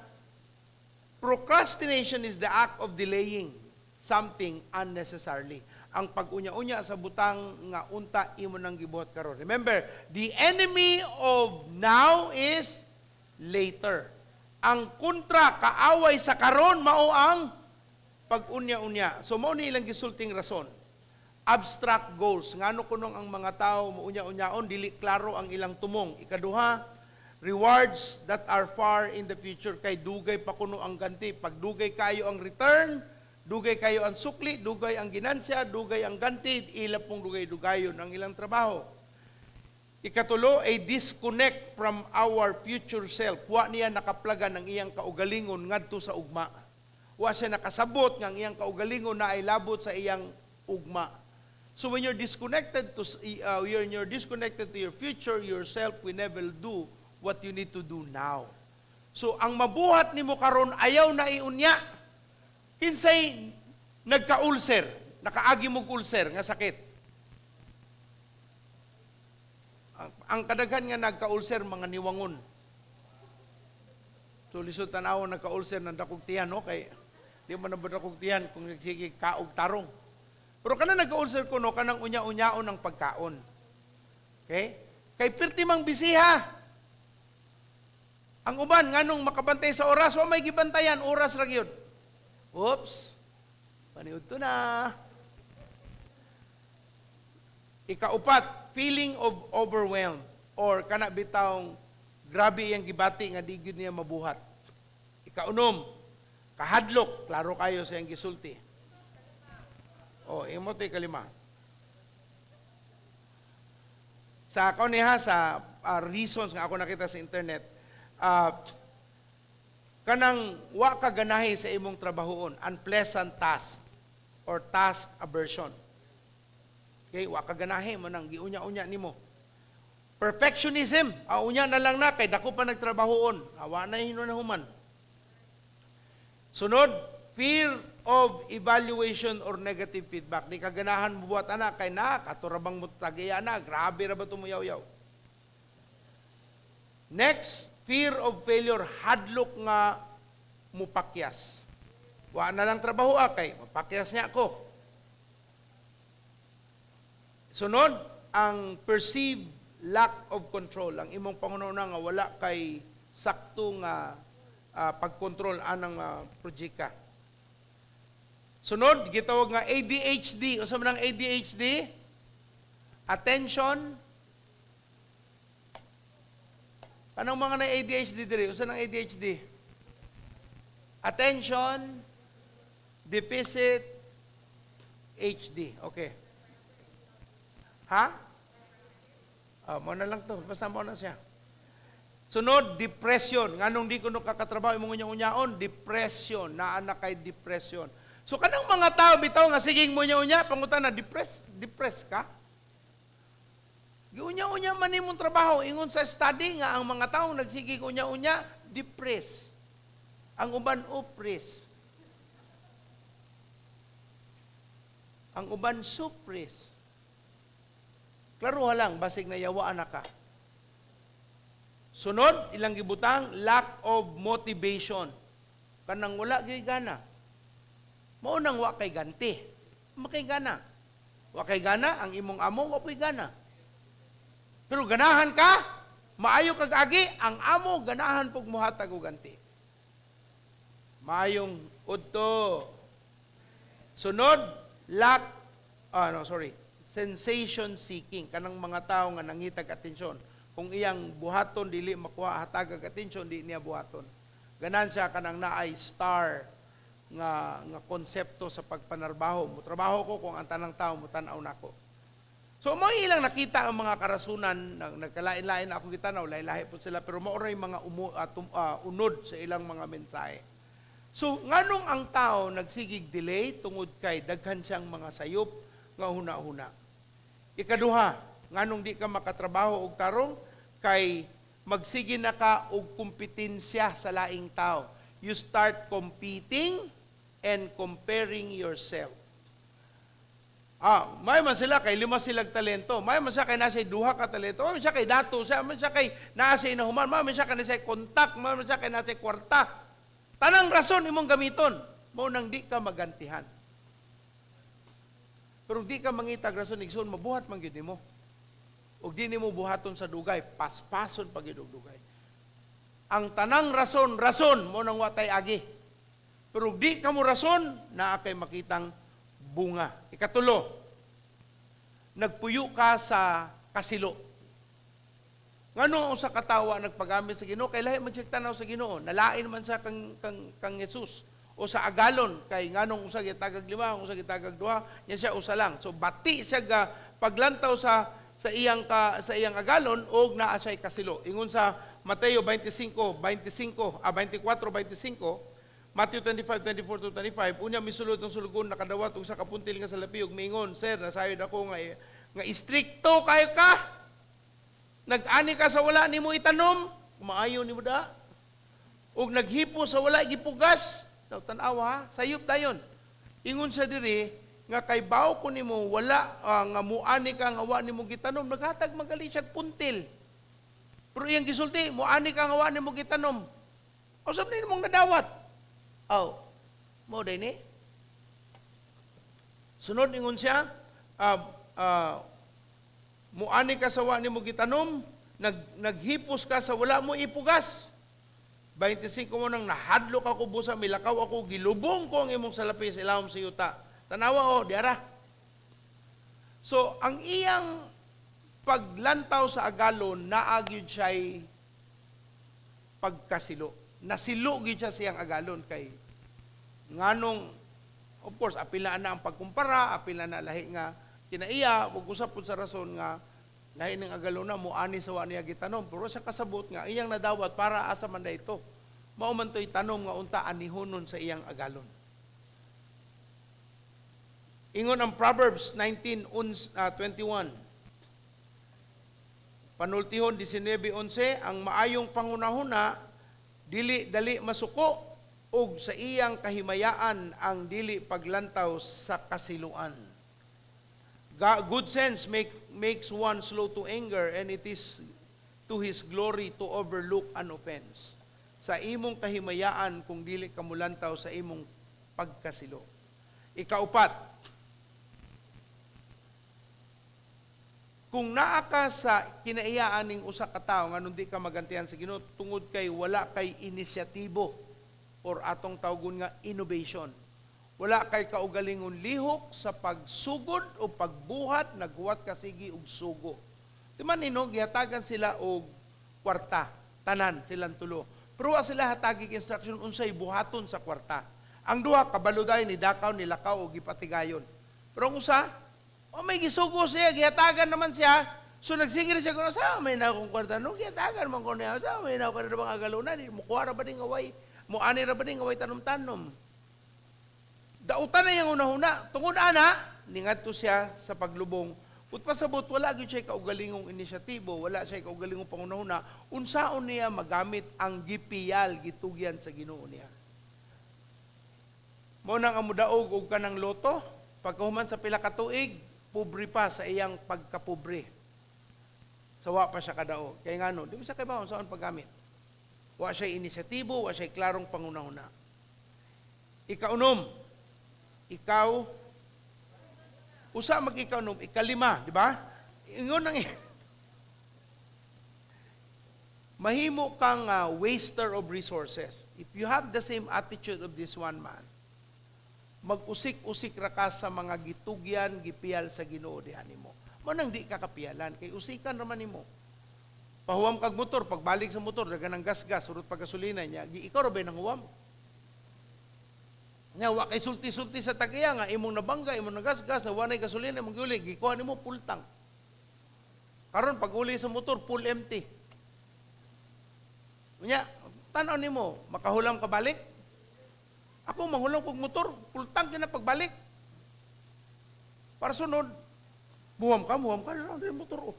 procrastination is the act of delaying something unnecessarily. Ang pag-unya-unya sa butang nga unta imo nang gibuhat karon. Remember, the enemy of now is later. Ang kontra kaaway sa karon mao ang pag-unya-unya. So mao ni ilang gisulting rason. Abstract goals. Ngano kunong ang mga tao muunya-unyaon, dili klaro ang ilang tumong. Ikaduha, rewards that are far in the future, kay dugay pa kuno ang ganti. Pag dugay kayo ang return, dugay kayo ang sukli, dugay ang ginansya, dugay ang ganti, ila pong dugay-dugayon ang ilang trabaho. Ikatulo, a disconnect from our future self. Wa niya nakaplagan ang iyang kaugalingon ngadto sa ugma. Wa siya nakasabot nga ang iyang kaugalingon na ay labot sa iyang ugma. So when you're disconnected to your future yourself, we never do what you need to do now. So ang mabuhat nimo karon ayaw na iunya. Kinsay nagka-ulcer, nakaagi mo ulcer nga sakit? Ang kadaghan nga nagka-ulcer mga niwangon. So lisod tan-awon nagka-ulcer ng dakog tiyan, no, kay di man na ba dakog tiyan kung nagsige kaog tarong. Pero kanang nagka-ulcer ko, no, kanang unya-unyaon ang pagkaon. Okay? Kay pirti mang bisiha. Ang uban nganong makabantay sa oras, wa may gibantayan, oras ra gyud. Oops. Paniud to na. Ikaupat, feeling of overwhelm or kana bitawng grabe iyang gibati nga di gyud niya mabuhat. Ikaunom, kahadlok, klaro kayo sa iyang gisulti. O, imo to ikalima. Sa ako niya, sa reasons nga ako nakita sa internet, kanang wa ka ganahi sa imong trabahoon, unpleasant task or task aversion. Okay, wa ka ganahi mo nang giunya-unya nimo. Perfectionism, unya na lang na kay dako pa nagtrabahoon, wa na hinunahuman. Sunod, fear of evaluation or negative feedback. Di ka ganahan buhat ana kay na katurabang mo tagiya na, grabe ra ba tumuyaw-yaw. Next, fear of failure, hadlok nga mupakyas. Wa na lang trabaho kay mapakyas niya ako. Sunod, ang perceived lack of control. Ang imong pangununa nga wala kay sakto nga pagkontrol anang proyekta. Sunod, gitawag nga ADHD. Unsa man ang ADHD? Attention. Anong mga na ADHD diri? Unsa nang ADHD? Attention Deficit HD. Okay. Ha? Mo na lang to. Basta mo na siya. Sunod, depression. Nganong di ko no kakatrabaho imong unya-unyaon? Depression. Naa na kay depression. So kanang mga tao bitaw nga siging mo unya-unya, pangutan na depressed ka? Giunya-unya man nimong trabaho, ingon sa study nga ang mga tao nagsigig unya-unya, depressed. Ang uban oppressed. Ang uban suppressed. Klaro lang, basig na yawaan na ka. Sunod, ilang gibutang, lack of motivation. Kanang wala gyud gana. Mao nang wa kay ganti. Makay gana. Wa kay gana, ang imong amo, wa po'y gana. Pero ganahan ka, maayo kag agi, ang amo ganahan pug mohatag og ganti. Maayong udto. Sunod, sensation seeking, kanang mga tao nga nangitag atensyon. Kung iyang buhaton dili makuha hatagag atensyon, di niya buhaton. Ganan siya kanang naay star nga konsepto sa pagpanarbaho. Mutrabaho ko kung ang tanang tao mutan-aw nako. So mo ilang nakita ang mga karasunan, nagkalain-lain ako gitanaw, lahi-lahi po sila, pero mao ra yung mga unod sa ilang mga mensahe. So nganong ang tao nagsigig delay tungod kay daghan siyang mga sayop nga huna-huna. Ikaduha, nganong di ka makatrabaho og tarong kay magsige na ka og kompetensya sa laing tao. You start competing and comparing yourself. May man sila kay lima silag talento, may man siya kay nasa duha ka talento, may man siya kay dato siya, may man siya kay nasa inahuman, may man siya kay nasa kontak, may man siya kay nasa kwarta. Tanang rason imong gamiton, mao nang di ka magantihan. Pero di ka mangitag rason igsoon, mabuhat man gyud nimo. Ug di nimo buhaton sa dugay, paspason pa gyud og dugay. Ang tanang rason, rason mo nang watay agi. Pero di ka mo rason, naa kay makitang bunga. Ikatulo, Nagpuyo ka sa kasilo. Ngano ang usa ka tawo nagpagamit sa Ginoo kay lahi man siya tanaw sa Ginoo, nalain man siya kang Jesus o sa agalon, kay nganong usa gitagag lima, ang usa gitagag duha, nya siya usa lang. So bati siya ga paglantaw sa iyang agalon og naa siya kasilo. Ingon sa Mateo 25:25, 24:25, Matthew 25:24 to 25, unya misulod ang sulugoon, nakadawat og usa ka puntil nga salapi ug miingon, "Sir, nasayod ako nga istrikto kayo ka. Nag-ani ka sa wala nimo itanom, maayo nimo da. Ug naghipo sa wala gipugas." Daw tan-awa ha, sayop dayon. Ingon siya diri nga kay baw ko nimo wala nga muani ka nga wa nimo gitanom, naghatag magali siya puntil. Pero iyang gisulti, muani ka nga wa nimo gitanom. Usab ni mong nadawat. Aw, mo day ni. Sunod ingon siya, muani ka sa wa nimo gitanom, naghipos ka sa wala mo ipugas. 25 mo nang nahadlok ako busa, milakaw ako, gilubong ko ang imong salapi sa ilawom sa yuta. Tanawa o, diara. So, ang iyang paglantaw sa agalon, naa gyud siya'y pagkasilo. Nasilo gyud siya sa iyang agalon kay nganong, of course, apil na ang pagkumpara, apil na lahi nga kinaiya, ug usab pud sa rason nga lahi ng agalon na muani sa wa niya gitanom. Pero sa kasabot nga iyang nadawat para asa man ito. Mao man to'y tanom nga unta anihonon sa iyang agalon. Ingon ang Proverbs 19:21. Panultihon 19:11, ang maayong panghunahuna dili dali masuko ug sa iyang kahimayaan ang dili paglantaw sa kasiluan. Good sense makes one slow to anger, and it is to his glory to overlook an offense. Sa imong kahimayaan kung dili ka mulantaw sa imong pagkasilo. Ikaupat, kung naa ka sa kinaiyaan ning usa ka tawo nganong di ka magantihan sa Ginoo tungod kay wala kay inisyatibo or atong tawgon nga innovation. Wala kay kaugalingon lihok sa pagsugod o pagbuhat, naghuwat ka sige og sugo. Di man ino, gihatagan sila og kwarta, tanan silang tulo. Pero wa sila hatagig instruction unsay buhaton sa kwarta. Ang duha kabalo dayon ni dakaw, ni lakaw og gipatigayon. Pero ang usa, oh, may gisugo siya, gihatagan naman siya. So nagsigir siya kuno, sa may na akong kwarta no, gihatagan man ko niya, sa may na ako na bang agalunan, mukuha ra ba ding away, muani ra ba ding away tanom-tanom. Dautan na iyang unahuna. Tungod ana, ningadto siya sa paglubong. Kung pasabot, wala gyud siya kaugalingong inisyatibo, wala siya kaugalingong pangunahuna, unsaon niya magamit ang gipiyal, gitugyan sa Ginoo niya. Mao nang amudaog og kanang loto, pagkahuman sa pila ka tuig, pobre pa sa iyang pagkapobre. Sawa pa siya kadaog. Kaya ngano, di mo siya kay unsaon paggamit. Wa siya inisyatibo, wa siya klarong pangunahuna. Ikaunom, ikaw, usa mag-ikaunom, ikalima, di ba? Ingon ang mahimo kang waster of resources. If you have the same attitude of this one man, mag-usik-usik ra ka sa mga gitugyan, gipiyal sa Ginoo diha nimo. Mao nang di ka kapiyalan, kay usikan ra man nimo. Pahuwam kag motor, pagbalik sa motor, dagan ang gas-gas, surot pag gasolina niya, ikaw ra ba nang huwam? Nya wa kay sulti-sulti sa tag-iya nga imong nabangga, imong nagasgas, na wa nay gasolina, imong giuli, gikuha nimo full tank. Karon pag uli sa motor, full empty. Unya, tan-aw nimo, makahulam ka balik? Ako manghulam kog motor, full tank na pagbalik. Para sunod, buham ka, ano ang motor oh.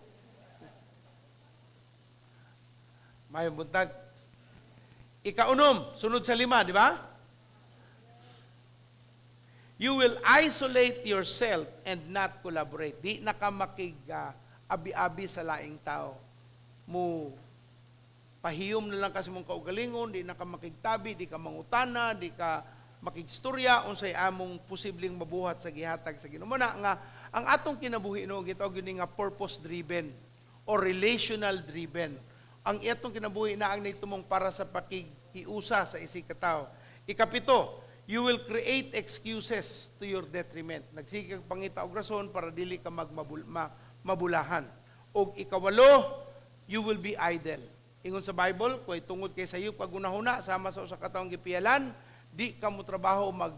Mayong buntag. Ikaunom, sunod sa lima, di ba? You will isolate yourself and not collaborate. Di na ka makig abi-abi sa laing tao. Mo pahiyom na lang kasi mong kaugalingon, di na ka makigtabi, di ka mangutana, di ka makigstorya unsay among posibleng mabuhat sa gihatag sa Ginoo. Muna nga ang atong kinabuhi no gitawag gyud nga purpose driven or relational driven. Ang atong kinabuhi na ang naitumong para sa pakighiusa sa isig ka tawo. Ikapito, You will create excuses to your detriment. Nagsige kag pangita og rason para dili ka mabulahan. Og ikawalo, you will be idle. Ingon sa Bible, kung tungod kay sayop kag hunahuna sama sa usa ka taong gipiyalan, di ka mo trabaho, mag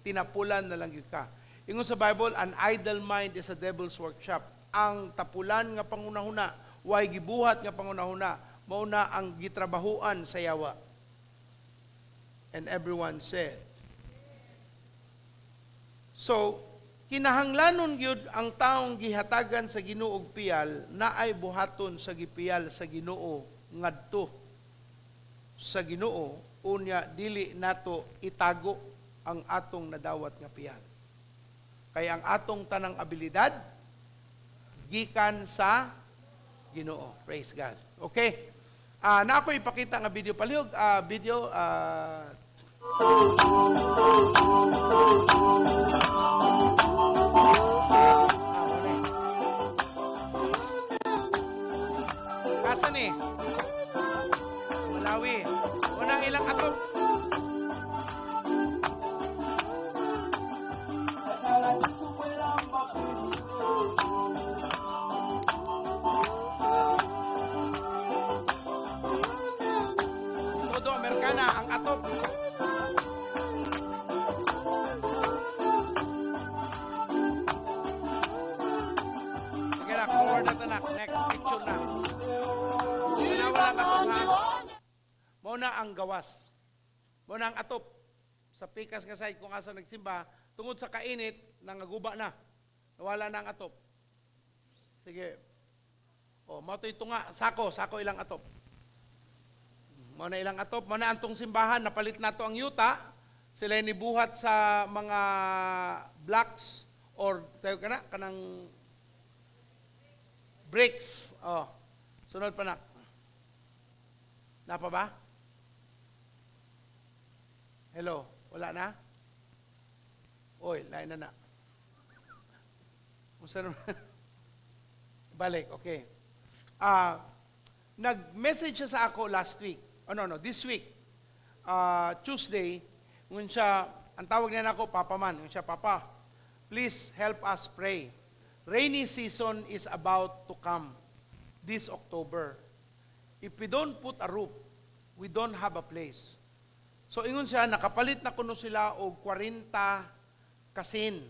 tinapulan na lang gyud ka. Ingon sa Bible, an idle mind is a devil's workshop. Ang tapulan nga panghunahuna, way gibuhat nga panghunahuna, mao na ang gitrabahuan sa yawa. And everyone said. So, kinahanglanon gyud ang taong gihatagan sa Ginoo og piyal naay buhaton sa gipiyal sa Ginoo ngadto sa Ginoo, unya dili nato itago ang atong nadawat nga piyal. Kay ang atong tanang abilidad gikan sa Ginoo. Praise God. Okay. Na ako ipakita nga video palihog, video wala eh. Asa ni? Malawi. Unang ilang atop. Todo Amerikana ang atop. Sige na, forward na tanak. Next picture na. Wala, wala ka ha. Mao na ang gawas. Mao na ang atop. Sa pikas nga side kung asa nagsimba, tungod sa kainit, nangaguba na. Nawala na ang atop. Sige. O, mao to nga, sako, sako ilang atop. Mao na ilang atop, mao na antong simbahan, napalit nato ang yuta, sila nibuhat sa mga blocks or tayo kana kanang bricks. Oh. Sunod pa na. Napa ba? Hello, wala na? Oy, lain na na. Unsa naman? Balik, okay. Nag-message siya sa ako last week. Oh, no, this week. Tuesday, ngun siya, ang tawag niya nako, Papa man. Ngun siya, "Papa, please help us pray. Rainy season is about to come this October. If we don't put a roof, we don't have a place." So ingon siya, nakapalit na kuno sila og 40 kasin.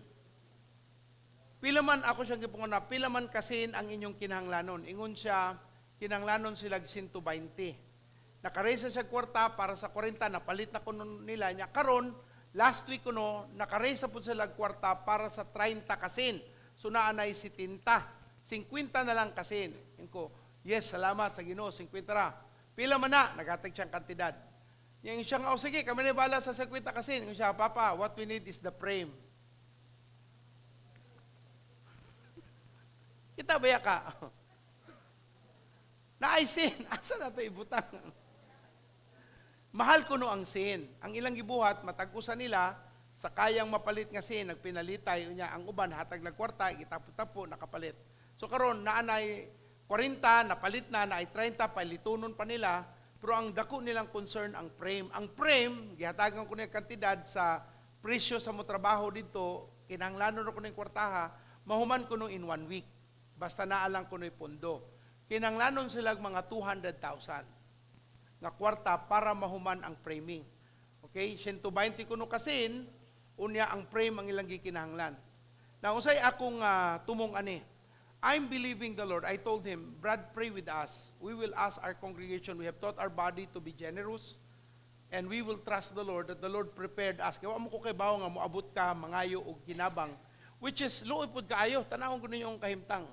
Pila man ako siyang gipunguna, "Pila man kasin ang inyong kinahanglanon?" Ingon siya, kinahanglanon sila 120. Nakaraise siya kwarta para sa 40, napalit na kuno nila niya. Karon, last week kuno, nakaraise pud sila kwarta para sa 30 kasin. So naa nay 70. 50 na lang kasin. Ingon ko, "Yes, salamat sa Ginoo, 50 ra. Pila man na?" Naghatag siyang kantidad. Yang siya nga, "Oh, sige, kami na bahala sa 50 kasin." Yung siya, "Papa, what we need is the frame." Kita ba ya ka? Naay sin. Asa na ito ibutang? Mahal kuno ang sin. Ang ilang gibuhat, matag-usa nila, sa kayang mapalit nga sin, nagpinalitay unya ang uban, hatag na kwarta, gitapo-tapo, nakapalit. So karon naanay 40, napalit na, naay 30, palitunon pa nila, pero ang dako nilang concern ang frame. Ang frame, gihatagan ko niya kantidad sa presyo sa mo trabaho dito, kinahanglanon ko ning kwartaha, mahuman ko no in one week. Basta naalang ko no'y pondo. Kinahanglanon sila mga 200,000 nga kwarta para mahuman ang framing. Okay, 120 kuno kasin, unya ang frame ang ilang gikinahanglan. Now, unsay akong tumong ani? I'm believing the Lord. I told him, "Brad, pray with us. We will ask our congregation. We have taught our body to be generous. And we will trust the Lord that the Lord prepared us." Kaya wa mo ko kay bawo nga moabot ka, mangayo og kinabang. Which is, luoy pod kaayo. Tanawon ko ninyo ang kahimtang.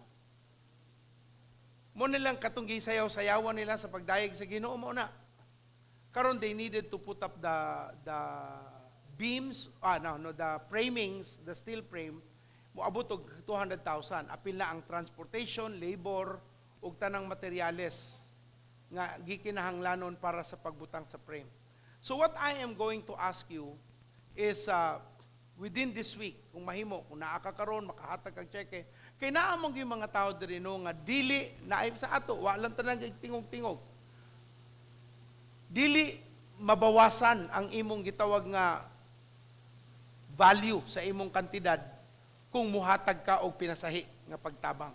Mo nilang katong gisayaw-sayawan nila sa pagdayeg sa Ginoo mo na. Karon they needed to put up the beams, no, the framings, the steel frame, moabot og 200,000. Apil na ang transportation, labor, ug tanang materyales nga gikinahanglanon para sa pagbutang sa frame. So what I am going to ask you is within this week, kung mahimo, kung naa ka karon, makahatag kag tseke, kay naa mong yung mga tao diri no nga dili na sa ato, wa lang tanang tingog-tingog. Dili mabawasan ang imong gitawag nga Value sa imong kantidad kung muhatag ka og pinasahi nga pagtabang.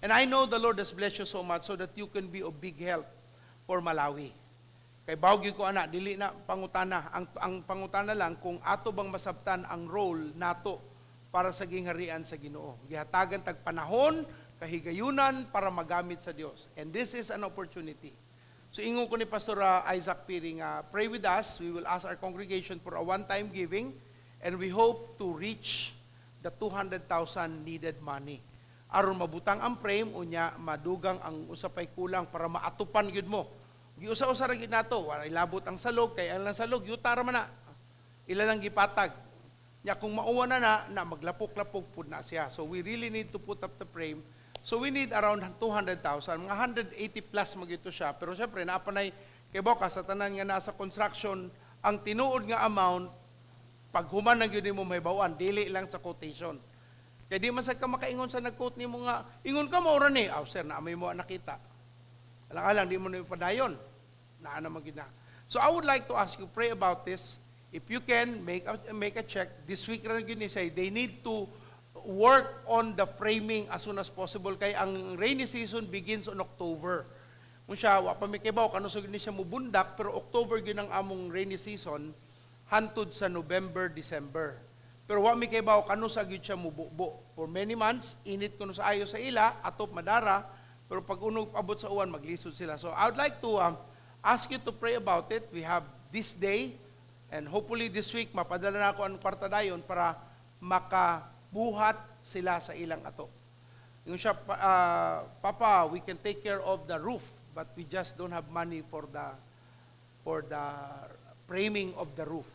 And I know the Lord has blessed you so much so that you can be of big help for Malawi. Kay bawog gyud ko ana, dili na pangutana. Ang pangutana lang kung ato bang masabtan ang role nato para sa gingharian sa Ginoo. Gihatagan tag panahon, kahigayunan para magamit sa Dios. And this is an opportunity. So ingon ko ni Pastor Isaac Piri nga pray with us. We will ask our congregation for a one-time giving and we hope to reach the 200,000 needed money. Aron mabutang ang frame, unya madugang ang usa pay kulang para maatupan gyud mo. Giusa-usa ra gyud nato, wala ilabot ang salog kay ang lang salog yuta ra man na. Ila lang gipatag. Nya kung mauwa na na, na maglapok-lapok pud na siya. So we really need to put up the frame. So we need around 200,000, mga 180 plus magito siya. Pero syempre naa pa nay kay boka sa tanan nga nasa construction, ang tinuod nga amount pag human na gyud nimo mahibaw-an, dili lang sa quotation. Kay di man sad ka makaingon sa nag-quote nimo nga, ingon ka mao ra ni. Aw sir, naa may mo nakita. Alang-alang di mo na padayon. Naa naman gyud na. So I would like to ask you, pray about this. If you can, make a check. This week ra gyud ni say, they need to work on the framing as soon as possible kay ang rainy season begins on October. Kung siya, wa pa mi kibaw kano sa ni siya mubundak, pero October gyud ang among rainy season hantud sa November, December. Pero wa mi kibaw kano sa gyud siya mububo. For many months, init kuno sa ayo sa ila, atop madara, pero pag unog abot sa uwan, maglisod sila. So I would like to ask you to pray about it. We have this day, and hopefully this week, mapadala na ako ang kwarta dayon para makabuhat sila sa ilang ato. Yung siya, "Papa, we can take care of the roof, but we just don't have money for the framing of the roof."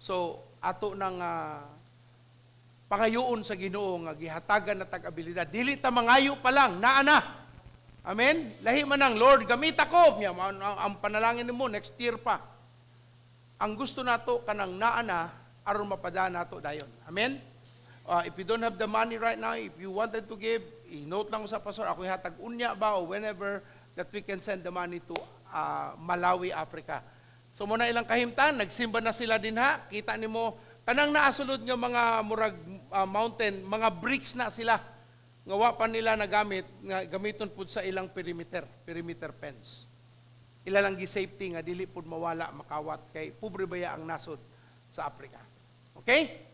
So, ato nang pangayoon sa Ginoo nga gihatagan na tag abilidad. Dili ta mangayo pa lang, naa na. Amen? Lahi man ang Lord, gamit ako. Nya, ang panalangin nimo next year pa. Ang gusto nato kanang naa na aron mapada nato dayon. Amen? If you don't have the money right now, if you wanted to give, i-note lang ko sa pastor, ako ihatag unya ba o whenever that we can send the money to Malawi, Africa. So mao na ilang kahimtang, nagsimba na sila dinha, kita nimo kanang naasulod nga mga murag mountain, mga bricks na sila nga wa pa nila nagamit nga gamiton pud sa ilang perimeter fence. Ila lang gi-safety nga dili pud mawala, makawat kay pobre baya ang nasod sa Africa. Okay?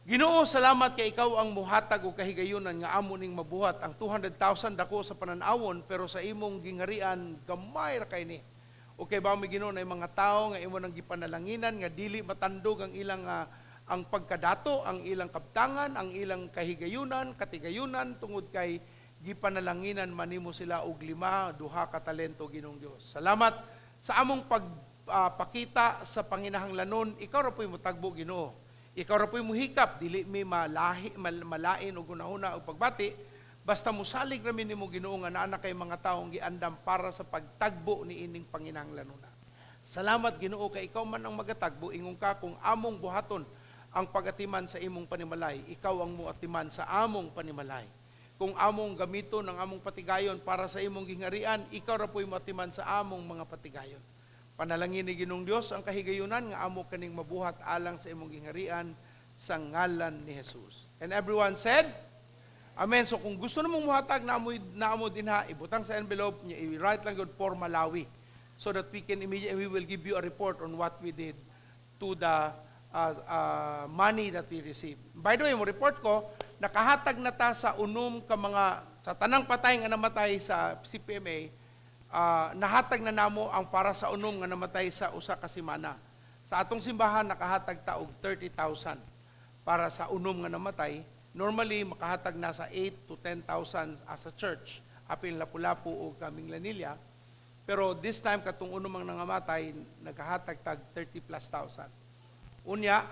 Ginoo, salamat kay ikaw ang muhatag og kahigayunan nga amo ning mabuhat. Ang 200,000 dako sa pananawon, pero sa imong gingharian gamay ra kay ni. Okay ba mi, Ginoo, na mga tao nga imo nang gipanalanginan nga dili matandog ang ilang ang pagkadato, ang ilang kaptangan, ang ilang kahigayunan, katigayunan tungod kay gipanalanginan man nimo sila og 5, 2 ka talento, Ginoong Dios. Salamat sa among pagpakita sa panginahanglanon, ikaw ra po'y motagbo, Ginoo. Ikaw ra po'y muhikap, dili mi malahi, malain og hunahuna og pagbati, basta musalig ra mi nimo, Ginoo, nga naa na kay mga taong giandam para sa pagtagbo ni ining panginahanglanona. Salamat, Ginoo, kay ikaw man ang magatagbo. Ingon ka kung among buhaton ang pagatiman sa imong panimalay, ikaw ang muatiman sa among panimalay. Kung among gamiton ang among patigayon para sa imong gingharian, ikaw ra po'y muatiman sa among mga patigayon. Panalangin ni Ginoong Dios ang kahigayunan nga amo kaning mabuhat alang sa imong gingharian sa ngalan ni Jesus. And everyone said, Amen. So kung gusto namong muhatag na amo dinha, ibutang sa envelope niya, i-write lang gud "For Malawi" so that we can immediately, we will give you a report on what we did to the money that we received. By the way, mo report ko, nakahatag na ta sa unom ka mga, sa tanang patay nga namatay sa CPMA, nahatag na namo ang para sa unom nga namatay sa usa ka semana. Sa atong simbahan, nakahatag ta og 30,000 para sa unom nga namatay. Normally makahatag na sa 8 to 10,000 as a church. Apil Lapu-Lapu o kaming Lanilla. Pero this time katong unom ang nangamatay, nagkahatag tag 30 plus thousand. Unya,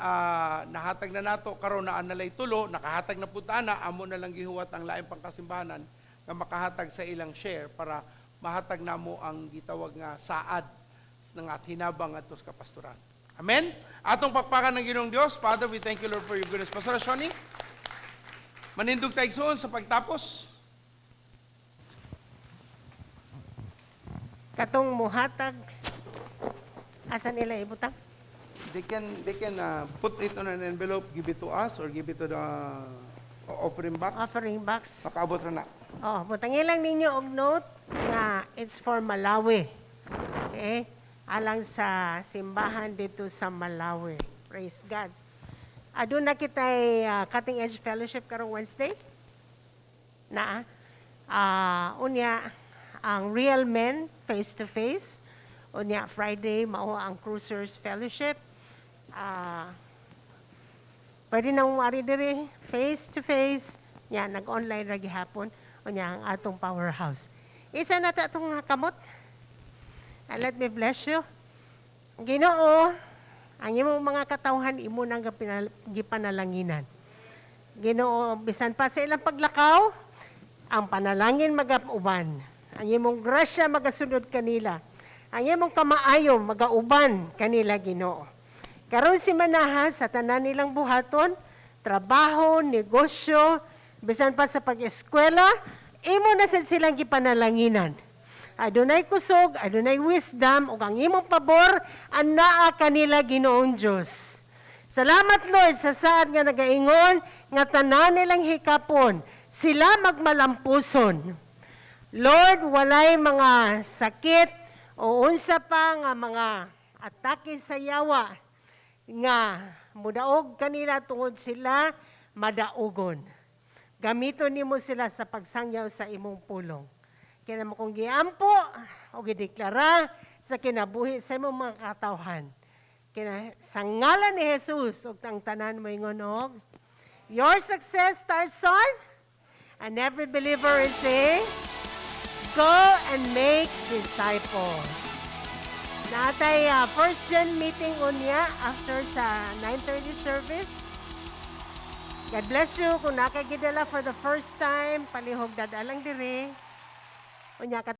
nahatag na nato karon na analay tulo, nakahatag na pud na, amo na lang gihuwat ang laing pangkasimbahanan nga makahatag sa ilang share para mahatag namo ang gitawag nga saad ng at hinabang adto sa kapastoran. Amen? Atong pakpakan ng Ginoong Dios. Father, we thank you, Lord, for your goodness. Pastor Shoni, manindog tayo igsoon sa pagtapos. Katong muhatag, asa nila ibutang? They can put it on an envelope, give it to us, or give it to the offering box. Offering box. Makaabot ra na. Oh, butangin lang ninyo og note nga it's for Malawi. Okay? Alang sa simbahan dito sa Malawi. Praise God. Aduna kitay Cutting Edge Fellowship karong Wednesday. Na unya ang Real Men face to face. Unya Friday mao ang Cruisers Fellowship. Pwede na ari diri face to face. Nya nag-online ra gihapon unya ang atong powerhouse. Isa na ta atong kamot. And let me bless you. Ginoo, ang imong mga katawhan imo nang gipanalanginan. Ginoo, bisan pa sa ilang paglakaw, ang panalangin magauban. Ang imong grasya magasunod kanila. Ang imong kamaayo magauban kanila, Ginoo. Karon si manaha sa tanan nilang buhaton, trabaho, negosyo, bisan pa sa pag-eskwela, imo na sad silang gipanalanginan. Adunay kusog, adunay wisdom, ug ang imong pabor anaa kanila, Ginoong Dios. Salamat, Lord, sa saad nga nagaingon nga tanan nilang hikapon, sila magmalampuson. Lord, walay mga sakit o unsa pa nga mga atake sa yawa nga mudaog kanila tungod sila madaugon. Gamiton nimo sila sa pagsangyaw sa imong pulong. Kina mo kong giampo o gideklara sa kinabuhi sa imong mga katawhan. Kina sa ngalan ni Jesus ug tang tanan moingon og your success starts on and every believer is saying, "Go and make disciples." Natay first gen meeting unya after sa 9:30 service. God bless you. Kung nakagidala for the first time, palihog dadalang dire. Unya ka